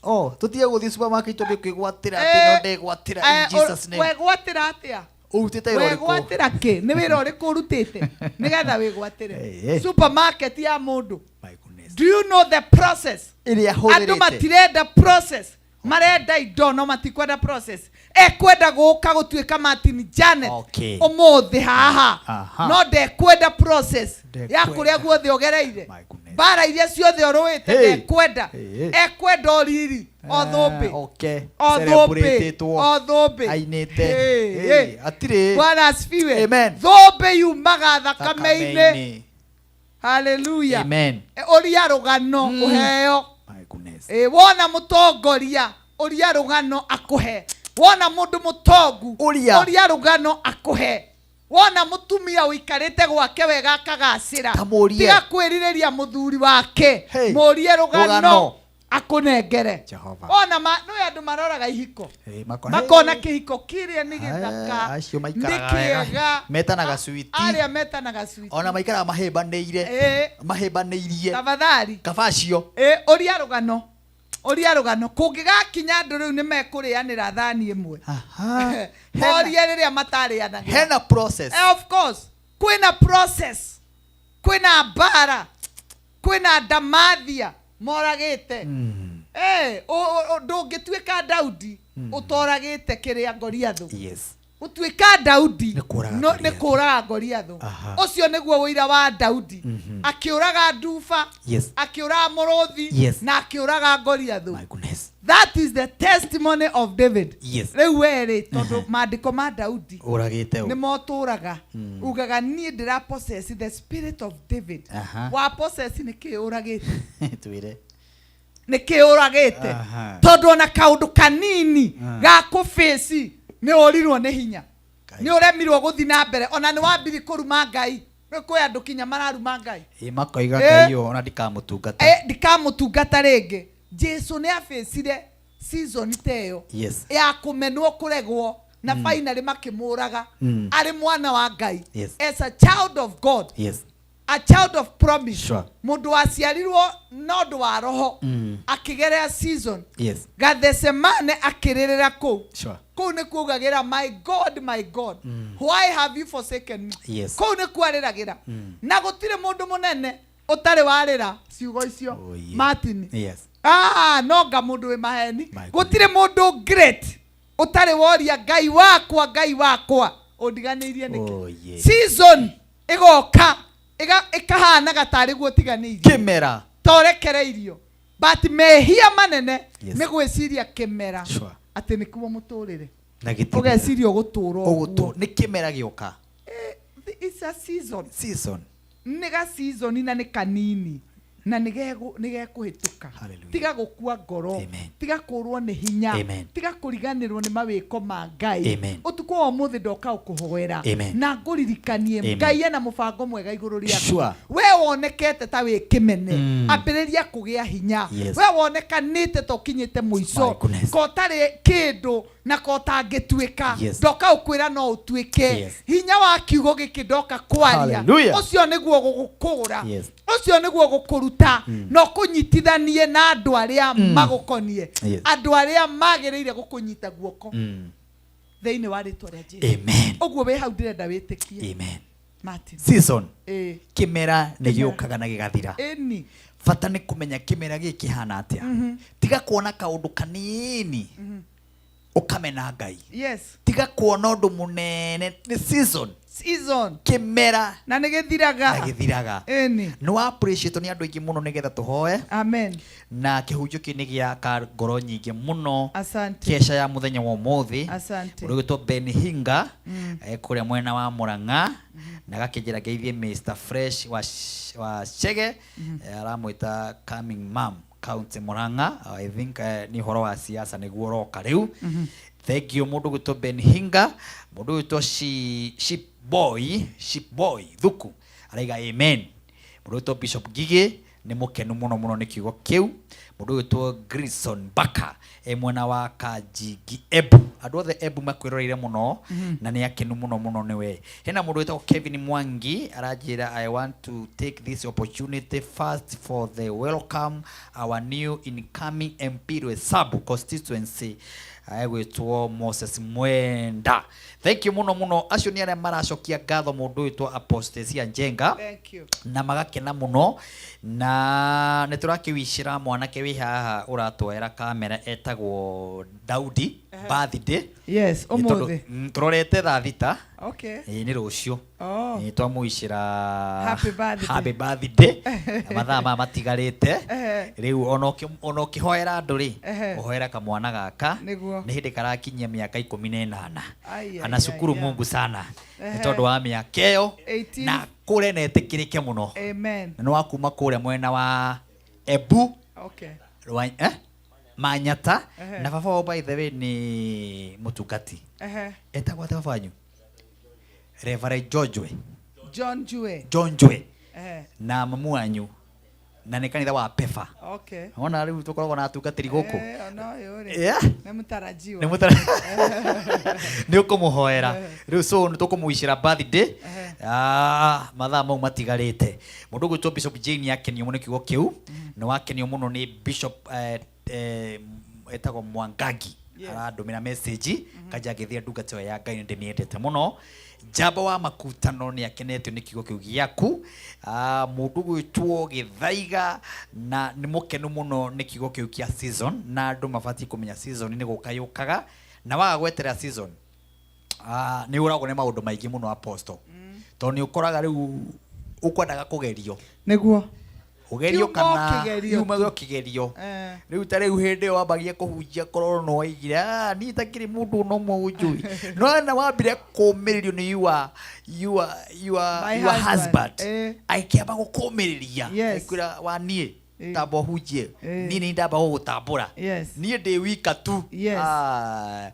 Oh, tũtige gũthiĩ supermarket tũthiĩ kwĩgwatĩra atĩ no ndegwatĩra in Jesus name. Wegwatĩra atĩa? Ũrutĩte wĩra ũrĩkũ? Wegwatĩra kĩ? Nĩ wĩra ũrĩkũ ũrutĩte nĩgetha wĩgwatĩre Eh. supermarket ya mũndũ? Do you know the process ĩrĩa andũ hũthĩrĩte? matirenda process, marenda indo no matikwenda process. Ekwenda gũka gũtuĩka Martin Janet Okay. ũmũthĩ haha. Aha. No ndekwenda process ya Ndekwenda. kũrĩa guothe ũgereire, mbara iria ciothe ũrũĩte. Hey. Ndekwenda. Hey. Ekwenda o riri, o thũmbĩ. Okay. O thũmbĩ. Celebratĩtwo. O thũmbĩ. Ainĩte. Hey, Hey, hey. hatirĩ. Bwana asifiwe. Amen. Thũmbĩ yumaga thakame-inĩ. Thakame-inĩ. Haleluya. Amen. Ũria rũgano ũheo. Ĩ, wona mũtongoria ũria rũgano akũhe, wona mũndũ mũtongu Ũria. ũria rũgano akũhe. Wona mutumia ũikarĩte gwake wega akagacĩra, Kamũrie. tiga kwĩrirĩria mũthuri wake, Hey. mũrie rũgano Rũgano. akũnengere. Jehova. Wona nĩ andũ maroraga ihiko, Eh, makona makona kĩhiko kĩrĩa nĩ gĩthaka, acio nĩ maikaraga wega, kĩega, metanaga switi, arĩa metanaga switi, ona maikaraga mahĩmbanĩire, Eh. mahĩmbanĩirie. Tafadhali. Kaba acio. Ĩ, ũria rũgano, ũria rũgano. Kũngĩgakinya andũ rĩu nĩ mekũrĩanĩra thani ĩmwe, morie rĩrĩa matarĩanagĩra. Hena process. Eh, of course kwĩna process, kwĩna mbara, kwĩna ndamathia moragĩte. Eh, ndũngĩtuĩka Daudi ũtoragĩte kĩrĩa Goliathũ. Yes. Gũtuĩka Daudi kũraga nĩ kũraga Goliathũ. Aha. Ũcio nĩguo ũira wa Daudi. Akĩũraga nduba, Yes. akĩũraga mũrũthi, Yes. na akĩũraga Goliathũ. My goodness. That is the testimony of David. Yes. Rĩu werĩ, tondũ maandĩko ma Daudi Ũragĩte nĩ ũ. motũraga, ugaga niĩ ndĩra possess the spirit of David. Aha. Wa possess nĩ kĩ ũragĩte? Twĩre. Nĩ kĩ ũragĩte? Aha. Tondũ ona kaũndũ kanini Ah. ga kũbĩci, nĩ ũrirwo nĩ hinya, nĩ ũremirwo gũthiĩ na mbere, ona nĩ wambiri kũruma Ngai. Rĩu kwĩ andũ kinya mararuma Ngai. Ĩ, makoiga Eh. Ngai ũyũ ona ndikamũtungata. Eh, ndikamũtungata rĩngĩ. Jesu nĩ abĩcire season ta ĩyo Yes. ya kũmenwo, kũregwo, na finally makĩmũraga arĩ mwana wa Ngai, Yes. as a child of God, Yes. a child of promise, Sure. mũndũ waciarirwo na ũndũ wa roho, akĩgerera season Yes. Gathesemane, akĩrĩrĩra kũu. Sure. Kũu nĩ kuugagĩra, "My God, my God, why have you forsaken me?" Yes. Kũu nĩ kwarĩragĩra, na gũtirĩ mũndũ mũnene ũtarĩ warĩra ciugo icio. Oh, yeah. Martin. Yes. Ah, no nga mũndũ wĩ maheni. My Gũtirĩ mũndũ great ũtarĩ woria, "Ngai wakwa, Ngai wakwa, ũndiganĩirie nĩkĩ?" Oh, yeah. Season ĩgoka ĩkahanaga tarĩ guo ũtiganĩirio, Kĩmera. torekereirio, but mehia manene Yes. nĩ gwĩciria kĩmera Sure. atĩ nĩkuo mũtũrĩre, Na gĩtirĩ. ũgeciria ũgũtũra Ũgũtũ ũguo. nĩ kĩmera gĩoka. It's a season. Season. Nĩ ga season na nĩ kanini na nĩ gekũhĩtũka. Hallelujah. Tiga gũkua ngoro. Amen. Tiga kũrwo nĩ hinya. Amen. Tiga kũriganĩrwo nĩ mawĩko ma Ngai. Amen. Ũtukũ wa ũmũthĩ ndoka ũkũhoera Amen. na ngũririkanie, Amen. Ngai ena mũbango mwega igũrũ rĩaku. Sure. We wonekete ta wĩ kĩmene, ambĩrĩria kũgĩa hinya. Yes. We wonekanĩte ta ũkinyĩte mũico, My goodness. ko ũtarĩ kĩndũ na ko ũtangĩtuĩka, Yes. ndoka ũkwĩra no ũtuĩke. Yes. Hinya wa kiugo gĩkĩ ndoka kwaria, Hallelujah. ũcio nĩguo gũgũkũra, Yes. ũcio nĩguo gũkũruta na ũkũnyitithanie na andũ arĩa magũkonie, Yes. andũ arĩa magĩrĩire gũkũnyita guoko thĩinĩ wa rĩtwa rĩa Jesu. Amen. Ũguo wĩ hau ndĩrenda wĩtĩkie. Amen. Martin. Season. Ĩĩ. Kĩmera nĩ gĩũkaga na gĩgathira. Ĩni. Bata nĩ kũmenya kĩmera gĩkĩ kĩhana atĩa. Tiga kuona kaũndũ kanini ũkamena Ngai. Yes. Tiga kuona ũndũ mũnene, nĩ season. Season. Kĩmera na nĩ gĩthiraga. Na gĩthiraga. Ĩni. Nĩ wa appreciate nĩ andũ aingĩ mũno nĩgetha tũhoe. Amen. Na kĩhunjio kĩ nĩ gĩaka ngoro nyingĩ mũno. Asante. Kesha ya mũthenya wa ũmũthĩ. Asante. Ũrĩa ũgwĩtwo Ben Hinga, kũrĩa mwena wa Murang'a, na agakĩnjĩra ngeithie Mr Fresh wa Chege. Aramwĩta coming mom county Murang'a. I think nĩ ũhoro wa siasa nĩguo ũroka rĩu. Thank you mũndũ ũgwĩtwo Ben Hinga. Mũndũ ũgwĩtwo Ship Boy, Ship Boy Thuku araiga amen. Mũndũ ũgwĩtwo Bishop Gigi nĩ mũkenu mũno mũno nĩ kiugo kĩu. Mũndũ ũgwĩtwo Grison Baka e mwena wa Kajigi Embu, andũ othe Embu makwĩroreire mũno na nĩ akenu mũno mũno nĩwe. Hena mũndũ wĩtagwo Kevin Mwangi aranjĩra, "I want to take this opportunity first for the welcome our new incoming MP Roysambu constituency egwĩtwo Moses Mwenda." Thank you mũno mũno. Acio nĩ arĩa maracokia ngatho mũndũ wĩtwo Apostasia Njenga. Thank you. Na magakena mũno, na nĩ tũrakĩwicĩra mwanake wĩ haha ũratwoera kamera etagwo Daudi birthday. Yes, Nĩ tondũ, ũmũthĩ. Tũrorete thaa 6. Okay. Ĩĩ, nĩ rũciũ. Oh. Ĩĩ, twamũicĩra Happy birthday. Happy birthday. Na mathaa maya matigarĩte rĩu ona ũkĩhoera andũ rĩ, ũhoera kamwana gaka. Nĩguo. Nĩ hĩndĩ karakinyia mĩaka 18. Ai, ai, Anacukuru ai, ai. Mungu sana nĩ tondũ wa mĩaka ĩyo 18. na kũrĩa na etĩkĩrĩke mũno. Amen. Na nĩ wa kuma kũrĩa mwena wa Embu. Okay. Manyata. Na baba wao, by the way, nĩ mũtungati. Etagwo atĩa baba wanyu? Reverend George John Jue. John Jwe Eh, na mamu wanyu na nĩ kanitha wa Pefa. Okay. Wona rĩu tũkoragwo na atungatĩri gũkũ. Eh, ona ũyũ rĩ. Yeah. Nĩ mũtarajiwa. Nĩ nĩ ũkũmũhoera rĩu, so nĩ tũkũmũicĩra birthday. Ah, mathaa mau matigarĩte. Mũndũ ũgwĩtwo Bishop Jane akenio mũno nĩ kiugo kĩu. Nĩ wakenio mũno nĩ Bishop etagwo Mwangangi. Yes. Arandũmĩra message kanja ngĩthia ndungata ĩyo ya Ngai nĩ ndĩmĩendete mũno. Njamba wa makutano nĩ akenetio nĩ kiugo kĩu gĩaku. Ah, mũndũ gwĩtwo Gĩthaiga na nĩ mũkenu mũno nĩ kiugo kĩu kĩa season, na andũ mabatiĩ kũmenya season nĩ gũka yũkaga, na waga gweterera season, ah, nĩ ũragwo nĩ maũndũ maingĩ mũno, apostle, tondũ nĩ ũkoraga rĩu ũkwendaga kũgerio. Nĩguo. Ũgerio Kiuma kana ũkĩgerio kiuma tu. ũkĩgerio. Eh. Rĩu ta rĩu hĩndĩ ĩyo wambagia kũhunjia korwo no waigire, "Ah, niĩ itakĩrĩ mũndũ ona ũmwe ũnjũĩ," no na wambire kũmĩrĩrio nĩ your My your husband. husband. Eh. Akĩamba gũkũmĩrĩria. Yes. Akwĩra wa niĩ Eh. tamba ũhunjie. Eh. Niĩ nĩ ndamba gũgũtambũra. Yes. Niĩ ndĩ wika tu. Yes. Ah,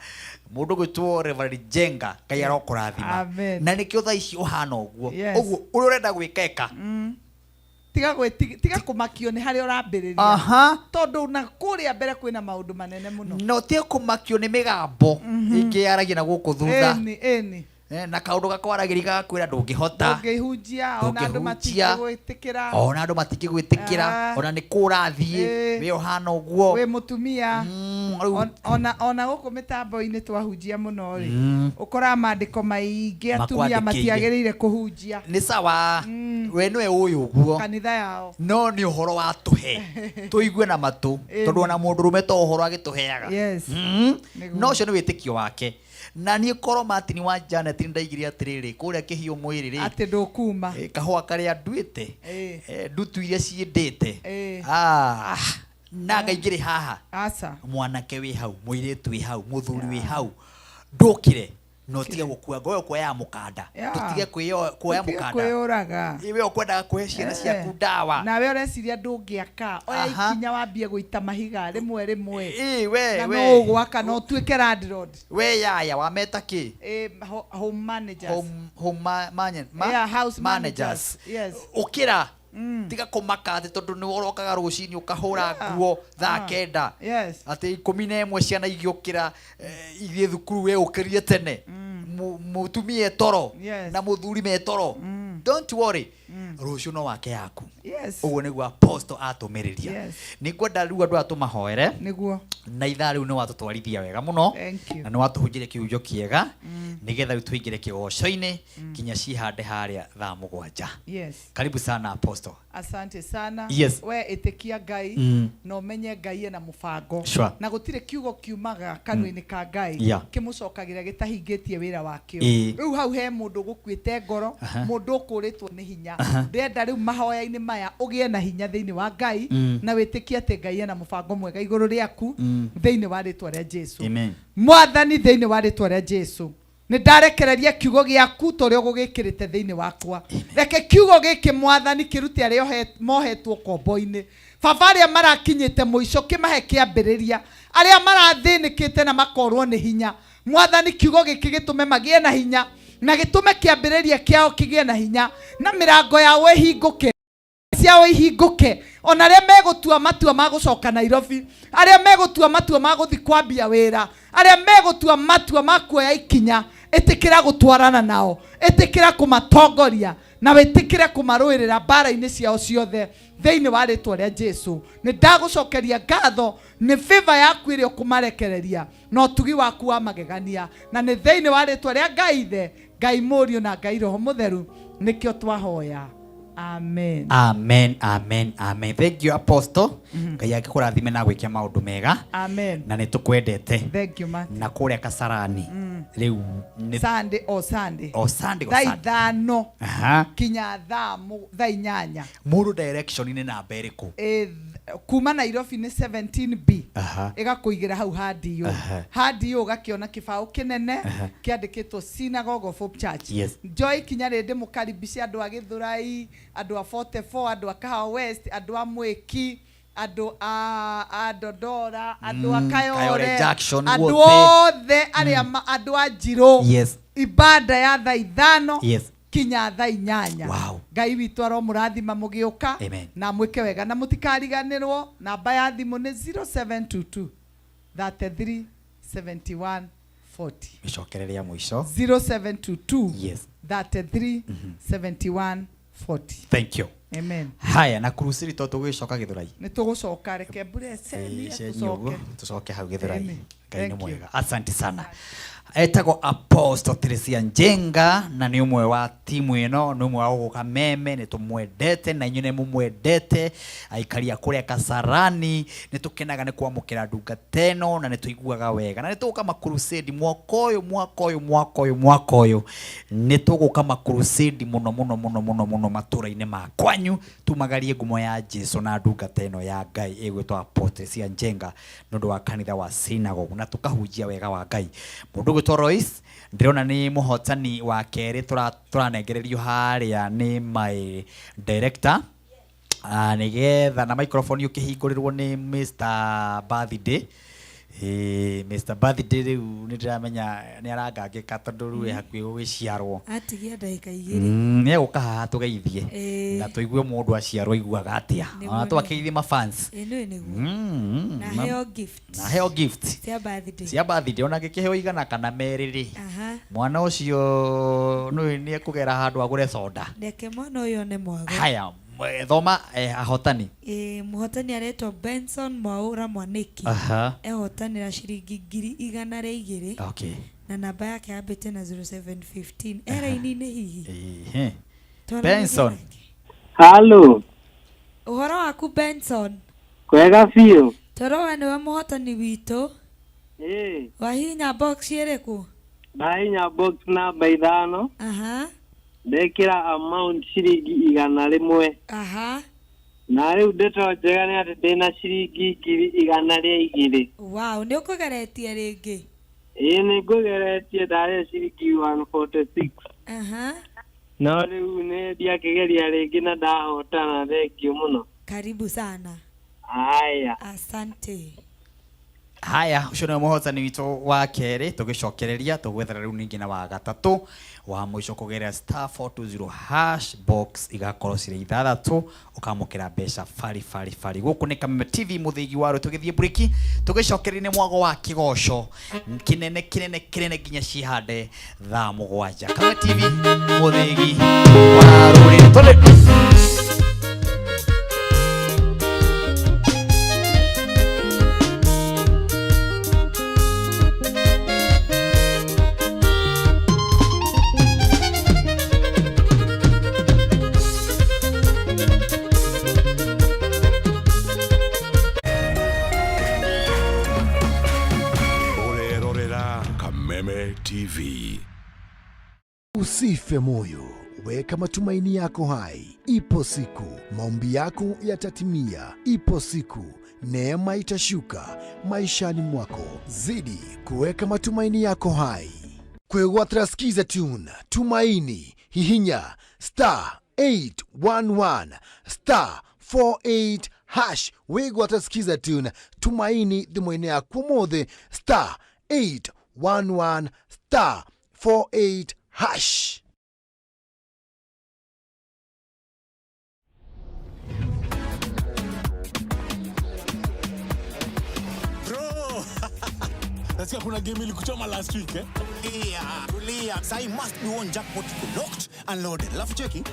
mũndũ gwĩtwo Reverend Jenga, Ngai arokũrathima. Amen. Na nĩkĩo thaa ici ũhana ũguo. Yes. Ũguo ũrĩa ũrenda gwĩka ĩka. Tiga gwĩti- tiga kũmakio nĩ harĩa ũrambĩrĩria. Aha. Tondũ na kũrĩa mbere kwĩna maũndũ manene mũno. No tie kũmakio nĩ mĩgambo ĩngĩ yaragia na gũkũ thutha. Ĩni, ĩni. Eh, na kaũndũ gakwaragĩria gagakwĩra ndũngĩhota. Ndũngĩhunjia ona andũ Ndũngĩhunjia. matingĩgwĩtĩkĩra. Ona andũ matingĩgwĩtĩkĩra. Ah. Ona nĩ kũ ũrathiĩ. Eh. Wĩ ũhana ũguo. Wĩ mũtumia. Rĩu- Ona gũkũ mĩtambo-inĩ twahunjia mũno rĩ, ũkoraga maandĩko maingĩ atumia Makwandĩkĩire. matiagĩrĩire kũhunjia. Nĩ sawa, we nĩwe ũyũ ũguo. Kanitha yao. No nĩ ũhoro wa tũhe tũigue na matũ. Ĩni. Tondũ ona mũndũ rũme to ũhoro agĩtũheaga. Yes. Nĩguo. No ũcio nĩ wĩtĩkio wake. Na niĩ korwo Martin wa Janet nĩ ndaigire atĩrĩrĩ kũrĩa kĩhiũ mwĩrĩ rĩ, atĩ ndũkuma. Eh, kahũa karĩa nduĩte. Ĩĩ. Eh, ndutu iria ciĩndĩte. Ĩĩ. Ah, na ngaingĩrĩ haha. Aca. Mwanake wĩ hau, mũirĩtu wĩ hau, mũthuri wĩ hau, ndũkire na ũtige gũkua ngoro kuoya mũkanda. Yeah. Tũtige kuoya Tũtige mũkanda. kwĩyũraga. We ũkwendaga kũhe ciana Eh. ciaku ndawa. Nawe ũreciria ndũngĩaka, oya Aha. ikinya wambie gũita mahiga rĩmwe rĩmwe. Ĩ, we, na we. no ũgwaka no ũtuĩke landlord. We yaya wameta kĩ? Eh, home managers. Home Yeah, house managers. managers. Yes. Ũkĩra, tiga kũmaka atĩ tondũ nĩ ũrokaga rũcinĩ ũkahũra Yeah. nguo thaa Ah. 9. Yes. Atĩ 11 ciana igĩũkĩra, eh, ithiĩ thukuru we ũkĩrie tene. Mũtumia etoro. Yes. Na mũthuri metoro. Don't worry, rũciũ no wake yaku. Yes. Ũguo nĩguo apostle atũmĩrĩria. Yes. Nĩ ngwenda rĩu andũ aya tũmahoere. Nĩguo. Na ithaa rĩu nĩ watũtwarithia wega mũno. Thank you. Na nĩ watũhunjĩria kĩhunjio kĩega nĩgetha rĩu tũingĩre kĩgoco-inĩ kinya cihande harĩa thaa 7. Yes. Karibu sana apostle. Asante sana. Yes. We ĩtĩkia Ngai na ũmenye Ngai ena mũbango. Sure. Na gũtirĩ kiugo kiumaga kanua-inĩ ka Ngai Yeah. kĩmũcokagĩra gĩtahingĩtie wĩra wakĩo. Ĩĩ. Rĩu hau he mũndũ ũgũkuĩte ngoro, Aha. mũndũ ũkũrĩtwo nĩ hinya. Aha. Ndĩrenda rĩu mahoya-inĩ maya ũgĩe na hinya thĩinĩ wa Ngai na wĩtĩkie atĩ Ngai ena mũbango mwega igũrũ rĩaku thĩinĩ wa rĩtwa rĩa Jesu. Amen. Mwathani, thĩinĩ wa rĩtwa rĩa Jesu nĩ ndarekereria kiugo gĩaku ta ũrĩa ũgũgĩkĩrĩte thĩinĩ wakwa. Reke kiugo gĩkĩ Mwathani kĩrute arĩa mohetwo kombo-inĩ, baba, arĩa marakinyĩte mũico kĩmahe kĩambĩrĩria, arĩa marathĩnĩkĩte na makorwo nĩ hinya. Mwathani, kiugo gĩkĩ gĩtũme magĩe na hinya na gĩtũme kĩambĩrĩria kĩao kĩgĩe na hinya na mĩrango yao ĩhingũke, ciao ihingũke, ona arĩa megũtua matua ma gũcoka Nairobi, arĩa megũtua matua ma gũthiĩ kwambia wĩra, arĩa megũtua matua ma kuoya ikinya, ĩtĩkĩra gũtwarana nao, ĩtĩkĩra kũmatongoria na wĩtĩkĩre kũmarũĩrĩra mbara-inĩ ciao ciothe thĩinĩ wa rĩtwa rĩa Jesu. Nĩ ndagũcokeria ngatho nĩ favor yaku ĩrĩa ũkũmarekereria na ũtugi waku wa magegania, na nĩ thĩinĩ wa rĩtwa rĩa Ngai Ithe, Ngai Mũriũ na Ngai Roho Mũtheru nĩkĩo twahoya. Amen. Amen, amen, amen. Thank you apostle. Ngai angĩkũrathime na gwĩke maũndũ mega. Amen. Na nĩ tũkwendete. Thank you, Martin. Na kũrĩa Kasarani rĩu nĩ Sunday o Sunday. O Sunday, o Thaa Sunday. 5 Aha. kinya thaa 8. Mũndũ direction nĩ namba ĩrĩkũ? Ĩ, kuma Nairobi nĩ 17B. Aha. Ĩgakũigĩra hau hadiũ. Aha. Hadiũ ũgakĩona kĩbaũ kĩnene Aha. kĩandĩkĩtwo Synagogue of Hope Church. Yes. Njoe ikinya rĩndĩ mũkaribice andũ a Gĩthũrai, andũ a 44, andũ a Kahawa West, andũ a Mwĩki, andũ a Dodora, andũ a Kayore Kayore, Junction andũ guothe. othe arĩa andũ a Njirũ. Yes. Ibada ya thaa 5 Yes. kinya thaa 8. Wow. Ngai witũ aromũrathima mũgĩũka. Amen. Na mwĩke wega na mũtikariganĩrwo namba ya thimũ nĩ 0722 33 71 40. Mĩcokereria mũico. 0722 Yes. 33 71 40. Thank you. Amen. Haya, na kurusiri to tũgĩcoka Gĩthũrai. Nĩ tũgũcoka, reke mbura ĩcenie ũguo tũcoke. tũcoke hau Gĩthũrai. Amen. Ngai nĩ Thank you. mwega, asante sana. Etagwo Apostle Teresia Njenga na nĩ ũmwe wa timu ĩno, nĩ ũmwe wa gũgũka meme, nĩ tũmwendete na inyuĩ nĩ mũmwendete. Aikari a kũrĩa Kasarani nĩ tũkenaga nĩ kwamũkĩra ndungata ĩno na nĩ tũiguaga wega na nĩ tũgũka makurusedi mwaka ũyũ, mwaka ũyũ, mwaka ũyũ, mwaka ũyũ nĩ tũgũka makurusedi mũno mũno mũno mũno mũno matũra-inĩ ma kwanyu, tumagarie ngumo ya Jesu na ndungata ĩno ya Ngai ĩgwĩtwo Apostle Teresia Njenga nĩ ũndũ wa kanitha wa synagogue na tũkahunjia wega wa Ngai. Mũndũ ũgwĩtwo Royce ndĩrona nĩ mũhotani wa kerĩ tũranengererio harĩa nĩ my director. Nĩgetha na microphone ũkĩhingũrĩrwo nĩ Mr. Birthday. Mr. Birthday rĩu nĩ ndĩramenya nĩ arangangĩka tondũ rĩu e hakuhĩ gũgĩciarwo. Atigia ndagĩka 2. Nĩ egũka haha tũgeithie na tũigue mũndũ aciarwo aiguaga atĩa. Nĩguo, Ona nĩguo. twakĩgeithie mafans. Ĩĩ nĩũĩ nĩguo. Na heo gift. Na heo gift. Cia birthday. Cia birthday ona ngĩkĩheo 100 kana 2 rĩ. Aha. Mwana ũcio nĩ nĩ ekũgera handũ agũre soda. Reke mwana ũyũ one mwago. Haya, thoma ahotani. Ĩĩ, mũhotani aretwo Benson Mwaũra Mwanĩki. Aha. Ehotanĩra ciringi 102,000. Okay. Na namba yake yambĩte na 0715. E raini-inĩ hihi. Ehe. Twaranĩrie Benson. nake. Halo, Ũhoro waku Benson? kwega biũ. Toro we nĩwe mũhotani witũ. Ĩĩ, Wahihinya box ĩrĩkũ? ndahinya box namba 5. Aha. Ndekĩra amount ciringi 100. Aha. Na rĩu ndeto njega nĩ atĩ ndĩna ciringi 102,000. Wow, nĩ ũkũgeretie rĩngĩ? Ĩĩ nĩ ngũgeretie, ndarĩa ciringi 146. Aha. No rĩu nĩ ndiakĩgeria rĩngĩ na ndahotana, thengiũ mũno. Karibu sana. Haya. Asante. Haya, ũcio nĩwe mũhotani witũ wa kerĩ, tũgĩcokereria tũgwethera rĩu ningĩ na wa gatatũ wa mũico kũgerera star 420 hash box igakorwo cirĩ 6 ũkamũkĩra mbeca bari bari bari. Gũkũ nĩ Kameme TV mũthĩgi wa rũ, tũgĩthiĩ breki tũgĩcokereria nĩ mwago wa kĩgoco kĩnene kĩnene kĩnene nginya cihande thaa 7. Kameme TV mũthĩgi wa rũrĩrĩ. Tũrĩ Ũrerorera Kameme TV. Usife moyo, weka matumaini yako hai. Ipo siku maombi yako yatatimia. Ipo siku neema itashuka maishani mwako. Zidi kuweka matumaini yako hai. Kwegwatira Skiza Tune, Tumaini, hihinya star 811 star 48 hash. Wigwatira Skiza Tune, Tumaini thimũ-inĩ yaku ũmũthĩ star 811 star 48 hash. Bro. Nasikia kuna game ilikuchoma last week eh? Tulia, tulia. Sahi must be one jackpot iko locked and loaded. Alafu cheki,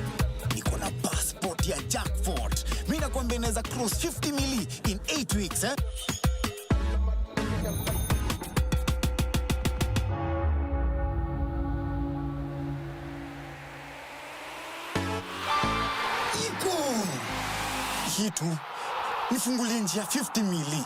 niko na passport ya jackpot. Mimi nakwambia inaweza cross 50 mili in 8 weeks eh? Iko. Hii tu nifungulie njia 50 mili.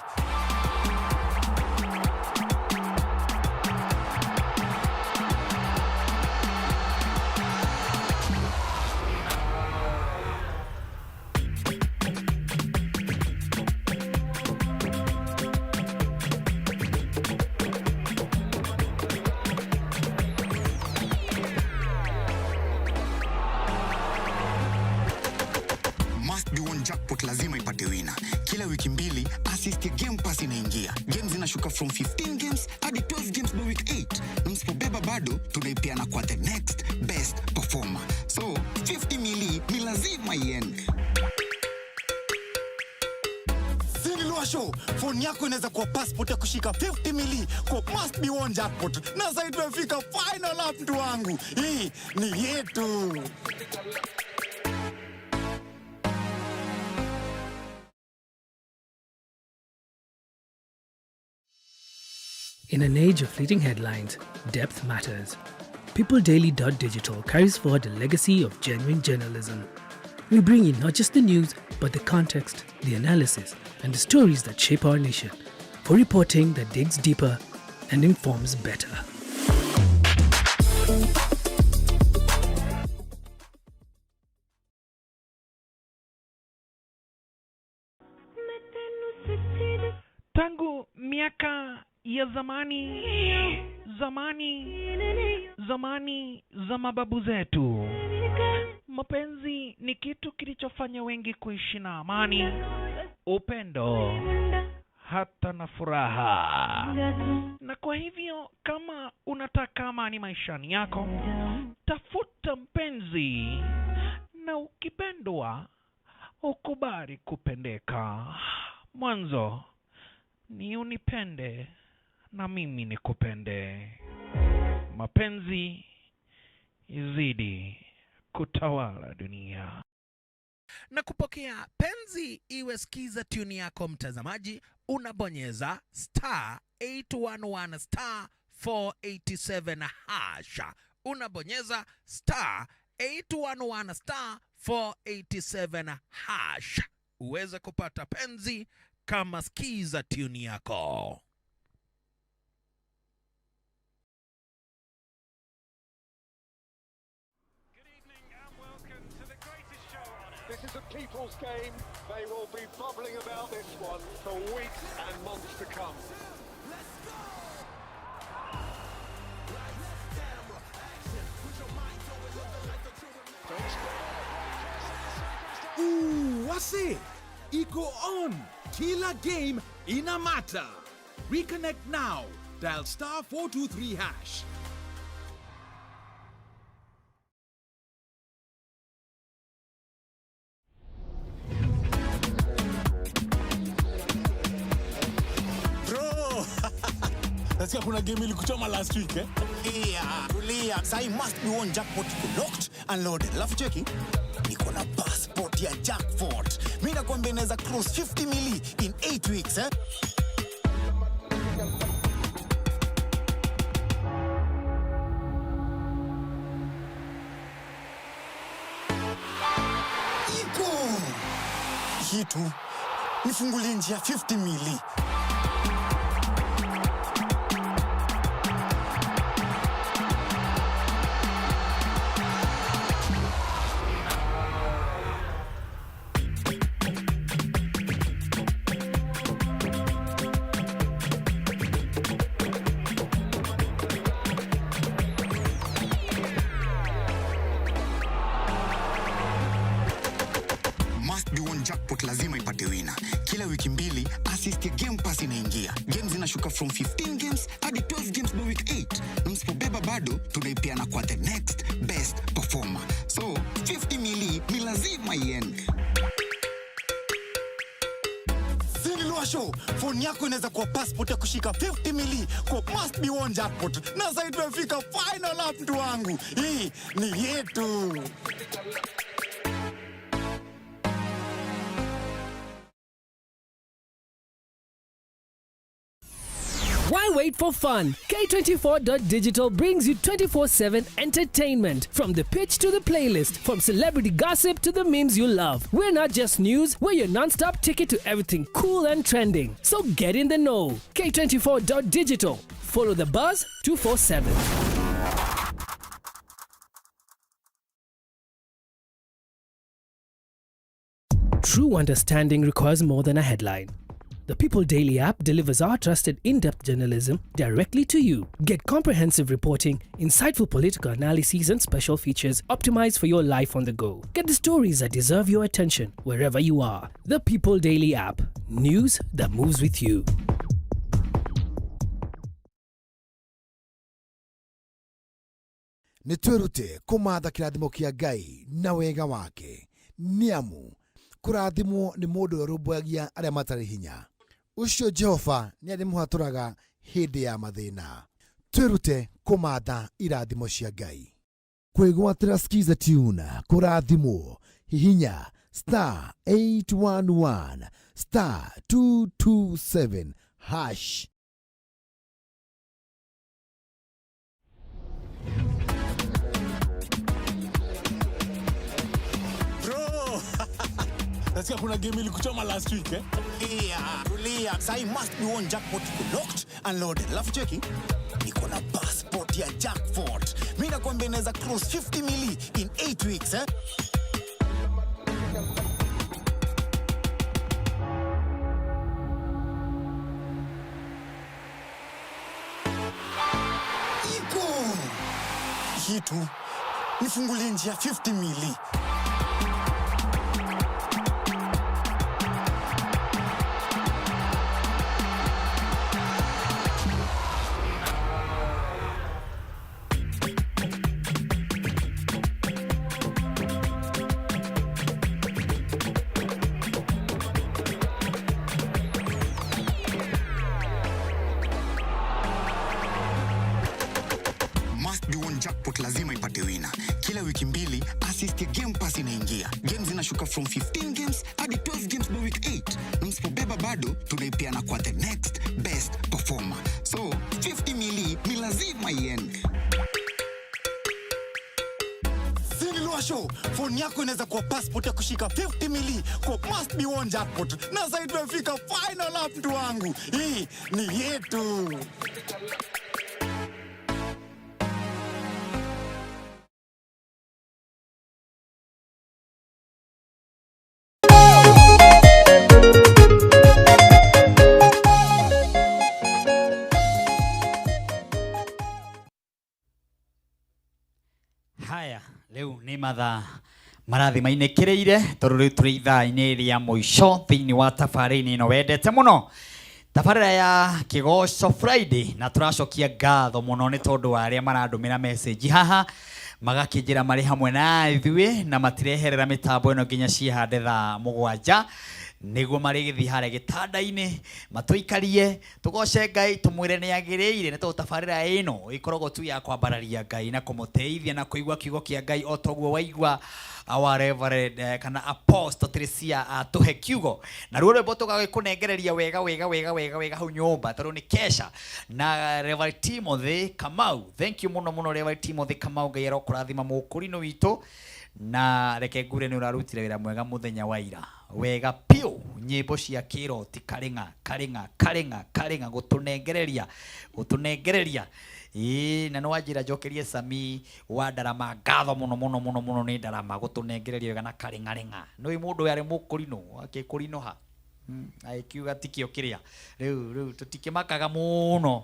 Must be one jackpot lazima ipate wina. Kila wiki 2 assist ya Game Pass inaingia. Games zinashuka from 15 games hadi 12 games by week 8. Na msipobeba bado bado tunaipeana kwa the next best performer. So 50 mili ni lazima iende. Sinilwasho, phone yako inaweza kuwa passport ya kushika 50 mili kwa must be one jackpot. Na sasa tumefika final lap, mtu wangu. Hii ni yetu. In an age of fleeting headlines, depth matters. PeopleDaily.digital carries forward a legacy of genuine journalism. We bring you not just the news, but the context, the analysis, and the stories that shape our nation for reporting that digs deeper and informs better. Tangu miaka ya zamani, zamani, zamani za mababu zetu, mapenzi ni kitu kilichofanya wengi kuishi na amani, upendo, hata na furaha. Na kwa hivyo kama unataka amani maishani yako, tafuta mpenzi, na ukipendwa ukubali kupendeka. Mwanzo ni unipende na mimi nikupende. Mapenzi izidi kutawala dunia. Na kupokea penzi iwe skiza tune yako mtazamaji, unabonyeza star 811 star 487 hash. Unabonyeza star 811 star 487 hash uweze kupata penzi kama skiza tune yako. This is a people's game. They will be bubbling about this one for weeks and months to come. Ooh, wase iko on. Kila game ina matter. Reconnect now. Dial star 423 hash. Bro, Nasikia kuna game ilikuchoma last week, eh? Tulia, tulia. Sahi must be one jackpot iko locked and loaded. Alafu cheki, niko na passport ya jackpot. Mimi nakwambia inaweza cross 50 mili in 8 weeks, eh? Iko kitu nifungulie njia 50 mili. Must be one jackpot lazima ipate wina. Kila wiki mbili assist ya Game Pass inaingia. Games zinashuka from 15 games hadi 12 games by week 8. Na msipobeba bado tunaipeana kwa the next best performer. So 50 mili ni lazima iende. Sinilwasho, phone yako inaweza kuwa passport ya kushika 50 mili kwa must be one jackpot. Na sasa tumefika final lap, mtu wangu. Hii ni yetu. Why wait for fun? K24.digital brings you 24/7 entertainment. From the pitch to the playlist, from celebrity gossip to the memes you love. We're not just news, we're your non-stop ticket to everything cool and trending. So get in the know. K24.digital. Follow the buzz 247. True understanding requires more than a headline. The People Daily app delivers our trusted in depth journalism directly to you. Get comprehensive reporting, insightful political analyses, and special features optimized for your life on the go. Get the stories that deserve your attention wherever you are. The People Daily app. News that moves with you. Nĩ twĩrute kũmatha kĩrathimo kĩa Ngai na wega wake, nĩ amu kũrathimwo nĩ mũndũ ũrĩa ũrũmbũyagia arĩa matarĩ hinya. Ũcio Jehova nĩ arĩmũhatũraga hĩndĩ ya mathĩna. Twĩrute kũmatha irathimo cia Ngai. Kwĩgwatĩra Skiza Tune kũrathimwo, hihinya star 811 star 227 hash. Bro! Nasikia kuna game ilikuchoma last week eh? Tulia, tulia. Sai must be one jackpot iko locked and loaded. Alafu cheki, niko na passport ya jackpot. Mimi nakwambia inaweza cross 50 mili in 8 weeks eh? Iko. Hii tu nifungulie njia 50 mili. Must be one jackpot lazima ipate wina. Kila wiki mbili assist ya Game Pass inaingia. Games zinashuka from 15 games hadi 12 games by week 8. Na msipobeba bado tunaipeana kwa the next best performer. So 50 mili ni lazima iende. Show phone yako inaweza kuwa passport ya kushika 50 mili kwa must be one jackpot, na sasa tumefika final lap, mtu wangu. Hii ni yetu. Haya, rĩu nĩ mathaa marathi mainĩkĩrĩire tondũ rĩu tũrĩ ithaa-inĩ rĩa mũico thĩinĩ wa tabarĩra-inĩ ĩno wendete mũno, tabarĩra ya Kĩgoco Friday, na tũracokia ngatho mũno nĩ tondũ wa arĩa marandũmĩra message haha magakĩnjĩra marĩ hamwe na ithuĩ na matireherera mĩtambo ĩno nginya ciĩhande thaa 7 nĩguo marĩgĩthiĩ harĩa gĩtanda-inĩ matũikarie tũgoce Ngai tũmwĩre nĩ agĩrĩire, nĩ tondũ tabarĩra ĩno ĩkoragwo tu ya kwambararia Ngai na kũmũteithia na kũigua kiugo kĩa Ngai o toguo waigua our reverend kana apostle Teresia atũhe kiugo na ruo rwĩmbo tũgagĩkũnengereria wega wega wega wega wega hau nyũmba tondũ nĩ kesha na Reverend Timothy Kamau. Thank you mũno mũno Reverend Timothy Kamau, Ngai arokũrathima mũkũrinũ witũ, na reke ngure nĩ ũrarutire wĩra mwega mũthenya wa ira wega piũ, nyĩmbo cia kĩroti karĩng'a karĩng'a karĩng'a karĩng'a gũtũnengereria gũtũnengereria. Ĩĩ, na nĩ wanjĩra njokerie Sami wa ndarama ngatho mũno mũno mũno mũno nĩ ndarama gũtũnengereria wega na karĩng'arĩng'a. Nĩ mũndũ ũyũ arĩ mũkũrinũ akĩkũrinũha agĩkiuga tikĩo kĩrĩa rĩu rĩu tũtikĩmakaga mũno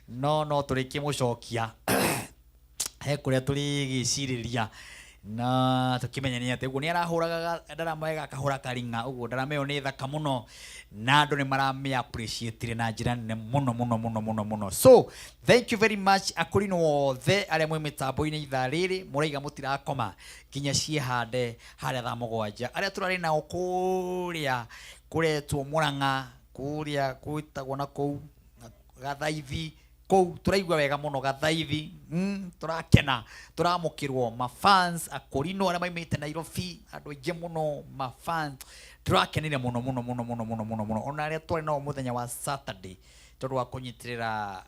no no tũrĩkĩmũcokia he kũrĩa tũrĩgĩcirĩria na tũkĩmenya nĩ atĩ ũguo nĩ arahũraga ndarama wega akahũra karing'a ũguo ndarama ĩyo nĩ thaka mũno na andũ nĩ maramĩ appreciate na njĩra nene mũno mũno mũno mũno mũno. So thank you very much akũrinũ othe arĩa mwĩ mĩtambo-inĩ ithaa rĩrĩ mũraiga mũtirakoma nginya ciĩhande harĩa thaa 7, arĩa tũrarĩ nao kũrĩa kũretwo Mũrang'a kũrĩa gwĩtagwo na kũu Gathaithi kũu tũraigua wega mũno Gathaithi, tũrakena tũramũkĩrwo mafans akũrinũ arĩa maimĩte Nairobi andũ aingĩ mũno mafans tũrakenire mũno mũno mũno mũno mũno mũno mũno ona arĩa twarĩ nao mũthenya wa Saturday tondũ wa kũnyitĩrĩra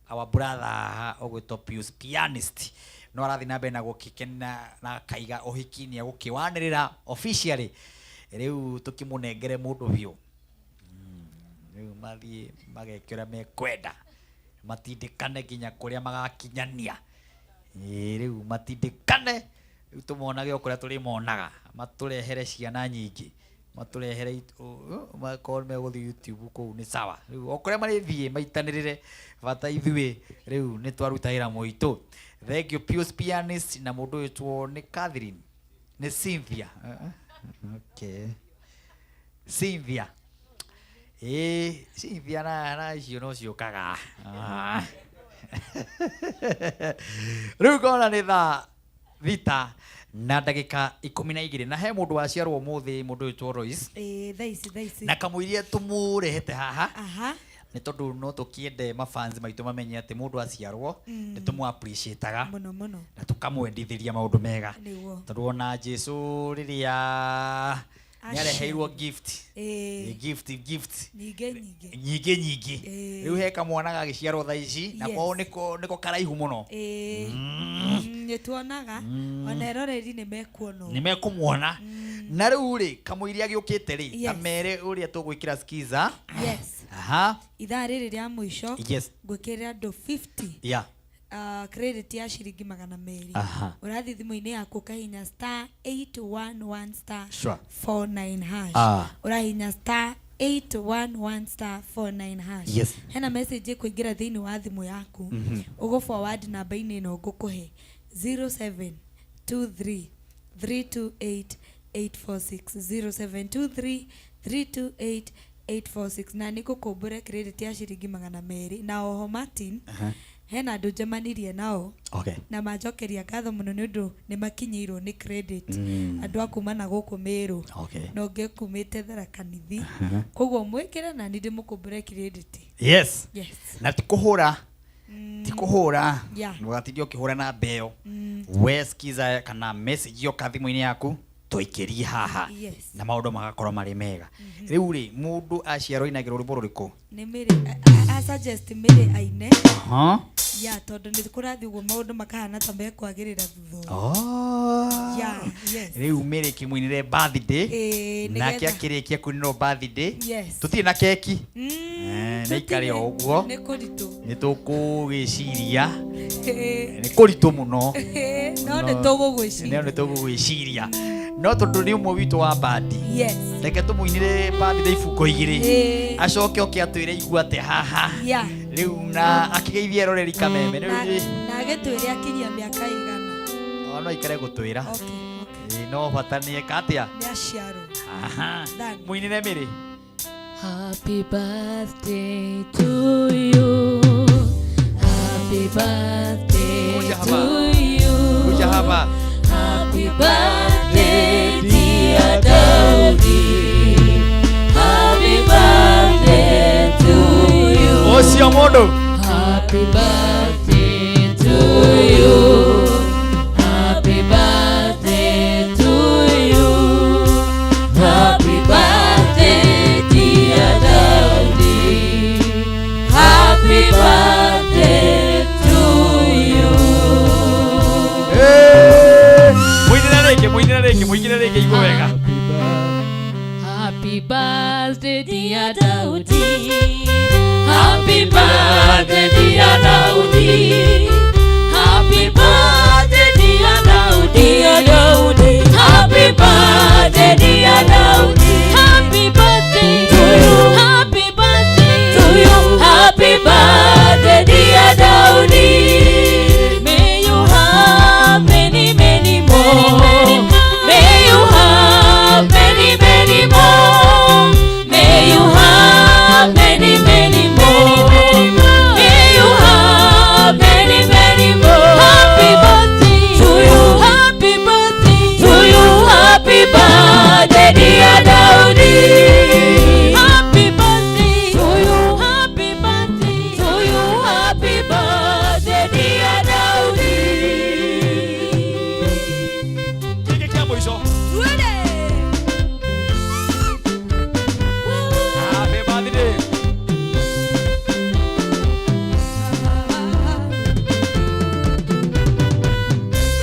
our brother haha ũgwĩtwo Pius Pianist no arathiĩ na mbere na gũkĩkena na akaiga ũhiki nĩ egũkĩwanĩrĩra officially rĩu tũkĩmũnengere mũndũ biũ. Rĩu mathiĩ mageke ũrĩa mekwenda matindĩkane nginya kũrĩa magakinyania. Ĩĩ, rĩu matindĩkane rĩu tũmonage o kũrĩa tũrĩmonaga matũrehere ciana nyingĩ matũrehere makorwo megũthiĩ YouTube kũu nĩ sawa rĩu o kũrĩa marĩthiĩ maitanĩrĩre bata ithuĩ rĩu nĩ twaruta wĩra mũitũ. Thank you Pius Pianist na mũndũ wĩtwo nĩ Catherine nĩ Cynthia. Okay, Cynthia. Ĩĩ, Cynthia na icio no ciũkaga. Rĩu ngona nĩ thaa 6 na ndagĩka 12, na he mũndũ waciarwo ũmũthĩ, mũndũ wĩtwo Royce. Ĩĩ, thaa ici, thaa ici. Na kamũiria tũmũrehete haha, Aha. nĩ tondũ no tũkĩende mafans maitũ mamenye atĩ mũndũ aciarwo, nĩ tũmũ appreciate-aga Mũno mũno. na tũkamwendithĩria maũndũ mega. Nĩguo. Tondũ ona Jesu rĩrĩa nĩ areheirwo gift, gift, gift Nyingĩ nyingĩ. Nyingĩ nyingĩ. Rĩu he kamwana gagĩciarwo thaa ici na kwao nĩko karaihu mũno. Nĩ tuonaga ona eroreri nĩ mekuona. Nĩ mekũmuona. Na rĩu rĩ, kamũiria gĩũkĩte rĩ, kamere ũrĩa tũgwĩkĩra skiza. Aha. Ithaa rĩrĩ rĩa mũico, ngwĩkĩrĩra andũ 50 credit ya ciringi 200. Ũrathiĩ thimũ-inĩ yaku ũkahinya star 811 star 49 hash. Ũrahinya star 811 star 49 hash. Hena message ĩkũingĩra thĩinĩ wa thimũ yaku. Ũgũ forward namba-inĩ ĩno ngũkũhe, 0723 328 846, 0723 328 846, na nĩ ngũkũmbũre credit ya ciringi 200. Na oho Martin, hena andũ njemanirie nao na manjokeria ngatho mũno nĩ ũndũ nĩ makinyĩirwo nĩ credit. Andũ a kuma na gũkũ Mĩrũ na ũngĩ kumĩte Tharaka Nithi. Koguo mwĩkĩre na niĩ ndĩmũkũmbũre credit. Yes. Na ti kũhũra, ti kũhũra. Ndũgatinde ũkĩhũra na mbeo. We skiza kana message yoka thimũ-inĩ yaku, tũikĩrie haha na maũndũ magakorwo marĩ mega. Rĩu rĩ, mũndũ aciarwo ainagĩrwo rwĩmbo rũrĩkũ? Nĩ Mĩrĩ a suggest Mĩrĩ aine. Ya, tondũ nĩ kũrathiĩ ũguo maũndũ makahana ta mekwagĩrĩra thutha ũyũ. Ya, yes. Rĩu Mĩrĩ kĩmũinĩre birthday. Ĩĩ, nake nĩgetha. Akĩrĩkia kũinĩrwo birthday, tũtirĩ na keki. Nĩ ikare o ũguo. Nĩ kũritũ. Nĩ tũkũgĩciria. Nĩ kũritũ mũno. No nĩ tũgũgwĩciria. No nĩ tũgũgwĩciria, no tondũ nĩ ũmwe witũ wa bandi, reke tũmũinĩre birthday ibungo 2. Acoke oke atwĩre igua atĩ haha rĩu na akĩgeithie eroreri kameme rĩu. Na agĩtwĩre akinyia mĩaka igana. O no aikare gũtwĩra. Ĩĩ, no bata nĩ eka atĩa. Nĩ aciarwo. Aha. Done. Mũinĩre Mĩrĩ. Happy birthday to you. Happy birthday Kuja hapa. to you. Kuja hapa. Happy birthday, dear Daudi. Happy birthday to you. Ũcio mũndũ. Happy birthday to you. Happy birthday to you. Happy birthday, dear Daudi. Happy birthday to you. Mũinĩre rĩngĩ, mũinĩre rĩngĩ, mũinĩre rĩngĩ igue wega. Happy birthday, dear Daudi. Happy birthday, dear Daudi. Happy birthday, dear Daudi. Dear Daudi. Happy birthday, dear Daudi. Happy birthday to you. Happy birthday to you. Happy birthday, dear Daudi. May you have many, many more. May you have many, many more. May you have many, many more. May you have many, many more. Happy birthday to you. Happy birthday to you. Happy birthday, dear Daudi. Happy birthday to you. Happy birthday to you. Happy birthday, dear Daudi. Kĩngĩ kĩa mũico. Twende. Happy birthday.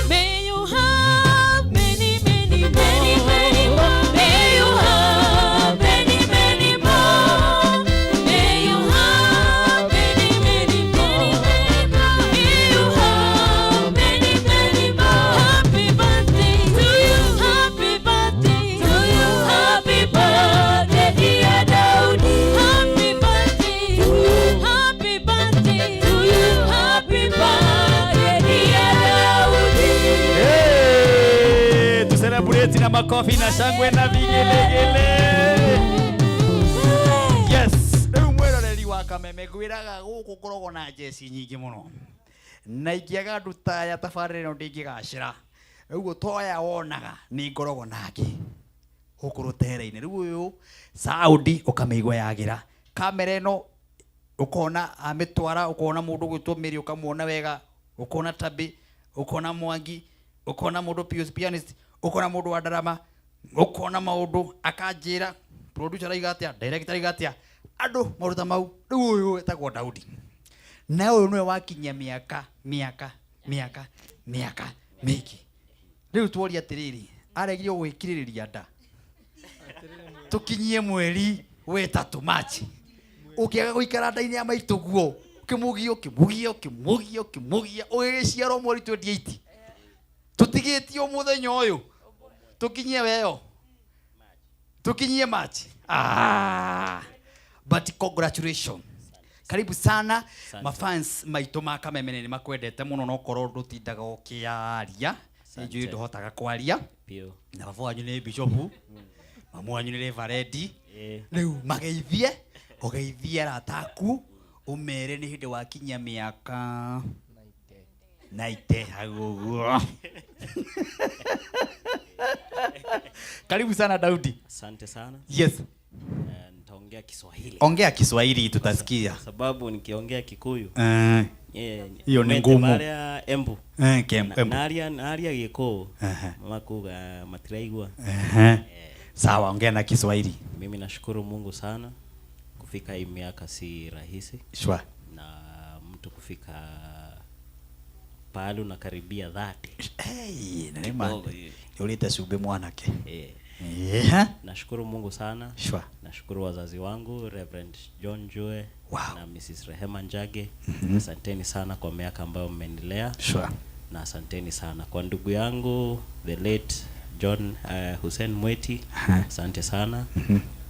May you have many, many, many, many more. May you have many, many more. May you have many, many more. May you have many, many more. Happy birthday to you. Happy birthday to you. Happy birthday, dear Daudi. Happy birthday to you. Happy birthday to you. Happy birthday, dear Daudi. Hey, tucelebrate na makofi na shangwe na vigelegele. Yes, rĩu mwĩroreri wa Kameme ngwĩraga gũkũ ngoragwo na njeci nyingĩ mũno na ingĩaga andũ ta aya tabarĩra ĩno ndĩngĩgacĩra. Ũguo toya wonaga nĩ ngoragwo nake gũkũ rũtere-inĩ. Rĩu ũyũ saundi ũkamĩigua yagĩra, kamera ĩno ũkona amĩtwara, ũkona mũndũ ũgwĩtwo Mary ũkamuona wega, ũkona Tabi, ũkona Mwangi, ũkona mũndũ Pius pianist, ũkona mũndũ wa ndarama, ũkona maũndũ akanjĩra producer araiga atĩa, director araiga atĩa, andũ maũndũ ta mau. Rĩu ũyũ etagwo Daudi na ũyũ nĩwe wakinyia mĩaka mĩaka mĩaka mĩaka mĩingĩ. Rĩu tworia atĩrĩrĩ, aregire gwĩkirĩrĩria nda tũkinyie mweri wetatũ Machi, ũkĩaga gũikara nda-inĩ ya maitũ guo ũkĩmũgia ũkĩmũgia ũkĩmũgia ũkĩmũgia ũgĩgĩciarwo mweri 28 tũtigĩtio mũthenya ũyũ tũkinyie weyo tũkinyie Machi. But congratulations, karibu sana. Mafans maitũ ma Kameme nĩ makwendete mũno no korwo ndũtindaga ũkĩaria, nĩ njũĩ ndũhotaga kwaria. Biũ. Na baba wanyu nĩ bishopu, mamu wanyu nĩ reverend. Rĩu mageithie, ũgeithie arata aku, ũmere nĩ hĩndĩ wakinyia mĩaka naite hau ũguo. Karibu sana Daudi. Asante sana. Yes. Nitaongea Kiswahili. Ongea Kiswahili tutasikia. Sababu nikiongea Kikuyu Hiyo ni mete ngumu. Maria Embu. Embu. Naria Gikuyu. Makuga matiraigua. Sawa, ongea na Kiswahili. Mimi nashukuru Mungu sana. Kufika hii miaka si rahisi. Sure. Na mtu kufika pahali unakaribia 30. Hey, na Kidogo nĩ hivi. Nĩũrĩte cumbĩ mwanake. Nashukuru Mungu sana. Sure. Nashukuru wazazi wangu Reverend John Jue na Mrs. Rehema Njage. Asanteni sana kwa miaka ambayo mmenilea. Sure. Na asanteni sana kwa ndugu yangu the late John Hussein Mweti. Asante sana.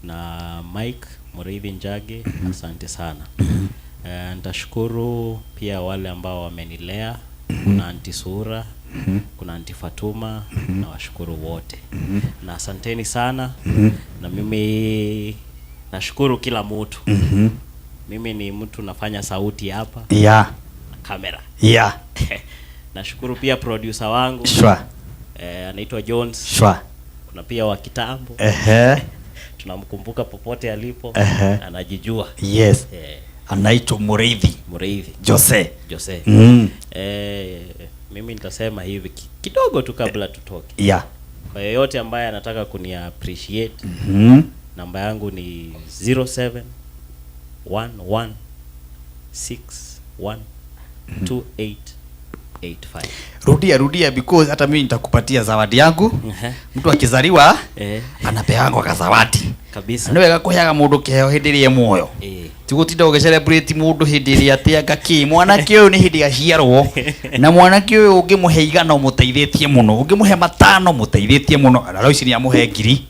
Na Mike Muriithi Njage, asante sana. Nitashukuru pia wale ambao wamenilea. Kuna Auntie Sura, kuna Auntie Fatuma, na washukuru wote. Na asanteni sana. Na mimi nashukuru kila mtu. Mimi ni mtu nafanya sauti hapa. Na kamera. Nashukuru pia producer wangu. Sure. Anaitwa Jones. Sure. Kuna pia wa kitambo. Tunamkumbuka popote alipo. Anajijua. Yes. Anaitwa Muriithi. Muriithi. Jose. Jose. Mimi nitasema hivi kidogo tu kabla tutoke. Kwa yeyote ambaye anataka kuni appreciate, namba yangu ni 07 1 1 6 1 2 8 8 5. Rudia, rudia because hata mimi nitakupatia zawadi yangu. Mtu akizaliwa anapeangwa kazawadi. Kabisa. Nĩ wega kũheaga mũndũ kĩheo hĩndĩ ĩrĩa e muoyo. Ti gũtinda ũgĩcelebrate mũndũ hĩndĩ ĩrĩa atĩanga kĩ. Mwanake ũyũ nĩ hĩndĩ aciarwo. Na mwanake ũyũ ũngĩmũhe igana ũmũteithĩtie mũno. Ũngĩmũhe matano ũmũteithĩtie mũno. Na Royce nĩ amũhe ngiri.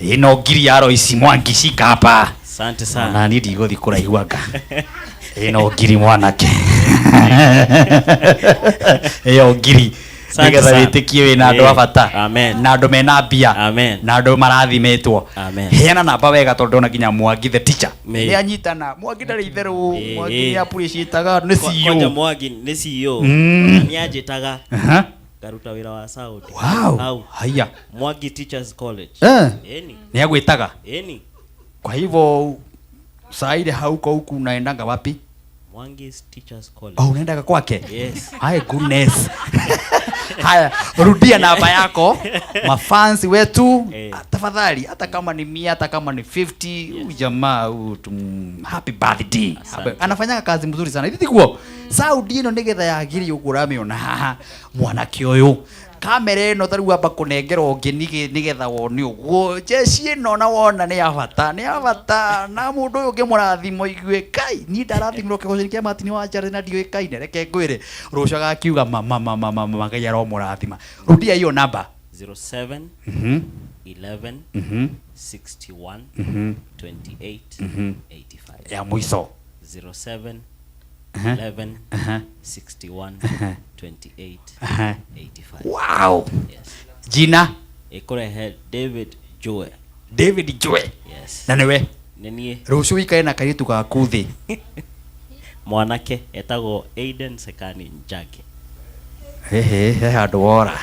Ĩno ngiri ya Royce Mwangi cikapa. Asante sana. Na niĩ ndigũthiĩ kũraihu anga. Ĩno ngiri mwanake. Ĩyo ngiri. Asante Nĩgetha sana. wĩtĩkie wĩna andũ a bata. Amen. Na andũ mena mbia. Amen. Na andũ marathimĩtwo. Amen. Heana namba wega tondũ ndona nginya Mwangi the teacher. Nĩ. Nĩ anyitana. Mwangi ndarĩ itherũ. Mwangi nĩ appreciate-aga nĩ CEO. Kwanja Mwangi nĩ CEO. Na nĩ anjĩtaga. Ngaruta wĩra wa sound. Wow. Hau. Haya. Mwangi Teachers College. Eni. Nĩ agwĩtaga? Eni. Kwa hivyo saa ile hauko huku unaendanga wapi? Mwangi's Teachers College. Oh, unaendaga kwake? Yes. My goodness. Haya, rudia namba yako. Mafansi wetu, tafadhali hata kama ni 100, hata kama ni 50, huyu jamaa huyu happy birthday. Asante. Anafanya kazi mzuri sana. Hivi tiguo. Saudi ĩno nĩgetha yagĩrie ũguo ũramĩona haha mwanake ũyũ. Kamera ĩno ta rĩu amba kũnengerwo ũngĩ nĩgetha wone ũguo. Jeshi ĩno na wona nĩ ya bata, nĩ ya bata. Na mũndũ ũyũ ũngĩmũrathima ũigue, Kai, niĩ ndarathimĩrwo kĩgoco kĩa Martin wa Njare na ndiũĩkaine, reke ngwĩre. Rũciũ agakiuga mama, mama, mama, mama, Ngai aromũrathima. Rudia hiyo namba. 07 11 61 28 85. Ya mwisho. 07 11 61 28 85. Wow. Yes. Jina? Ikurehe David Joe. David Joe. Yes. Na niwe? Nĩ niĩ. Rũciũ wĩikare na kairĩtu gaku thĩ. Mwanake etagwo Aiden Sekani Njagi. Hehe, he handũ wora.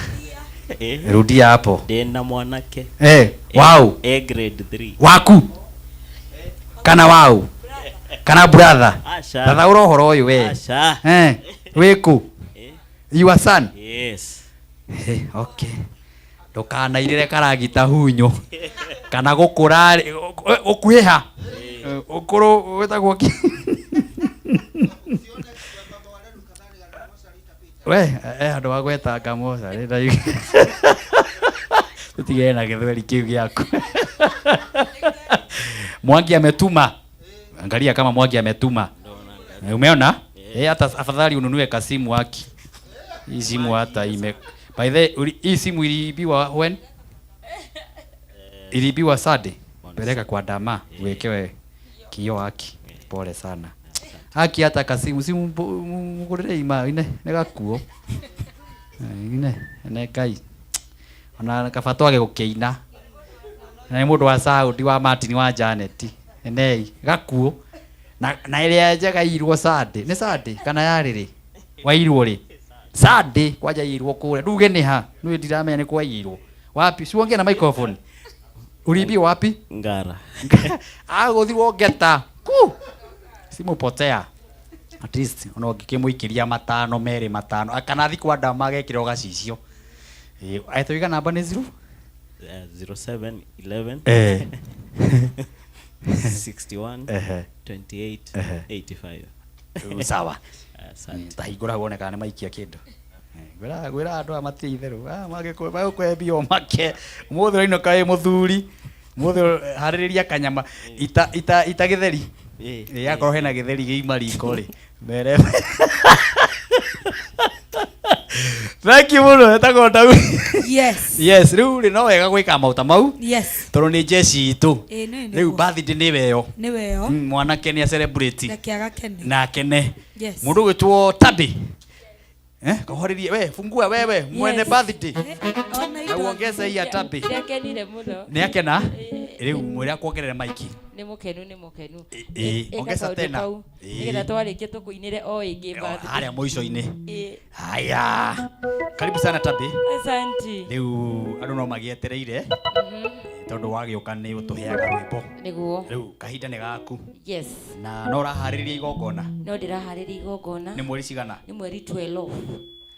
Rudia hapo. Ndĩna mwanake. Eh, wow. A grade 3. Waku kana wau kana brother? Aca. Thathaũra ũhoro ũyũ we. Aca. Eh, wĩkũ? Your son? Yes. Eh, okay, ndũkanairĩre karagita hunyo kana gũkũra gũkuhĩha ũkũrũ wĩtagwo kĩ we handũ wa gwetanga mocarĩ tũtigere na gĩthweri kĩu gĩaku. Mwangi ametuma, angalia kama Mwangi ametuma. Umeona? Eh, hata afadhali ununue kasimu haki. Hii simu hata ime, by the hii simu iliibiwa when? Iliibiwa Sunday. Peleka kwa dama uwekewe kio haki. Pole sana. Haki hata kasimu simu mugurire ima ine nĩ gakuo ine ne Ngai ona kaba twage gũkĩina na nĩ mũndũ wa Saudi wa Martin wa Janet enei gakuo na ĩrĩa njega irwo Sunday nĩ Sunday kana yarĩ rĩ wairwo rĩ Sunday kwanja irwo kũrĩa nduge nĩ ha nĩ ndiramenya nĩ kwairwo wapi, siongea na microphone, uliibiwa wapi? Ngara. Agũthirwo ngeta ku simu potea. At least ona ũngĩkĩmũikĩria matano merĩ matano kana athi kwa ndama agekĩrwo gacicio. Tũiga namba nĩ zero 07 11 61 28 85. Sawa. Asante. Tahingũra wone kana nĩ maikia kĩndũ. Ngwĩra ngwĩra andũ aya matirĩ itherũ. Ah, magĩkũhe mbia ũmake ũmũthĩ ũrainũka wĩ mũthuri mũthĩ harĩrĩria kanyama ita ita ita gĩtheri. Ĩ akorwo hena gĩtheri gĩima riko rĩ mere. Thank you mũno, etagwo Daudi. Yes. Yes, rĩu rĩ no wega gwĩka maũta mau Yes. tondũ nĩ jeshi itũ. Ĩ, nĩ rĩu nĩguo. birthday nĩ weyo. Nĩ weyo. Mwanake nĩ a celebrate Reke agakene. na akene. Yes. Mũndũ ũgwĩtwo Tabi, eh, kahorĩrie we, fungua wewe mwene. Yes. Birthday Ona na indo. uongeze hii ya Tabi. Nĩakenire mũno. Nĩ akena rĩu mwĩre akuongerere maiki. Nĩ mũkenu, nĩ mũkenu. Ĩ, Ĩka ongeza kaũndũ tena. kau, nĩgetha twarĩkia tũkũinĩre o ĩngĩ birthday. Harĩa mũico-inĩ. Ĩ. Haya, karibu sana Tabi. Asanti. Rĩu andũ no magĩetereire tondũ wagĩũka nĩ ũtũheaga rwĩmbo. Nĩguo. Rĩu kahinda nĩ gaku. Yes. Na no ũraharĩrĩria igongona? No ndĩraharĩria igongona. Nĩ mweri cigana? Nĩ mweri 12.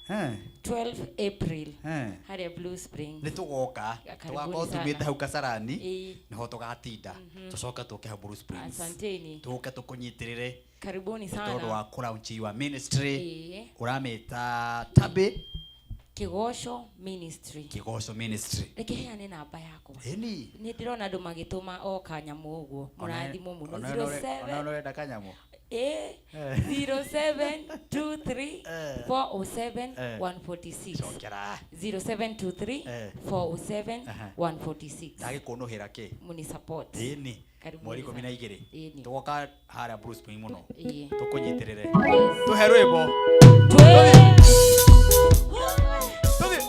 12 April. Harĩa Blue Springs. Nĩ tũgoka. Karibuni tũgakorwo sana. tumĩte hau Kasarani. Ĩ. Nĩho tũgatinda tũcoke tũke hau Blue Springs. Asanteni. Tũke tũkũnyitĩrĩre Karibuni nĩ tondũ sana. wa kũlaunch your ministry. Ĩ. Ũramĩta Tabi Kĩgoco Ministry. Kĩgoco Ministry. Reke heane namba yakwa. Ĩni. Nĩ ndĩrona andũ magĩtũma o kanyamũ ũguo. Mũrathimwo mũno. Ona 07 ũrenda kanyamũ. Eh, 0723 407 146. Cokera. 0723 407 146. Ndagĩkũnũhĩra kĩ? Muni support. Ĩni. Karibuni Mweri ikũmi na sana. igĩrĩ. Ĩni. Tũgoka harĩa Blue Spring mũno. Ĩ. Tũkũnyitĩrĩre. Yes. Tũhe rwĩmbo. Tũthiĩ. Tũthiĩ.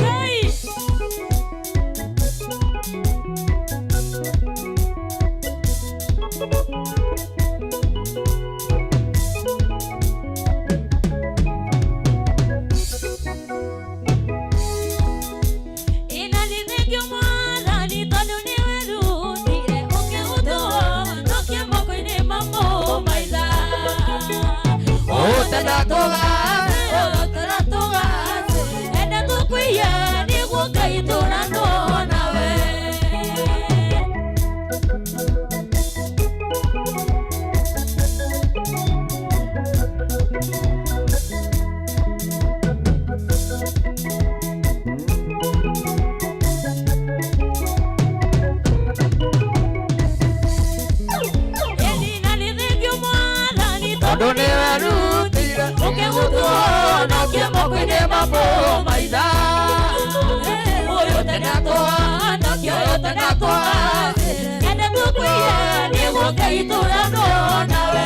Ngai. Inalithĩkio Mwathani tondũ nĩwerutire ũkĩũtũhonokia moko-inĩ ma mũmaitha. Ũtenda tũgathe, enda tũkũiya nĩguo Ngai tũranwo nawe. Ĩninanithĩkio Mwathani tondũ nĩwerutire ũkĩgũtũhonokia moko-inĩ ma mũmaitha. Ũyũ tenda tũhonokie, ũyũ tenda tũgathe, enda tũkũiya nĩguo Ngai tũranwo nawe.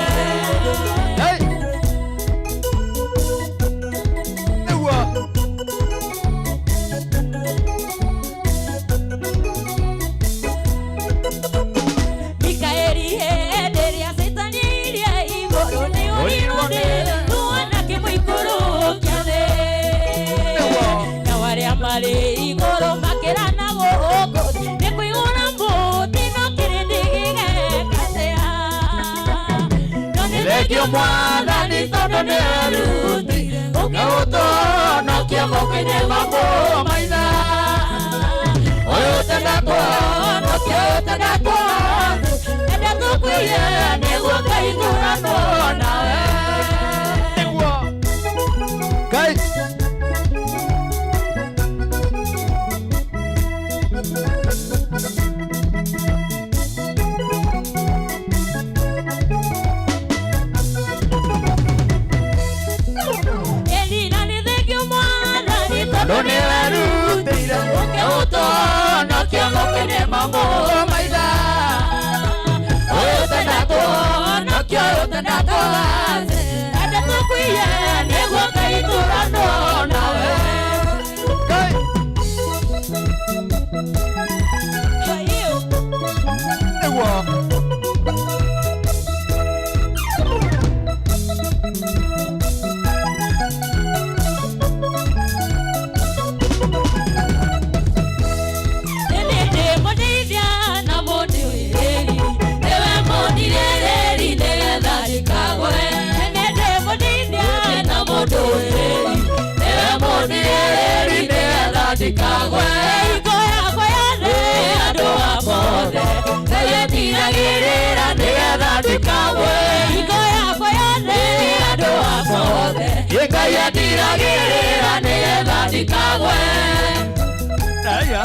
Nĩguo. thengio mwathani tondũ nĩwerutĩire ũkĩũtũhonokia moko-inĩ ma mũmaitha ũyũ ũtenda kũhonokia ũyũ ũtenda kũhonokia enda tũkuiye nĩguo ngaiguranwo nawe nĩguo Ngai tondũ nĩwerutĩire ũkĩũtũhonokia moko-inĩ ma mũmaitha ũyũ ũtenda kũhonokia ũyũ ũtenda kũhonokia enda tũkuiye nĩguo ngaiguranwo nawe Ngai nĩguo Ngai andiragĩrĩra nĩgetha ndikagwe Aya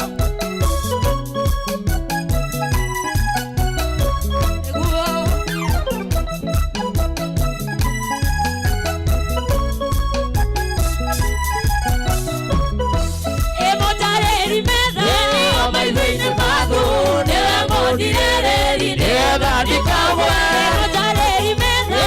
Ĩmũtarĩri metha maitho-inĩ maku nĩwe mũndirĩrĩri nĩgetha ndikagwe Ĩmũtarĩri metha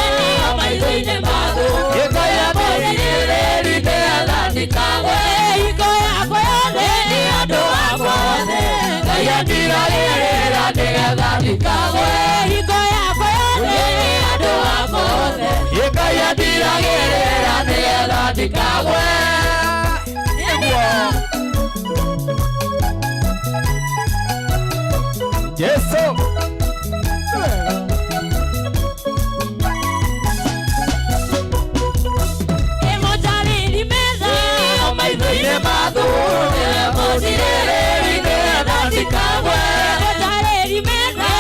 maitho-inĩ maku Ngai mũndirĩrĩri nĩgetha ndikagwe Hingo yakwa yothe nĩ andũ akwa othe Ngai andiragĩrĩra nĩgetha ndikagwe Hingo yakwa yothe nĩ andũ akwa othe Ngai andiragĩrĩra nĩgetha ndikagwe nĩguo Jesu Ĩmũtarĩri metha maitho-inĩ maku nĩwe mũndirĩrĩri nĩgetha ndikagwe Ĩmũtarĩri metha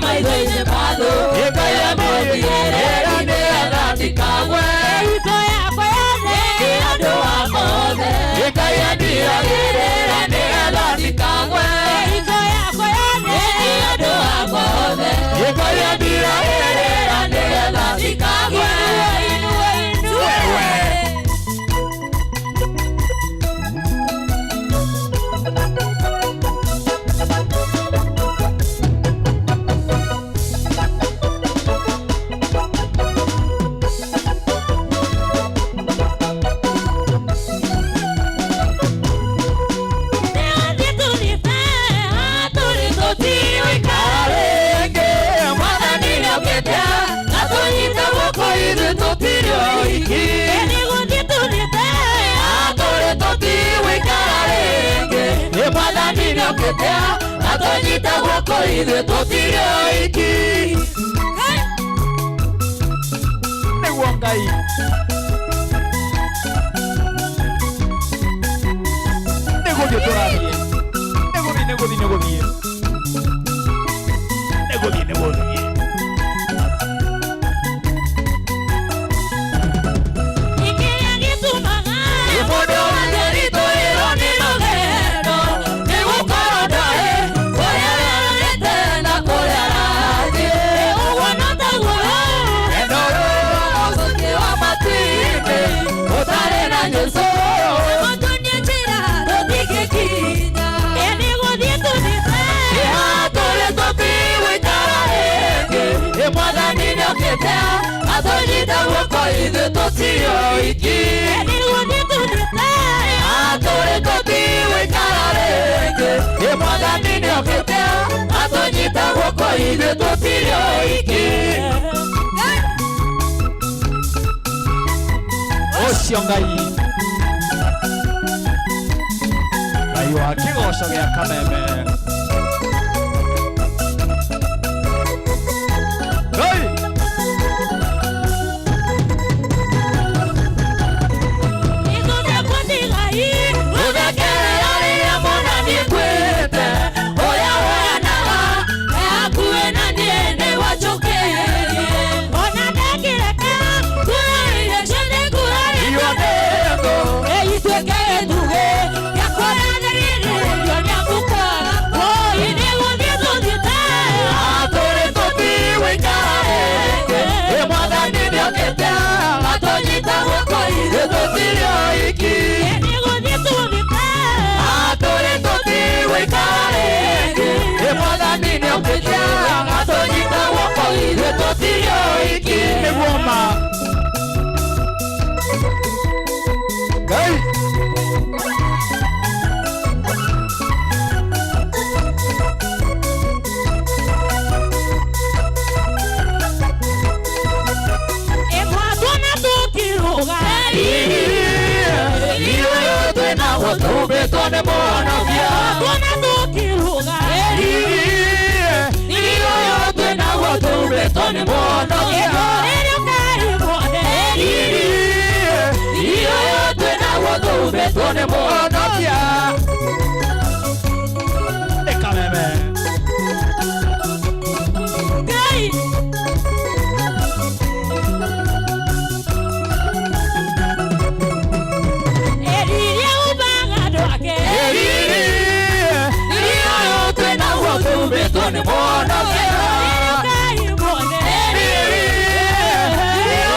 maitho-inĩ maku Ngai mũndirĩrĩri nĩgetha ndikagwe Hingo yakwa yothe nĩ andũ akwa othe Ngai andiragĩrĩra nĩgetha ndikagwe Hingo yakwa yothe nĩ andũ akwa othe Ngai andiragĩrĩra nĩgetha ndikagwe Inua inua Wewe Nĩokĩte atũnyita guoko ithuĩ tũtirĩ oiki nĩguo Ngai nĩgũthiĩ tũrathiĩ nĩgũthiĩ nĩgũthiĩ nĩgũthiĩ nĩgũthiĩ nĩgũthiĩ Kĩrĩa gĩtũmaga mũndũ atheritũĩrwo nĩ rũgendo nĩgũkorwo ndoĩ kũrĩa werorete na kũrĩa arathiĩ ũguo no taguo Rũgendo rũrũ ũcũkĩ wa matu-inĩ ũtarĩ na Jesũ mũtunie njĩra tũtingĩkinya nĩgũthiĩ tũthiĩte tũrĩ tũtigũikara rĩngĩ Mwathani nĩokĩte atũnyita guoko ithuĩ tũtirĩ oiki nĩgũthiĩ tũthiĩte tũrĩ tũtigũikara rĩngĩ Mwathani nĩokĩte atũnyita guoko ithuĩ tũtirĩ oiki ũcio Ngai Ngai wa kĩgoco gĩa kameme Ngai Agatũnyita guoko ithuĩ tũtirĩ oiki. Nĩguo ma. Ngai. Ĩgwatwo na tũkĩrũga. Riri ũyũ twĩnaguo tũmbĩtwo nĩ Mũhonokia. Ĩgwatwo na tũkĩrũga. Riri ũyũ twĩnaguo tũmbĩtwo nĩ Mũhonokia. Rĩrĩa ũkarĩmwone. Riri ũyũ twĩnaguo tũmbĩtwo nĩ Mũhonokia. Nĩ Kameme. Ngai. Eriria ubaga andũ ake. Riri ũyũ twĩnaguo tũmbĩtwo nĩ Mũhonokia. Rĩrĩa ũkarĩmwone. Riri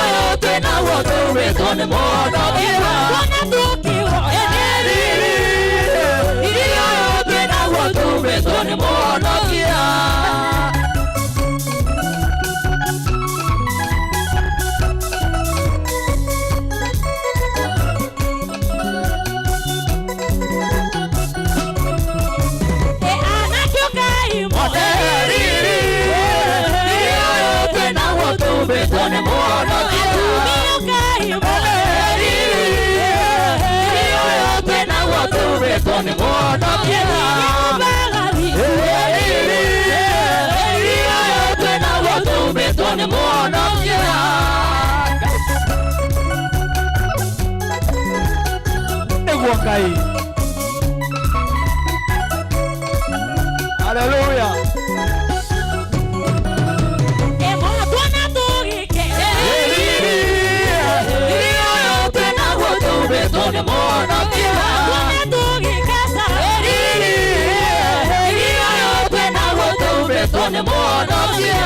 ũyũ twĩnaguo tũmbĩtwo nĩ Mũhonokia. Ĩgwatwo na tũkĩhoya. Riri ũyũ twĩnaguo tũmbĩtwo nĩ Mũhonokia. Nĩguo Ngai. Haleluya. Ĩgwatwo na tũgĩke. Riri ũyũ twĩnaguo tũmbĩtwo nĩ Mũhonokia. Ĩgwatwo na tũgĩkeca. Riri ũyũ twĩnaguo tũmbĩtwo nĩ Mũhonokia.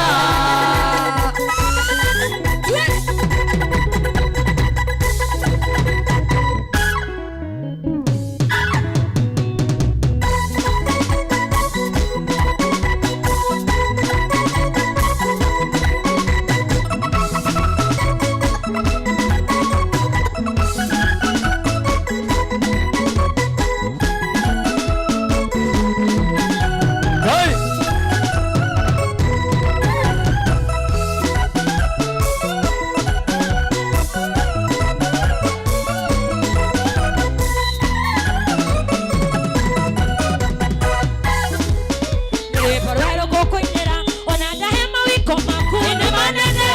Ngai. Rwĩmbo rwerũ ngũkũinĩra ona ndahe mawĩko maku nĩ manene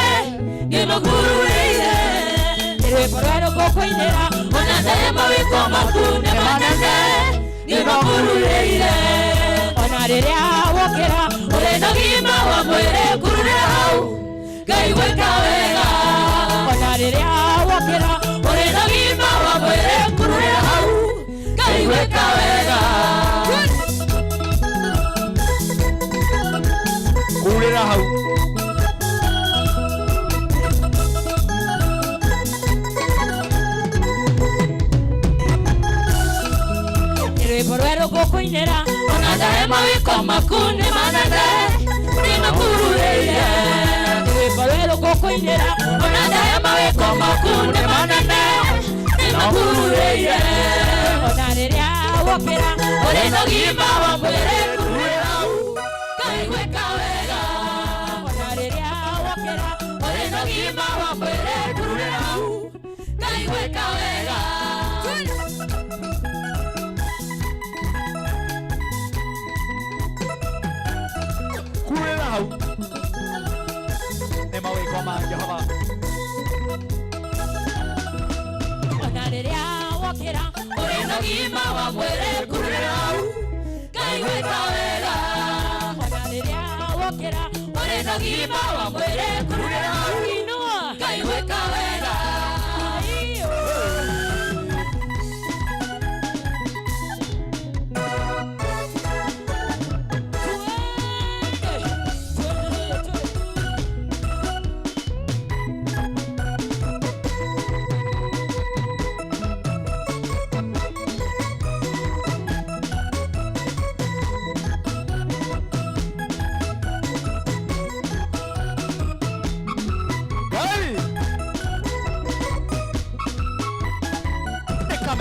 nĩmakururĩire. Rwĩmbo rwerũ ngũkũinĩra ona ndahe mawĩko maku nĩ manene nĩmakururĩire. Ona rĩrĩa wokĩra ũrĩ na ũgima wa mwĩrĩ kururĩra hau Ngai gwĩka wega. Ona rĩrĩa wokĩra ũrĩ na ũgima wa mwĩrĩ kururĩra hau Ngai gwĩka wega. Kurĩra hau. Rwĩmbo rwerũ ngũkũinĩra ona ndahe mawĩko maku nĩ manene nĩmakururĩire. Rwĩmbo rwerũ ngũkũinĩra ona ndahe mawĩko maku nĩ manene nĩmakururĩire. Ona rĩrĩa wokĩra ũrĩ na ũgima wa mwĩrĩ kururĩra hau Ngai gwĩka wega. Ona rĩrĩa wokĩra ũrĩ na ũgima wa mwĩrĩ kururĩra hau Ngai gwĩka wega. Kurĩra hau. Nĩ mawĩko ma Jehova. Ona rĩrĩa wokĩra ũrĩ na ũgima wa mwĩrĩ kururĩra hau Ngai gwĩka wega. Ona rĩrĩa wokĩra ũrĩ na ũgima wa mwĩrĩ kururĩra hau Ngai gwĩka wega.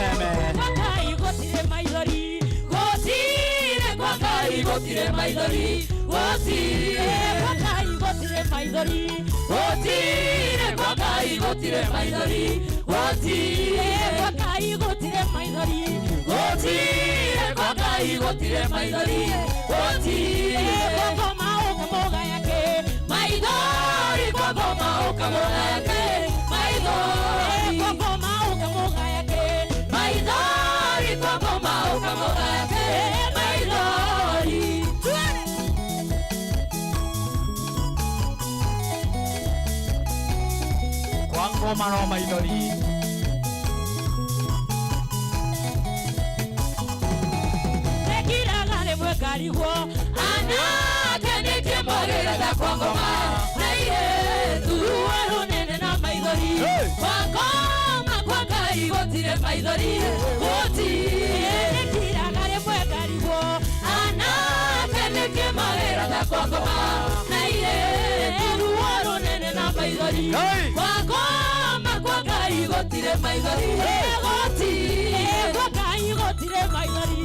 Kameme. Kwa Ngai gũtirĩ maithori. Gũtirĩ kwa Ngai gũtirĩ maithori. Gũtirĩ kwa Ngai gũtirĩ maithori. Gũtirĩ kwa Ngai gũtirĩ maithori. Gũtirĩ kwa Ngai gũtirĩ maithori. Gũtirĩ kwa Ngai gũtirĩ maithori. Gũtirĩ kwa ngoma ũkamũgaya kĩ. Maithori kwa ngoma ũkamũgaya kĩ. Maithori kwa ngoma ũkamũgaya kĩ. Maithori kwa ngoma ũkamũgaya kĩ. Maithori. Kwa ngoma no maithori. Nekiraga rĩmwe ngarigwo anake nĩkĩmagĩra ta kwa ngoma na irĩtu ruo rũnene na maithori. Kwa ngoma kwa Ngai gũtirĩ maithori. Gũtirĩ. Nekiraga rĩmwe ngarigwo anake nĩkĩmagĩra ta kwa ngoma na irĩtu ruo rũnene na maithori. Kwa ngoma kwa Ngai gũtirĩ maithori. Gũtirĩ kwa Ngai gũtirĩ maithori.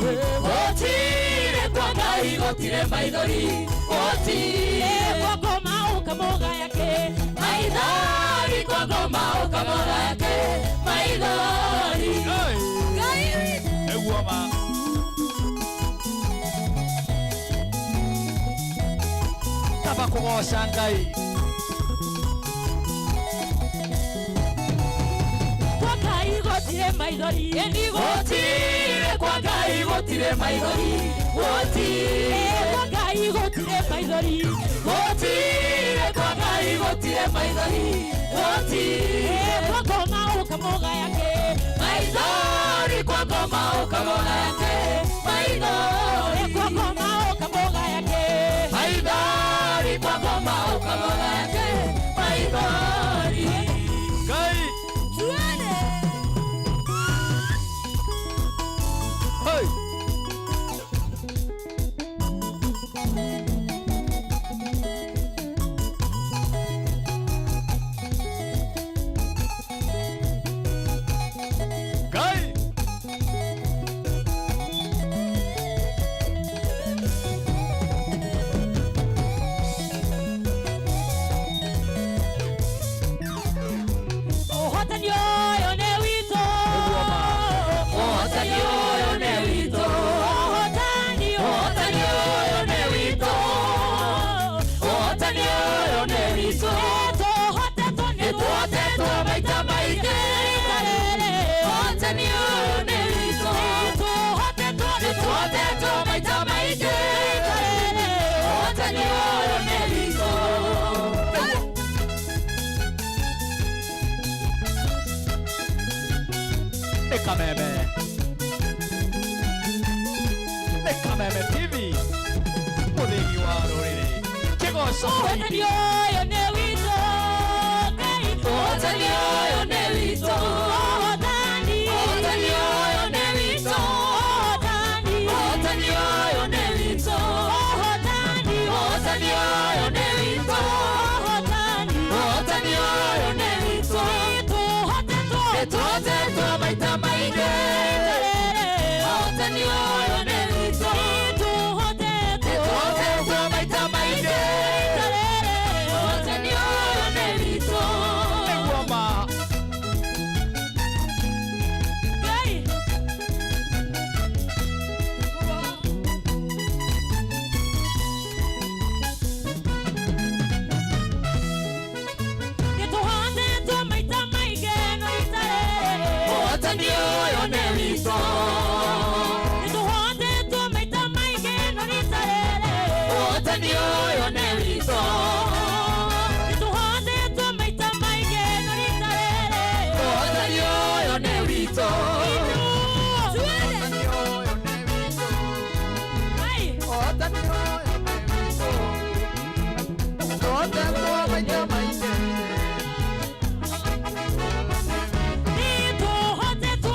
Gũtirĩ kwa Ngai gũtirĩ maithori. Gũtirĩ kwa ngoma ũkamũgaya kĩ. Maithori kwa ngoma ũkamũgaya kĩ. Maithori. Ngai witũ. Nĩguo ma. Kaba kũgoca Ngai. Kwa Ngai gũtirĩ maithori. Gũtirĩ kwa Ngai gũtirĩ maithori. Gũtirĩ kwa Ngai gũtirĩ maithori. Gũtirĩ kwa Ngai gũtirĩ maithori. Gũtirĩ kwa ngoma ũkamũgaya kĩ. Maithori kwa ngoma ũkamũgaya kĩ. Maithori kwa ngoma ũkamũgaya kĩ. Maithori kwa ngoma ũkamũgaya kĩ. Maithori. Ngai. Tuone. Hey. Ngai. Ũhotani ũyũ nĩ witũ. Ũhotani ũyũ nĩ witũ. Ũhotani ũhotani ũyũ nĩ witũ. Ũhotani ũyũ nĩ witũ. Nĩtũhotetwo nĩtũhotetwo maita maingĩ. Ũhotani ũyũ nĩ witũ. Nĩtũhotetwo nĩtũhotetwo maita maingĩ. Ũhotani ũyũ nĩ witũ. Nĩ Kameme. Nĩ Kameme TV. Mũthĩgi wa rũrĩrĩ. Kĩgoco Ũhotani ũyũ nĩ witũ. Ngai. Ũhotani ũyũ nĩ witũ. Ũhotani. Ũhotani ũyũ nĩ witũ. Ũhotani. Ũhotani ũyũ nĩ witũ. Ũhotani. Ũhotani ũyũ nĩ witũ. Ũhotani. Ũhotani ũyũ nĩ witũ. Nĩtũhotetwo. Nĩtũhotetwo maita maingĩ. Ũhotani ũyũ nĩ witũ. Nĩtũhotetwo. Nĩtũhotetwo maita maingĩ. Ũhotani ũyũ nĩ witũ. Nĩguo ma. Ngai. Nĩtũhotetwo maita maingĩ no rita rĩrĩ. Ũhotani ũyũ nĩ witũ. Nĩtũhotetwo maita maingĩ no rita rĩrĩ. Ũhotani ũyũ nĩ witũ. Nĩtũhotetwo maita maingĩ no rita rĩrĩ. Ũhotani ũyũ nĩ witũ. Tuende. Ngai. Ũhotani ũyũ nĩ witũ. Tũhotetwo maita maingĩ. Nĩtũhotetwo.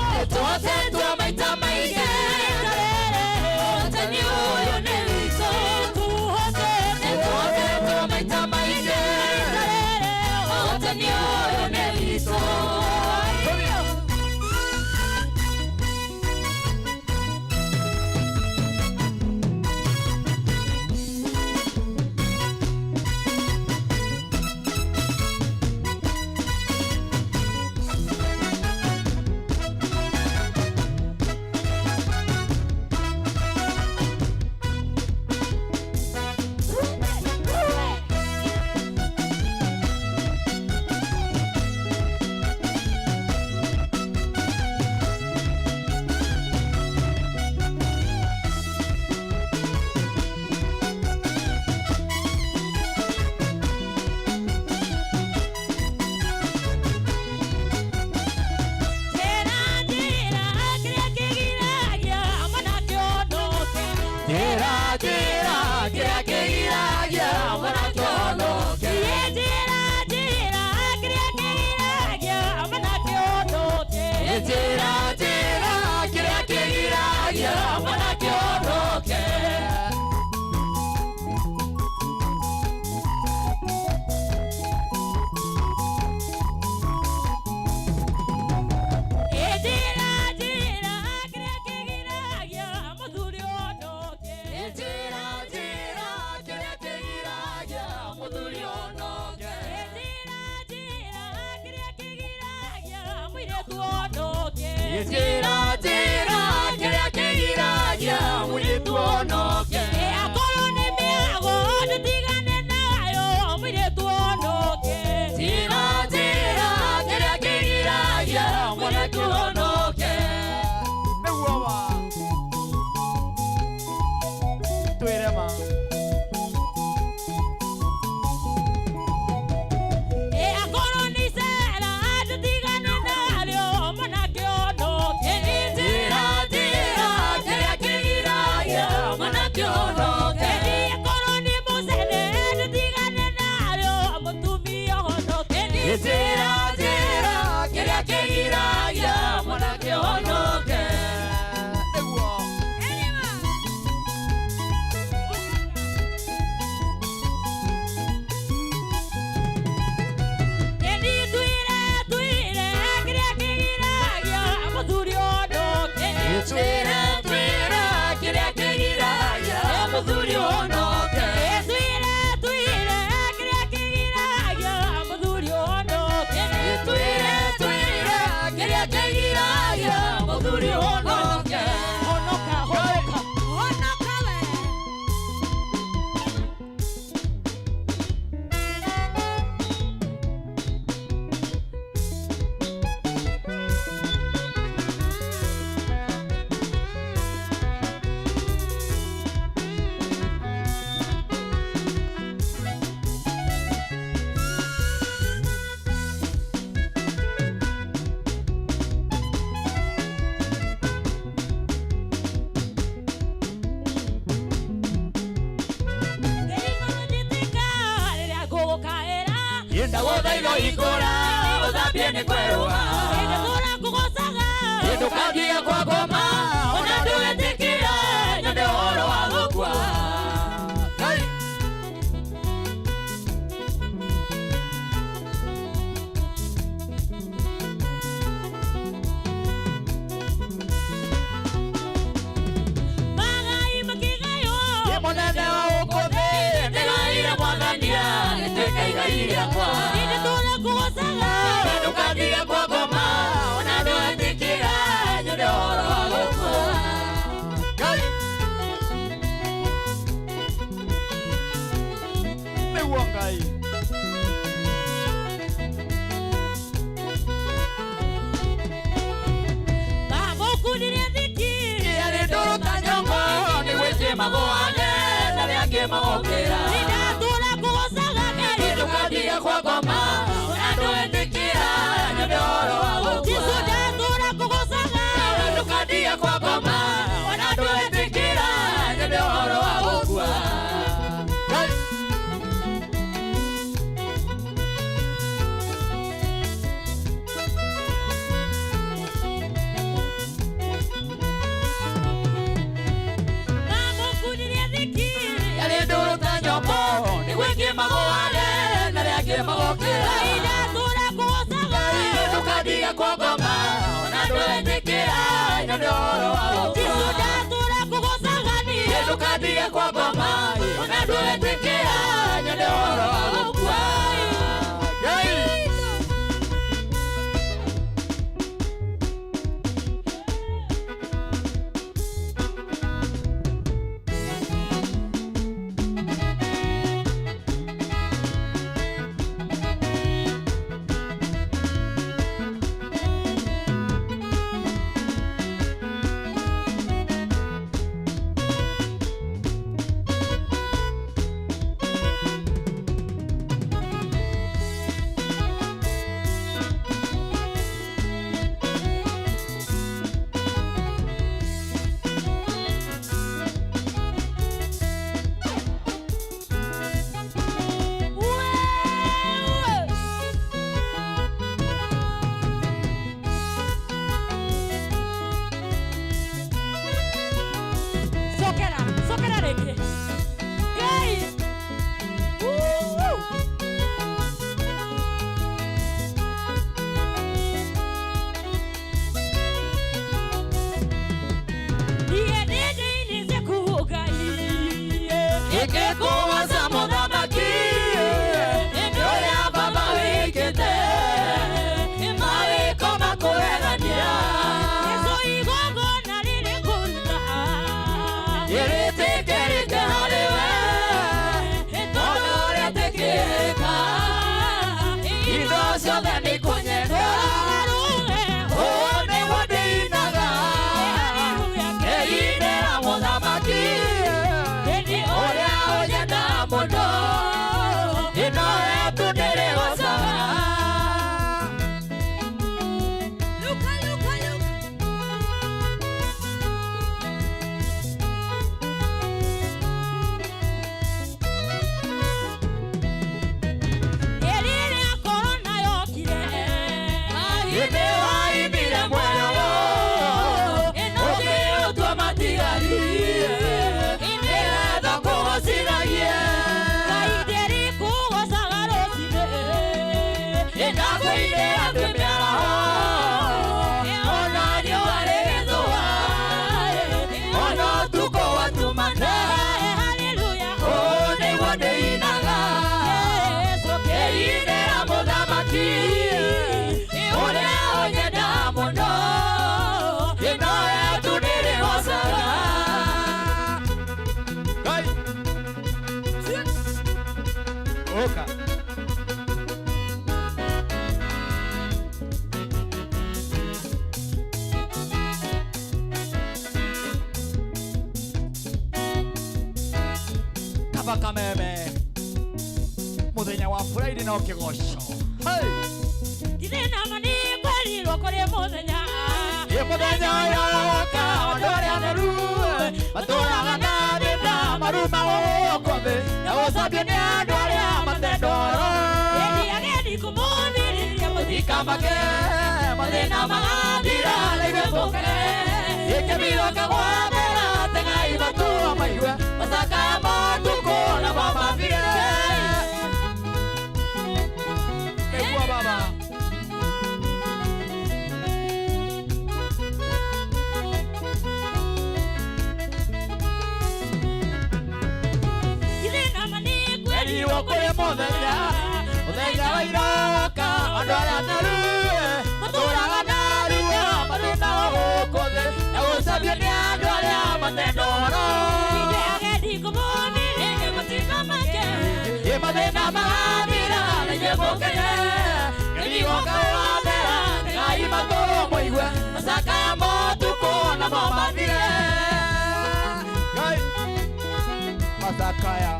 Njĩra njĩra kĩrĩa kĩgiragia mũirĩtu onoke. Akorwo nĩ mĩago tũtigane nayo mũirĩtu onoke. Njĩra njĩra kĩrĩa kĩgiragia mũirĩtu onoke. Nĩguo ma. Twĩre ma. Akorwo nĩ icera tũtigane narĩo mwanake onoke. Njĩra njĩra kĩrĩa kĩgiragia mwanake onoke. Akorwo nĩ mũcene tũtigane narĩo mũtumia onoke. Njĩra njĩra kĩrĩa kĩgiragia mwanake onoke. Twĩre twĩre kĩrĩa kĩgiragia mũthuri onoke. Twĩre twĩre kĩrĩa kĩgiragia mũthuri onoke. Twĩre twĩre kĩrĩa kĩgiragia mũthuri onoke. Twĩre twĩre kĩrĩa kĩgiragia mũthuri onoke. Honoka honoka honoka we. Ndagũthaitha ikũra ũthambie nĩ kwerũha. Ndatũra kũgocaga ndũkandige kwa ngoma ona ndũgetĩkĩre nyone ũhoro wa gũkua. Magai makĩgaywo nĩ mũnene wa gũkũ thĩ ndĩgaire Mwathani rĩtuĩke igai rĩakwa. Ndatũra kũgocaga ndũkandige kwa ngoma ona ndũgetĩkĩre nyone ũhoro wa gũkua. Nĩguo Ngai. Bamũkundirie thiki yarĩ ndũrũ ta nyongo nĩgwĩtie magũane na arĩa angĩ magokĩra. Ndatũra kũgocaga Ngai ndũkandige kwa ngoma ona ndũgetĩkĩra nyone ũhoro wa gũkua. Jesũ ndatũra kũgocaga ndũkandige kwa ngoma ona ndũgetĩkĩra nyone ũhoro wa gũkua. Bamũkundirie thiki yarĩ ndũrũ ta nyongo nĩgwĩtie magũane na arĩa angĩ magokĩra. Ndatũra kũgocaga ndũkandige kwa ngoma ona ndũgetĩkĩra nyone ũhoro wa gũkua. Jesũ ndatũra kũgocaga niĩ ndũkandige kwa ngoma ona ndũgetĩkĩra nyone ũhoro wa gũkua. ciothe nĩ ikũnyenda Ũũ nĩguo ndĩinaga Ngĩinĩra mũthamaki Ũrĩa ũnyendaga mũno Ĩno yetu ndĩrĩgocaga Luka, Luka, Luka. Rĩrĩa korona yokire, Hĩndĩ waimire muoyo Ũkĩũtua matigari Nĩgetha kũgocithagie Ngai ndĩrĩkũgocaga rũcinĩ. Nĩndakũinĩra twĩ mĩaraho Ona riũa rĩgĩthũa Ona ũtukũ watumana Hallelujah. Ũũ nĩguo ndĩinaga Ngĩinĩra mũthamaki Ũrĩa ũnyendaga mũno Ĩno yetu ndĩrĩgocaga Ngai. Oka. Kaba kameme muthenya wa Friday no kigoco. Hey! Githĩ nama nĩ kwerirwo kũrĩ mũthenya Ĩ mũthenya ũyũ ũroka andũ arĩa atheru matũraga na thĩna maruma gũkũ thĩ na gũcambio nĩ andũ arĩa matendoro Ĩni ageni kũmũmĩrĩria mũtikamake mathĩna magathira na ithuĩ tũkene gĩkĩmiro kagwamera tegai matũra maigue macakaya matukũ na mamathire Nĩguo baba. Githĩ nama nĩ Kwerirwo kũrĩ mũthenya mũthenya wa iroka andũ arĩa atheru matũraga na ruo mathĩna gũkũ thĩ na gũcambio nĩ andũ arĩa matendoro Ithuĩ ageni kũmũmĩrĩria mũtikamake Ĩ mathĩna magathira na ithuĩ mũkene kĩrigo kawamera tegai matũ mũigue macakaya motukũ namo mathire Ngai. Macakaya.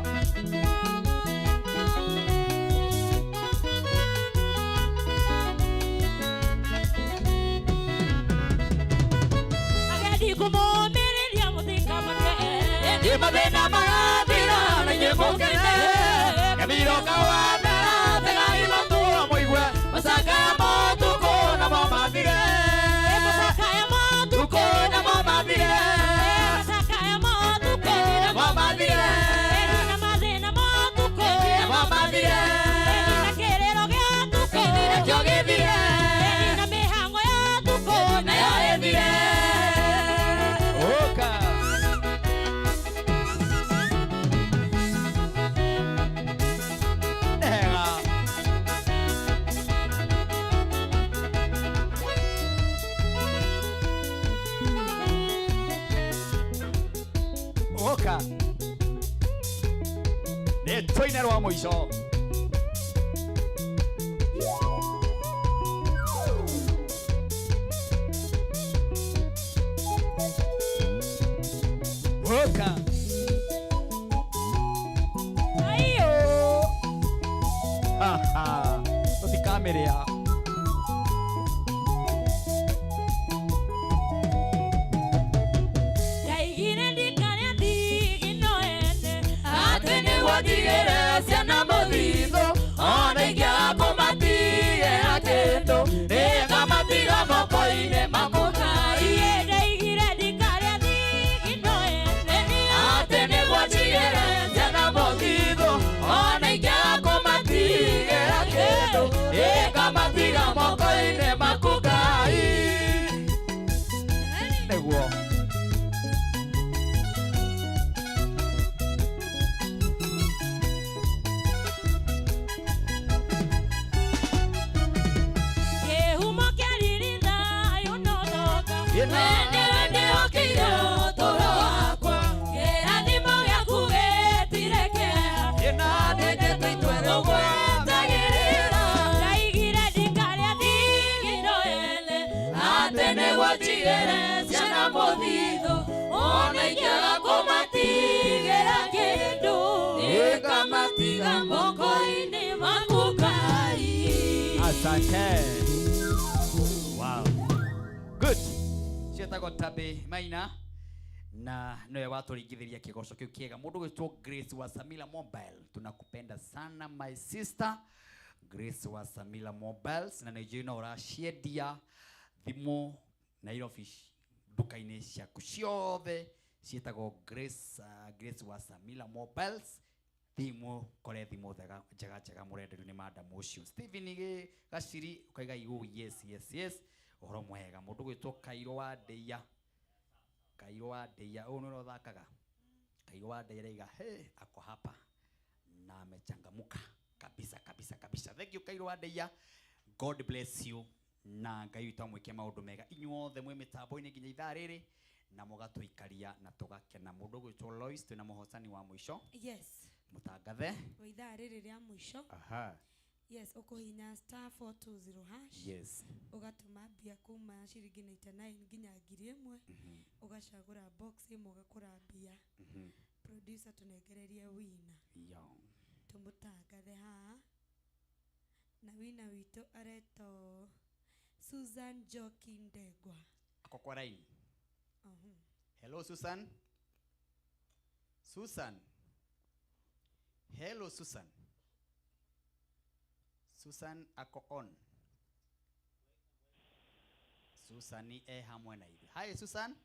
Ageni kũmũmĩrĩria mũtikamake Ĩ mathĩna magathira na ithuĩ mũkene kĩmiro kawamera tegai matũ mũigue macakaya motukũ namo mathire Macakaya motukũ tukũ namo mathire Macakaya motukũ namo mathire Na mathĩna motukũ namo mathire Na kĩrĩro gĩa tukũ nakĩo gĩthire Na mĩhango ya tukũ nayo ĩthire Oka. Nĩhega. Oka. Nĩ tũine rwa mũico. Oka. Aiyo. Ha ha. Tũtikamĩrĩa. Ndaigire ndikarĩa thigino ene atĩ nĩguo ndigĩre ciana mũthithũ ona ingĩaga kũmatigĩra kĩndũ nĩngamatiga moko-inĩ maku Ngai Ndaigire ndikarĩa thigino ene atĩ nĩguo ndigĩre ciana mũthithũ ona ingĩaga kũmatigĩra kĩndũ nĩngamatiga moko-inĩ maku Ngai Nĩguo. Kĩhumo kĩa riri thayũ no thoka Wee nĩwe ndĩhokeire ũtũũro wakwa kĩrathimo gĩaku gĩtirĩ kĩeha na nĩnjĩtĩtwe rũgwetagĩrĩra Ndaigire Ũnjigĩre ciana mũthithũ ona ingĩaga kũmatigĩra kĩndũ nĩngamatiga moko-inĩ maku Ngai. Asante. Wow. Good. Cietagwo Tabi Maina na nowe watũringithĩria kĩgoco kĩu kĩega. Mũndũ gwĩtwo Grace wa Samila Mobile, tunakupenda sana my sister Grace wa Samila Mobiles, na nĩnjũĩ no ũraciendia thimũ Nairobi nduka-inĩ ciaku ciothe ciĩtagwo Grace, Grace wa Samila Mobiles. Thimũ kore thimũ njega njega njega mũrenderio nĩ madam ũcio Stephen Gaciri ũkaiga igu yes yes yes ũhoro mwega. Mũndũ gwĩtwo Kairo wa Ndeia, Kairo wa Ndeia ũyũ nĩwe ũthakaga Kairo wa Ndeia araiga he ako hapa na amechangamuka kabisa kabisa kabisa. Thank you Kairo wa Ndeia, God bless you na Ngai witũ amwĩke maũndũ mega inyuothe mwĩ mĩtambo-inĩ nginya ithaa rĩrĩ na mũgatũikaria na tũgakena. Mũndũ gwĩtwo Lois twĩna mũhotani wa mũico. Yes. Mũtangathe wa ithaa rĩrĩ rĩa mũico. Aha. Yes, ũkũhinya star 420 hash. Yes. Ũgatũma mbia kuma ciringi 99 nginya 1000. Ũgacagũra box ĩmwe ũgakũra mbia. Producer tũnengererie wina. Yo. Tũmũtangathe haha. Na wina witũ aretwo Susan Njoki Ndegwa. Ako kwa line. Hello Susan. Susan. Hello Susan. Susan ako on. Susan ni hamwe na ithuĩ. Hi Susan.